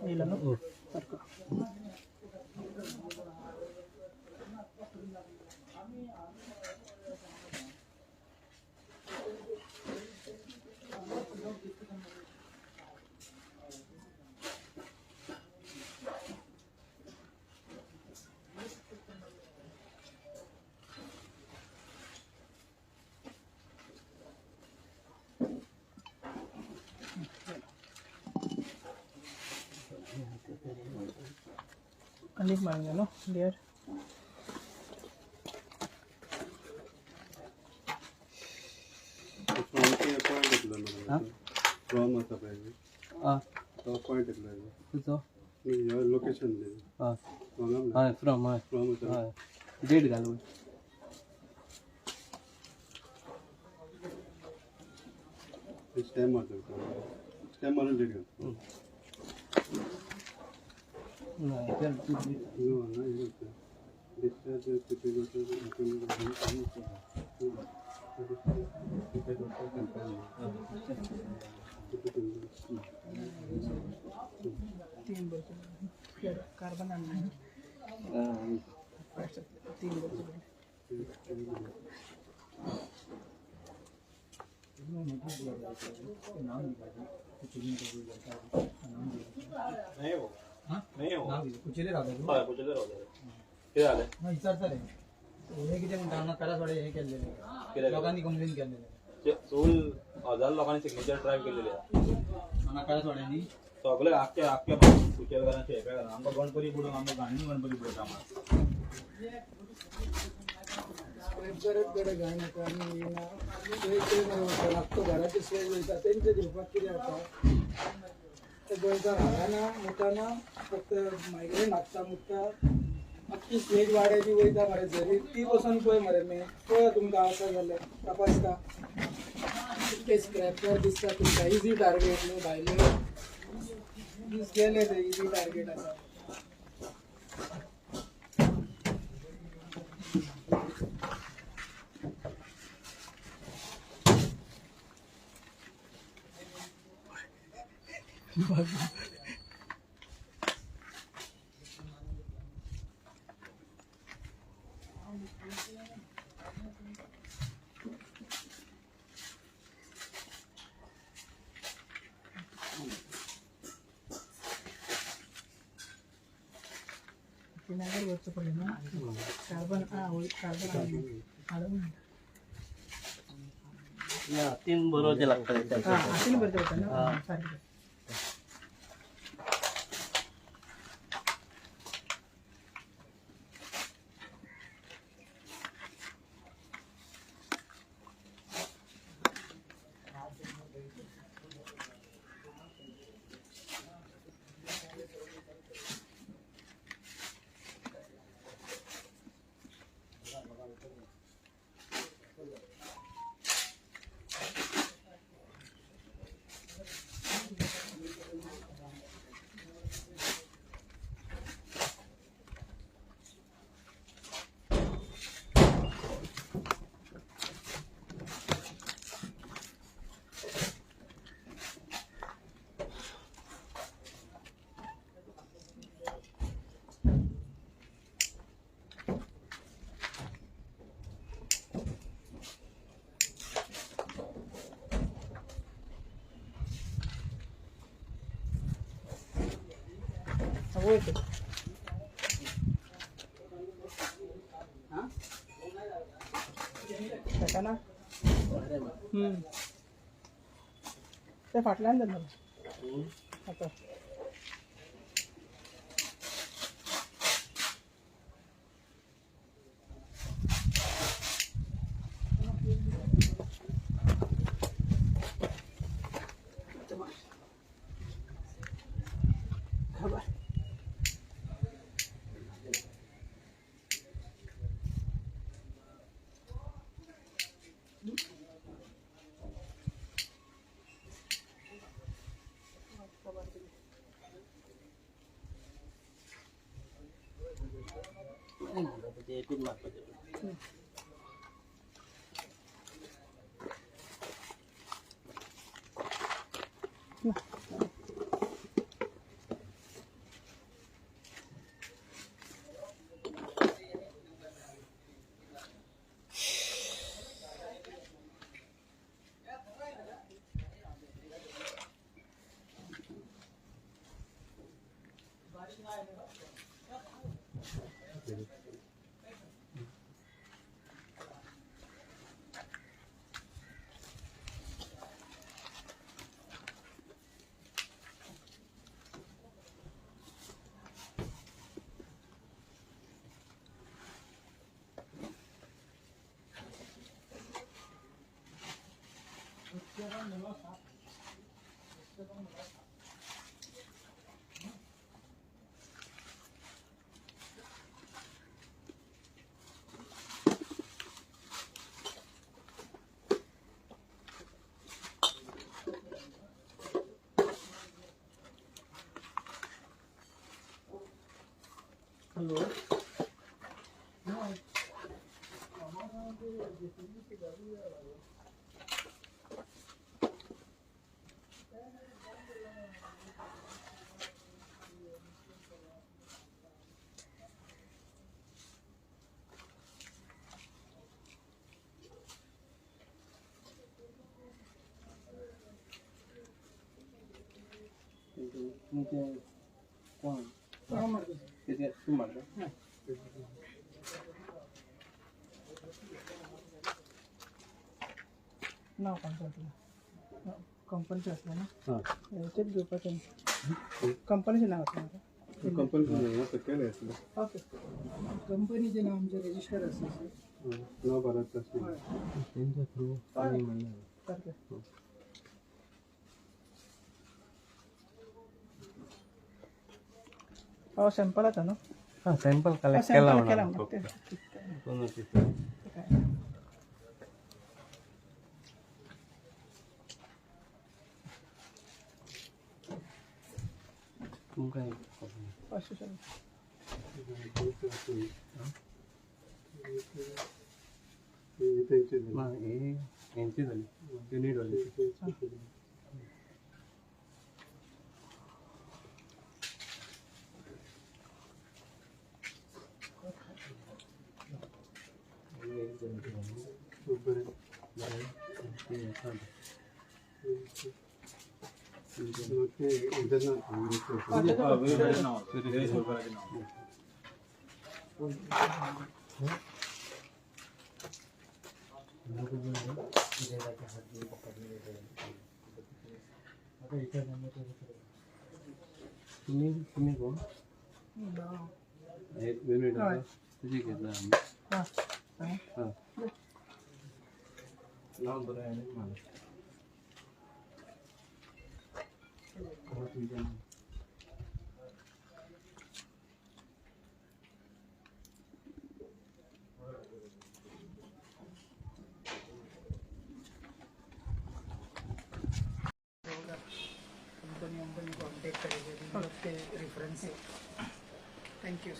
येयला न्हू सारको. अनेक मारेंगे नो लेयर. फ्रॉम आसा पळय तो पॉयंट येतलो लोकेशन. हय फ्रॉम. हय फ्रॉम आसा हय डेट घालून. स्टॅम्प मारता, स्टॅम्प मारून डेट घाल. तीन कार्बन आणणार 3 नाही हो नाही हो कुचेले राहता. हय कुचेले रावता. कितें जालें विचारता रे हे कितें म्हणटा हांगा करासवाडे हे केल्लेले लोकांनी कंप्लेन केल्लेले चोल हजार लोकांनी सिग्नेचर ड्रायव्ह केलेले हांगा करासवाड्यांनी सगळे आख्खे आख्खे कुचेल घरां शेप्या घरां आमकां गणपती बुडोवन आमकां घाणीन गणपती बुडयता. परत कडे घाण येता आनी येना आख्खो घराची सोय वयता तेंचे घेवपाक कितें जाता. ते गोंयकार हाडना मुताना फक्त मायग्रेंट हाडटा मुत्ता आख्खी स्टेज वाड्याची वयता मरे जरी ती वचोन पळय मरे मे पळय तुमकां आसा जाल्यार तपासता. ते स्क्रॅपर दिसता तुमकां इजी टार्गेट न्हू भायले दीस गेले ते इजी टार्गेट आसा. पिनागर वचचें पडलें ना कार्बन कार्बन हाडून तीन बरोवचें लागतलें. हातीन बरोवचें पडटा न्हू सारकें. वयता ताका ना ते फाटल्यान जाता आतां. खबर हॅलो कोण तू मारता नाव कोणतं तुला कंपनीचें आसलें ना तेच घेवपाचें कंपनीचें नाव आसलें म्हाका कंपनी केलें आसलें. ओके कंपनीचें नाव आमचें रजिस्टर आसा नाव भारत आसलें तेंच्या थ्रू सारकें. हो सॅम्पल आसा न्हू? हां सॅम्पल कलेक्ट केला म्हणून तुमकां हेंची जाली युनीट वाली. तुम्ही तुम्ही कोण युनिट तुझी घेतला आम्ही. हां नाव बरं आहे मला. कंपनी कंपनी कॉन्टॅक्ट करेंगे रेफरन्स. Thank you.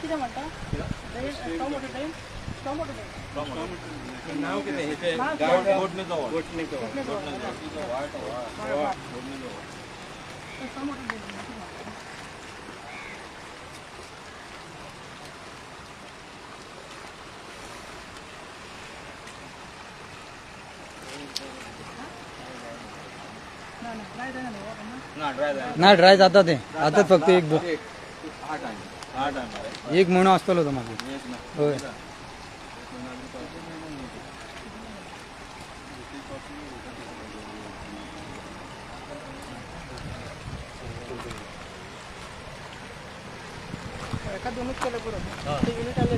कितें म्हणटा स्ट्रॉंग वॉटर नाव कितें हेचें गोटनेचो वार्ड. ना ड्राय जाता ते आतां फक्त एक एक म्हयनो आसतलो तो मागीर. हय एका दोनूच केले पुरो ते युनिट आले.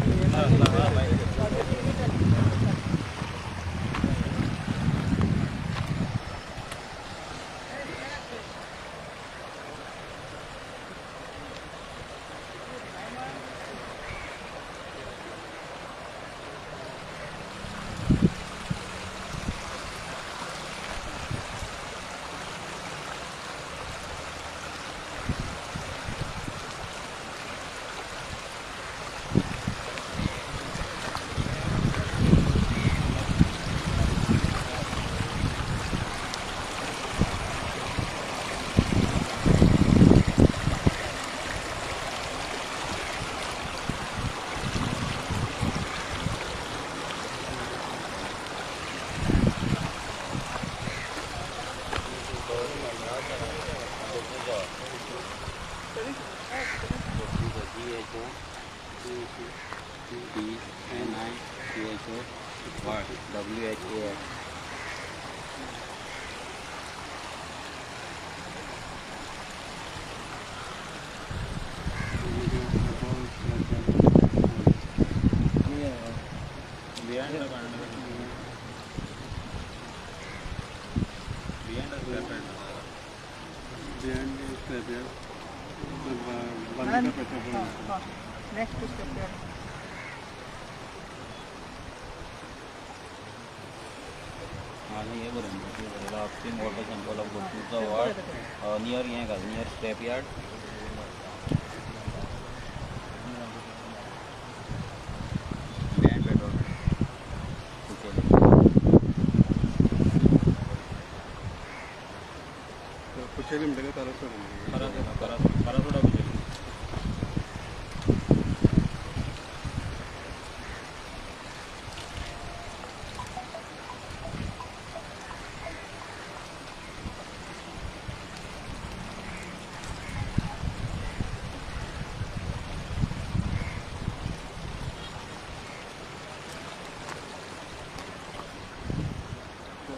WHAX. Next step. हे बरें upstream water sample of गोटणीचो ward near हें घाल near scrap yard. Band petrol Kucheli म्हणटकीर तारासोडा करासोडा कुचेली.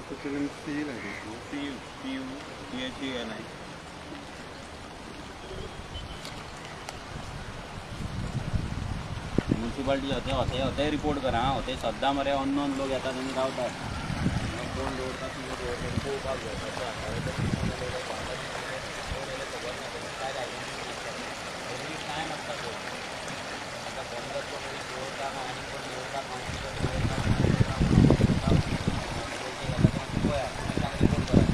कुचेली सी लायता C U T H A N I. Municipality होते होते होते रिपोर्ट करा होते सद्दां मरे अननोन लोक येतात आनी रावतात कोण दवरतात तुमकां दवरतात पळोवपाक जाय. एवरी टायम आसता तो आतां बंदर कोण दवरता आनी कोण दवरता कावन्सिलर दवरता पळया तुमी रिपोर्ट करा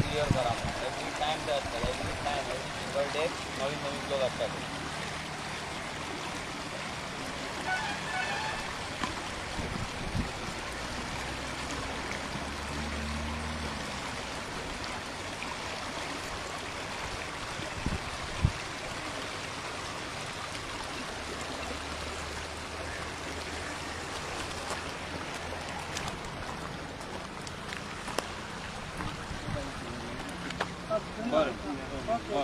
क्लियर करा एवरी टायम ते आसता every time every single day नवीन नवीन लोक आसतात. बरें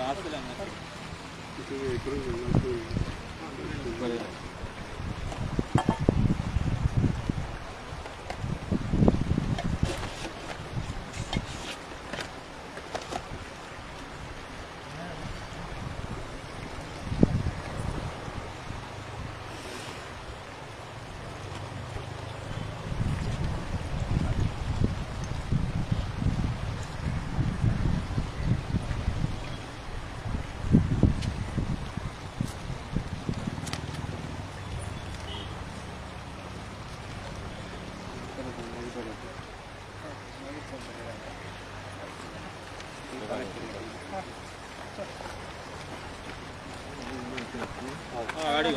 आसतलें बरें. गाडी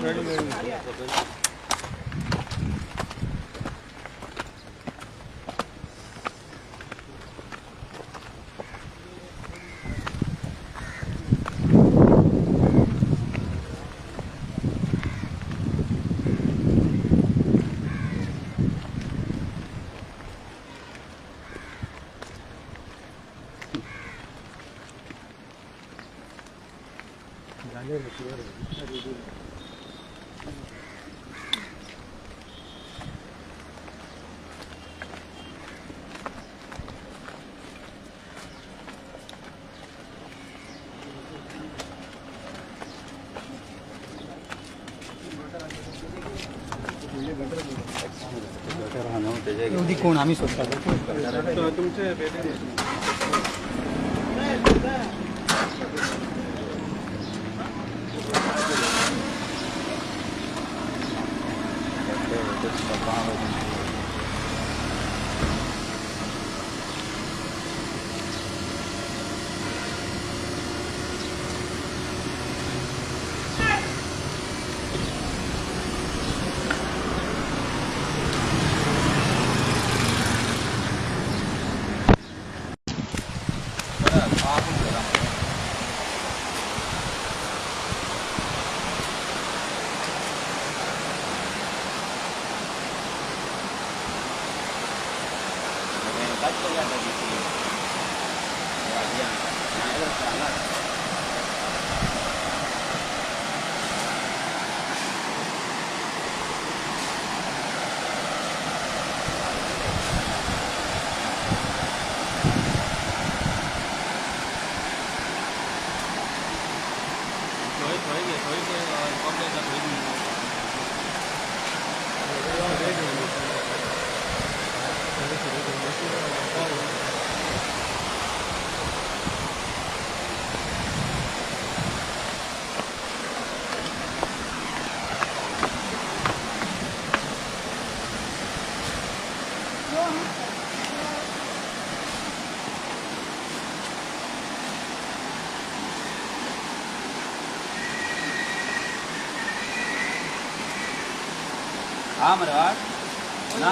कोण आम्ही सोडतात तुमचे हाँ मरवाड़ ना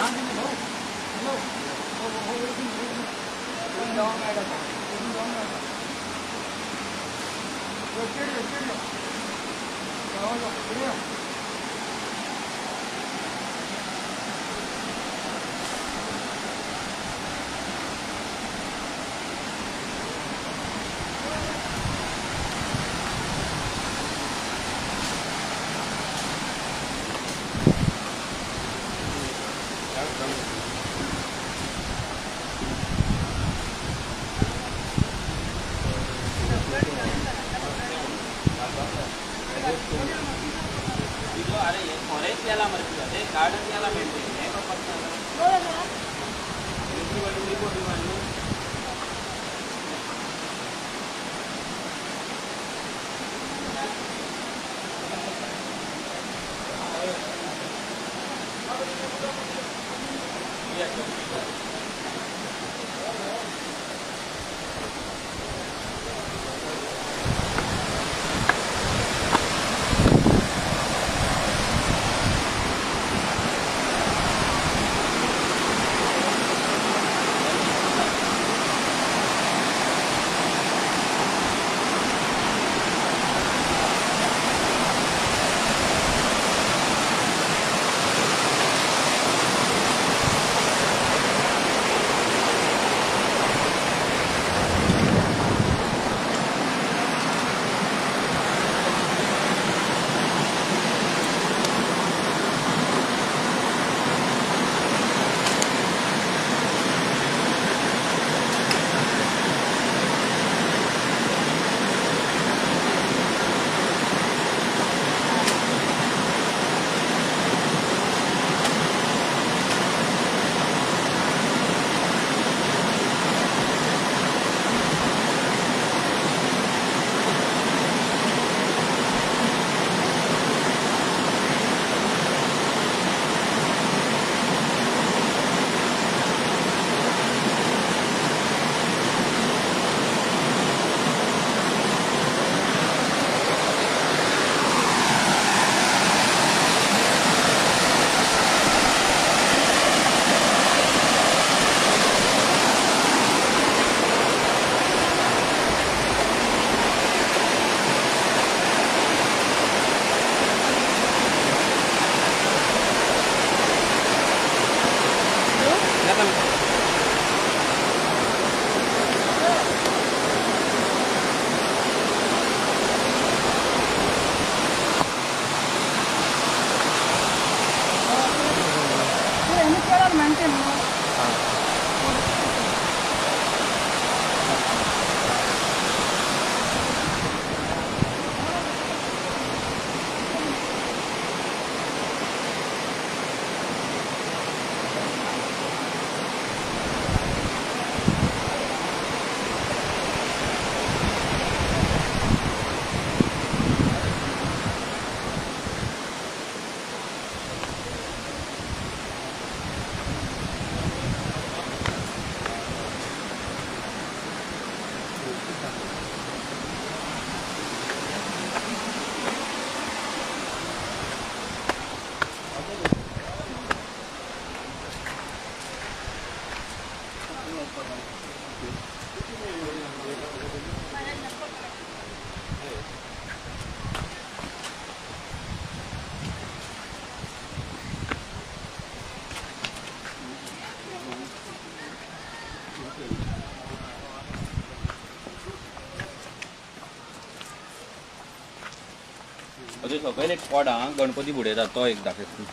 सकयल एक स्पॉट आहा गणपती बुडयता तो एक दाखयता.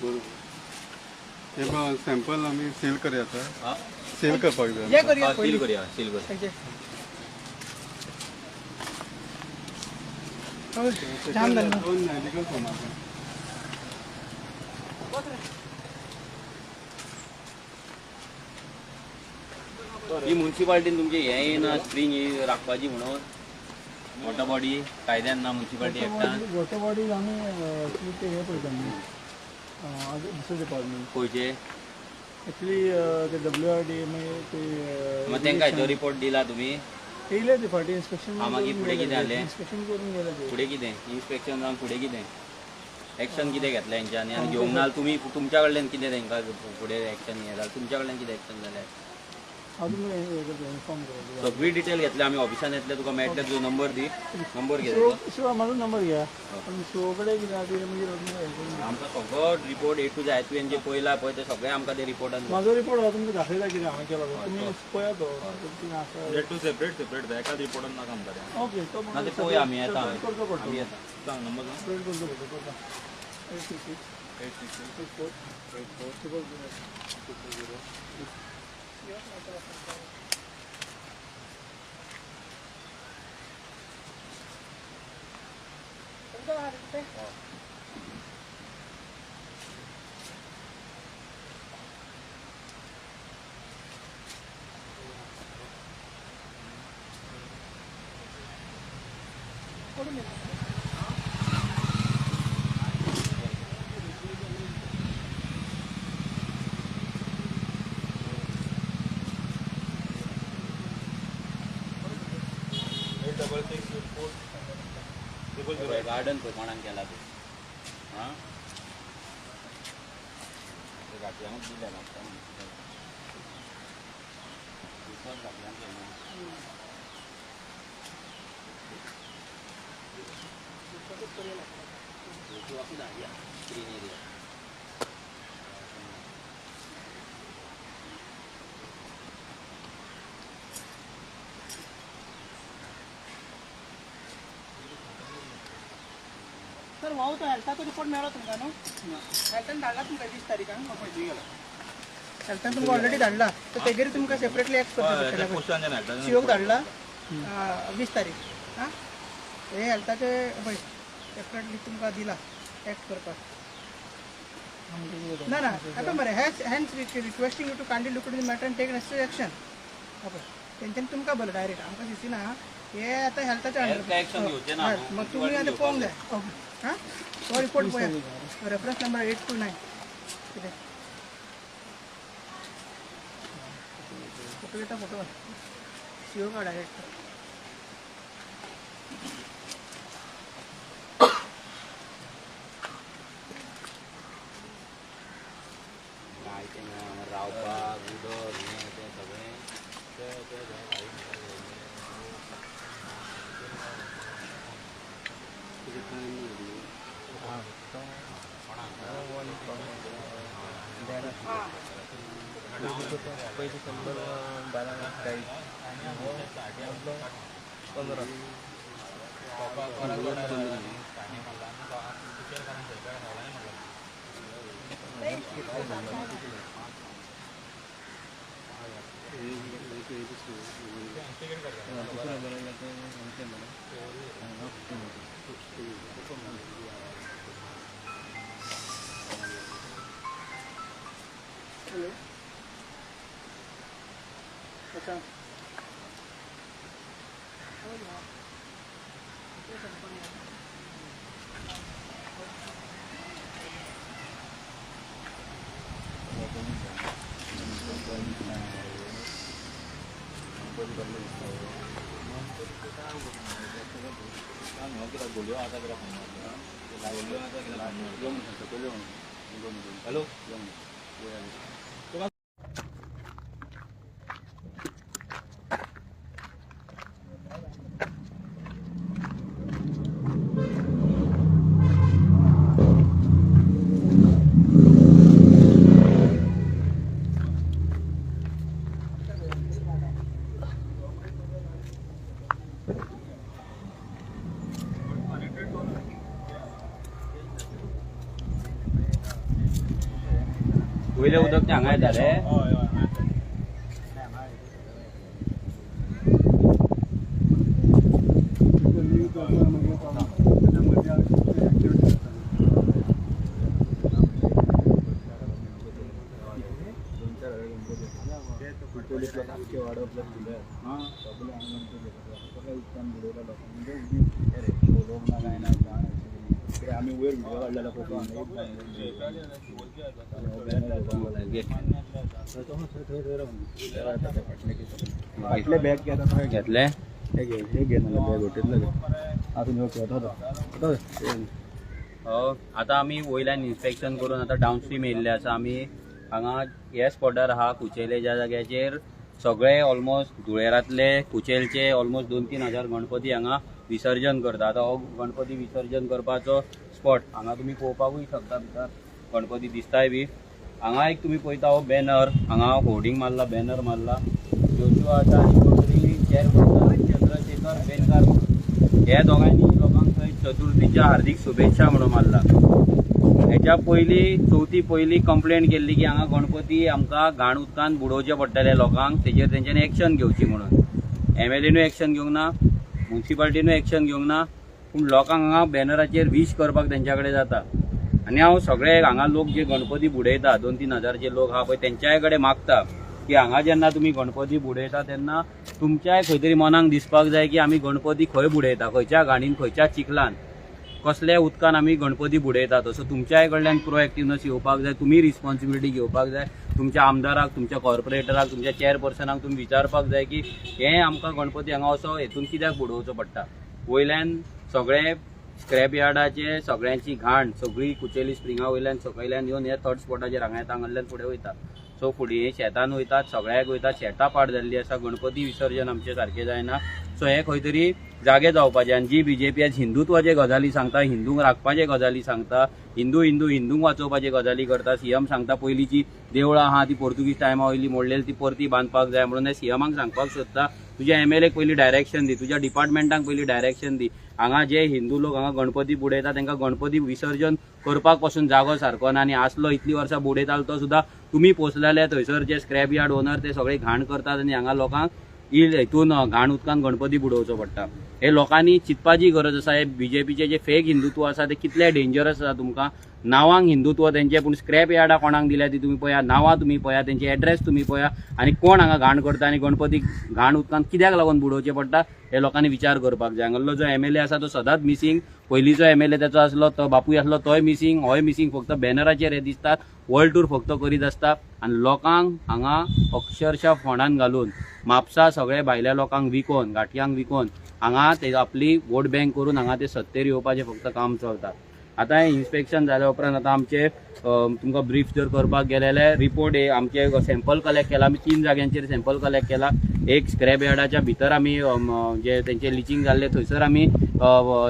बरोबर सॅम्पल आमी सील करया आतां. सील करपाक जाय. सील करया सील करया. मेडिकल फॉर्म आसा. ही म्युन्सिपाल्टीन तुमचे हें येना स्क्रीन ही राखपाची म्हणून वॉटर बॉडी कायद्यान ना म्युन्सिपाल्टी एक्टान. वॉटर बॉडीज आमी ते हे पळयता न्ही दुसरे डिपार्टमेंट खंयचे एक्चुली ते डब्ल्यू आर डी मागीर ते मागीर तांकां हाचो रिपोर्ट दिला तुमी? येयले ते फाटीं इन्स्पेक्शन. मागीर फुडें कितें जालें? इन्स्पेक्शन करून गेले ते. फुडें कितें इन्स्पेक्शन जावन फुडें कितें एक्शन कितें घेतलें हेंच्यांनी आनी घेवंक ना तुमी तुमच्या कडल्यान कितें तांकां फुडें एक्शन हें जालें तुमच्या कडल्यान कितें एक्शन जालें? हांव तुमकां इन्फॉर्म करता. सगळी डिटेल घेतली आमी ऑफिसान येतले तुका मेळटले. तुजो नंबर दी. नंबर घे. शिवा म्हाजो नंबर घ्या. पूण शिवो कडेन कितें आहा ते मागीर आमकां सगळो रिपोर्ट ए टू झेड तुवें जे पळयला पळय ते सगळें आमकां ते रिपोर्टान. म्हाजो रिपोर्ट हांव तुमकां दाखयता कितें हांवें केला तो तुमी पळया तो कितें आसा. टू सेपरेट सेपरेट जाय एकाच रिपोर्टान नाका आमकां. ओके तो ना ते पळोवया आमी येता. करचो पडटलो. आमी येता. सांग नंबर सेपरेट करचो पडटलो. करता 866 866 84 84 000 000. गार्डन पळय कोणाक केला ते आं घाटयांकूच दिल्या घाटयांक केलें. Green area. Sir वाव तो हेल्थाचो रिपोर्ट मेळ्ळो तुमकां न्हू? हेल्थान धाडला तुमकां 20 तारीखाक. हेल्थान तुमकां ऑलरेडी धाडला तर तेगेर तुमकां सेपरेटली एक्ट करचें पडटलें. सीओक धाडला 20 तारीख. आं हे हेल्थाचे पळय सेपरेटली तुमकां दिला एक्ट करपाक. ना ना आतां बरें hence requesting you to kindly look in the matter and take necessary action. पळय तेंच्यांनी तुमकां बरें डायरेक्ट आमकां दिसना ना हे आतां हेल्थाचे अंडर मग तुमी आतां पळोवंक जाय. हां तो रिपोर्ट पळया रेफरन्स नंबर 829 कितें फोटो घेता फोटो सीओ का डायरेक्ट. काय तें रावपाक उदक हें तें सगळें पयलीं 100 बारा 40 15 हेलो अच्छा हॅलो. वयलें उदक तें हांगा येता रे. आमी वयर व्हिडिओ काडलेलो पळय. फाटले बॅग घेता घेतले हे घे बॅग होटेतले आतां घेता. आतां आमी वयल्यान इन्स्पेक्शन करून आतां डावनस्ट्रीम येयल्ले आसा. आमी हांगा हे स्पॉटार आहा कुचेले ज्या जाग्याचेर सगळे ऑलमोस्ट धुळेरांतले कुचेलचे ऑलमोस्ट 2-3 हजार गणपती हांगा विसर्जन करता. आतां हो गणपती विसर्जन करपाचो स्पॉट हांगा तुमी पळोवपाकूय शकता. भितर गणपती दिसताय बी. हांगा एक तुमी पळयता हो बॅनर, हांगा होर्डिंग मारला, बॅनर मारला जोशुआ आसा आनी कोण तरी चेअरपर्सन चंद्रशेखर बेनकार म्हणून. हे दोगांयनी लोकांक थंय चतुर्थीच्या हार्दिक शुभेच्छा म्हणून मारला. हेच्या पयलीं चवथी पयलीं कंप्लेन केल्ली की हांगा गणपती आमकां घाण उदकान बुडोवचे पडटले लोकांक, तेजेर तेंच्यांनी एक्शन घेवची म्हणून. एमएलएनूय एक्शन घेवंक ना, म्युनिसिपालिटीनूय एक्शन घेवंक ना, पूण लोकांक हांगा बॅनराचेर वीश करपाक तेंच्या कडेन जाता. आनी हांव सगळे हांगा लोक जे गणपती बुडयता 2-3 हजार जे लोक आहा पळय तेंच्याय कडेन मागता की हांगा जेन्ना तुमी गणपती बुडयता तेन्ना तुमच्याय खंय तरी मनाक दिसपाक जाय की आमी गणपती खंय बुडयता, खंयच्या घाणीन, खंयच्या चिखलान, कसल्या उदकान आमी गणपती बुडयता. तसो तुमच्याय कडल्यान प्रोएक्टिवनस येवपाक जाय, तुमी रिस्पॉन्सिबिलिटी घेवपाक जाय. तुमच्या आमदाराक, तुमच्या कॉर्पोरेटराक, तुमच्या चेअरपर्सनाक तुमी विचारपाक जाय की हे आमकां गणपती हांगा असो हेतून कित्याक बुडोवचो पडटा. वयल्यान सगळे स्क्रॅप यार्डाचे सगळ्यांची घाण सगळी कुचेली स्प्रिंगा वयल्यान सकयल्यान येवन हे थर्ड स्पॉटाचेर हांगा येता, हांगांतल्यान फुडें वयता. सो फुडें शेतान वयतात, सगळ्याक वयतात, शेतां पाड जाल्ली आसा, गणपती विसर्जन आमचें सारकें जायना. सो हे खंय तरी जागे जावपाचे. आनी जी बीजेपी आज हिंदुत्वाचे गजाली सांगता, हिंदूंक राखपाचे गजाली सांगता, हिंदू हिंदू हिंदूंक वाचोवपाचे गजाली करता. सीएम सांगता पयलीं जी देवळां आहा ती पोर्तुगीज टायमा वयली मोडलेली ती परती बांदपाक जाय म्हणून सीएमाक सांगपाक सोदता. तुज्या एमएलएक पयलीं डायरेक्शन दी, तुज्या डिपार्टमेंटाक पयलीं डायरेक्शन दी. हांगा जे हिंदू लोक हांगा गणपती बुडयता तांकां गणपती विसर्जन करपाक पासून जागो सारको ना. आनी आसलो इतली वर्सां बुडयतालो तो सुद्दां तुमी पोसलेले थंयसर जे स्क्रॅप यार्ड ओनर ते सगळे घाण करतात आनी हांगा लोकांक हितून घाण उदकान गणपती बुडोवचो पडटा. हे लोकांनी चिंतपाची गरज आसा. हे बीजेपीचे जे फेक हिंदुत्व आसा ते कितले डेंजरस आसा. तुमकां नांवांक हिंदुत्व तेंचे, पूण स्क्रॅप यार्डां कोणाक दिल्या ती तुमी पळया, नांवां तुमी पळया, तेंचे एड्रेस तुमी पळया आनी कोण हांगा घाण करता आनी गणपती घाण उदकान कित्याक लागून बुडोवचें पडटा हे लोकांनी विचार करपाक जाय. हांगासरलो जो एमएलए आसा तो सदांच मिसींग. पयलींचो एमएलए तेचो आसलो तो बापूय आसलो तोय मिसींग, होय मिसींग. फक्त बॅनराचेर हे दिसतात, वर्ल्ड टूर फक्त करीत आसता आनी लोकांक हांगा अक्षरशः फोंडान घालून म्हापसा सगळे भायल्या लोकांक विकोन, घाटयांक विकोन हांगा ते आपली वोट बँक करून हांगा ते सत्तेर येवपाचें फक्त काम चलता. आतां हें इन्स्पेक्शन जाल्या उपरांत आतां आमचे तुमकां ब्रीफ जर करपाक गेले जाल्यार रिपोर्ट हे आमचे सॅम्पल कलेक्ट केला. आमी 3 जाग्यांचेर सॅम्पल कलेक्ट केला. एक स्क्रॅप यार्डाच्या भितर आमी जे तेंचे लिचिंग जाल्लें थंयसर आमी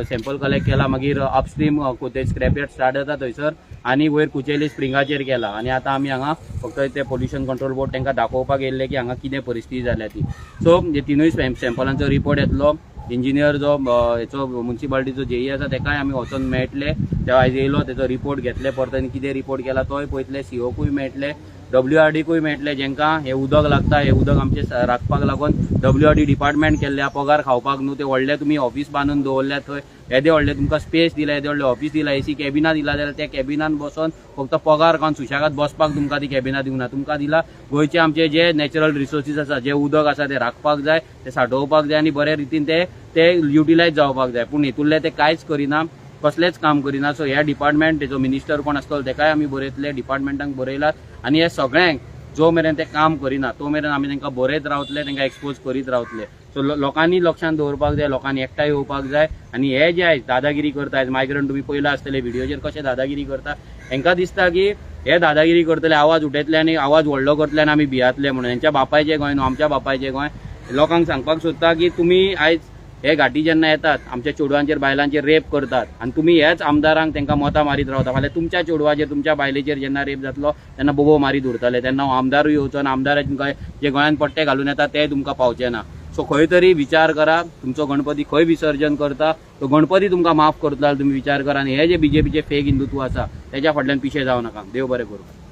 सॅम्पल कलेक्ट केला. मागीर अपस्ट्रीम ते स्क्रॅप यार्ड स्टार्ट जाता थंयसर आनी वयर कुचेली स्प्रिंगाचेर केला. आनी आतां आमी हांगा फक्त ते पोल्युशन कंट्रोल बोर्ड तांकां दाखोवपाक येयल्ले की हांगा कितें परिस्थिती जाल्या ती. सो हे 3 सॅम्पलांचो रिपोर्ट येतलो. इंजिनियर जो हेचो म्युनिसिपालिटीचो जेई आसा तेकाय आमी वचोन मेळटले. ते आयज येयलो तेचो रिपोर्ट घेतले, परत आनी कितें रिपोर्ट केला तोय पळयतले. सीओकूय मेळटले, डब्ल्यूआरडीकूय मेळटले. जेंकां हें उदक लागता, हें उदक आमचें राखपाक लागून डब्ल्यूआरडी डिपार्टमेंट केल्लें, पगार खावपाक न्हू. ते व्हडले तुमी ऑफीस बांदून दवरल्या थंय, येदे व्हडलें तुमकां स्पेस दिला, येदे व्हडलें ऑफीस दिला, एसी कॅबिनां दिला, जाल्यार त्या कॅबिनान बसोन फक्त पगार खावन सुशेगाद बसपाक तुमकां ती कॅबिनां दिवंक ना. तुमकां दिला गोंयचे आमचे जे नॅचरल रिसोर्सीस आसा, जे उदक आसा ते राखपाक जाय, ते सांठोवपाक जाय आनी बरे रितीन ते युटिलायज जावपाक जाय. पूण हितूंतलें ते कांयच करिना. कसलेंच काम करिना. सो ह्या डिपार्टमेंट तेजो मिनिस्टर कोण आसतलो तेकाय आमी बरयतले, डिपार्टमेंटांक बरयलात आनी हे सगळ्यांक जो मेरेन ते काम करिना तो मेरेन आमी तांकां बरयत रावतले, तांकां एक्सपोज करीत रावतले. सो लोकांनी लक्षांत दवरपाक जाय, लोकांनी एकठांय येवपाक जाय. आनी हे जे आयज दादागिरी करता, आयज मायग्रंट तुमी पयला आसतले व्हिडियोचेर कशे दादागिरी करता, हेंकां दिसता की हे दादागिरी करतले, आवाज उठयतले आनी आवाज व्हडलो करतले आनी आमी भियातले म्हणून. हेंच्या बापायचें गोंय न्हू, आमच्या बापायचें गोंय. लोकांक सांगपाक सोदता की तुमी आयज हे घाटी जेन्ना येतात आमच्या चेडवांचेर बायलांचेर रेप करतात आनी तुमी ह्याच आमदारांक तांकां मतां मारीत रावता. फाल्यां तुमच्या चेडवाचेर तुमच्या बायलेचेर जेन्ना रेप जातलो तेन्ना बोबो मारीत उरतले, तेन्ना आमदारूय येवचो ना, आमदाराचे जे गोंयांत पट्टे घालून येता ते तुमकां पावचे ना. सो खंय तरी विचार करा, तुमचो गणपती खंय विसर्जन करता तो गणपती तुमकां माफ करतलो जाल्यार तुमी विचार करा. आनी हे जे बीजेपीचे फेक हिंदुत्व आसा तेच्या फाटल्यान पिशे जावं नाका. देव बरें करूं.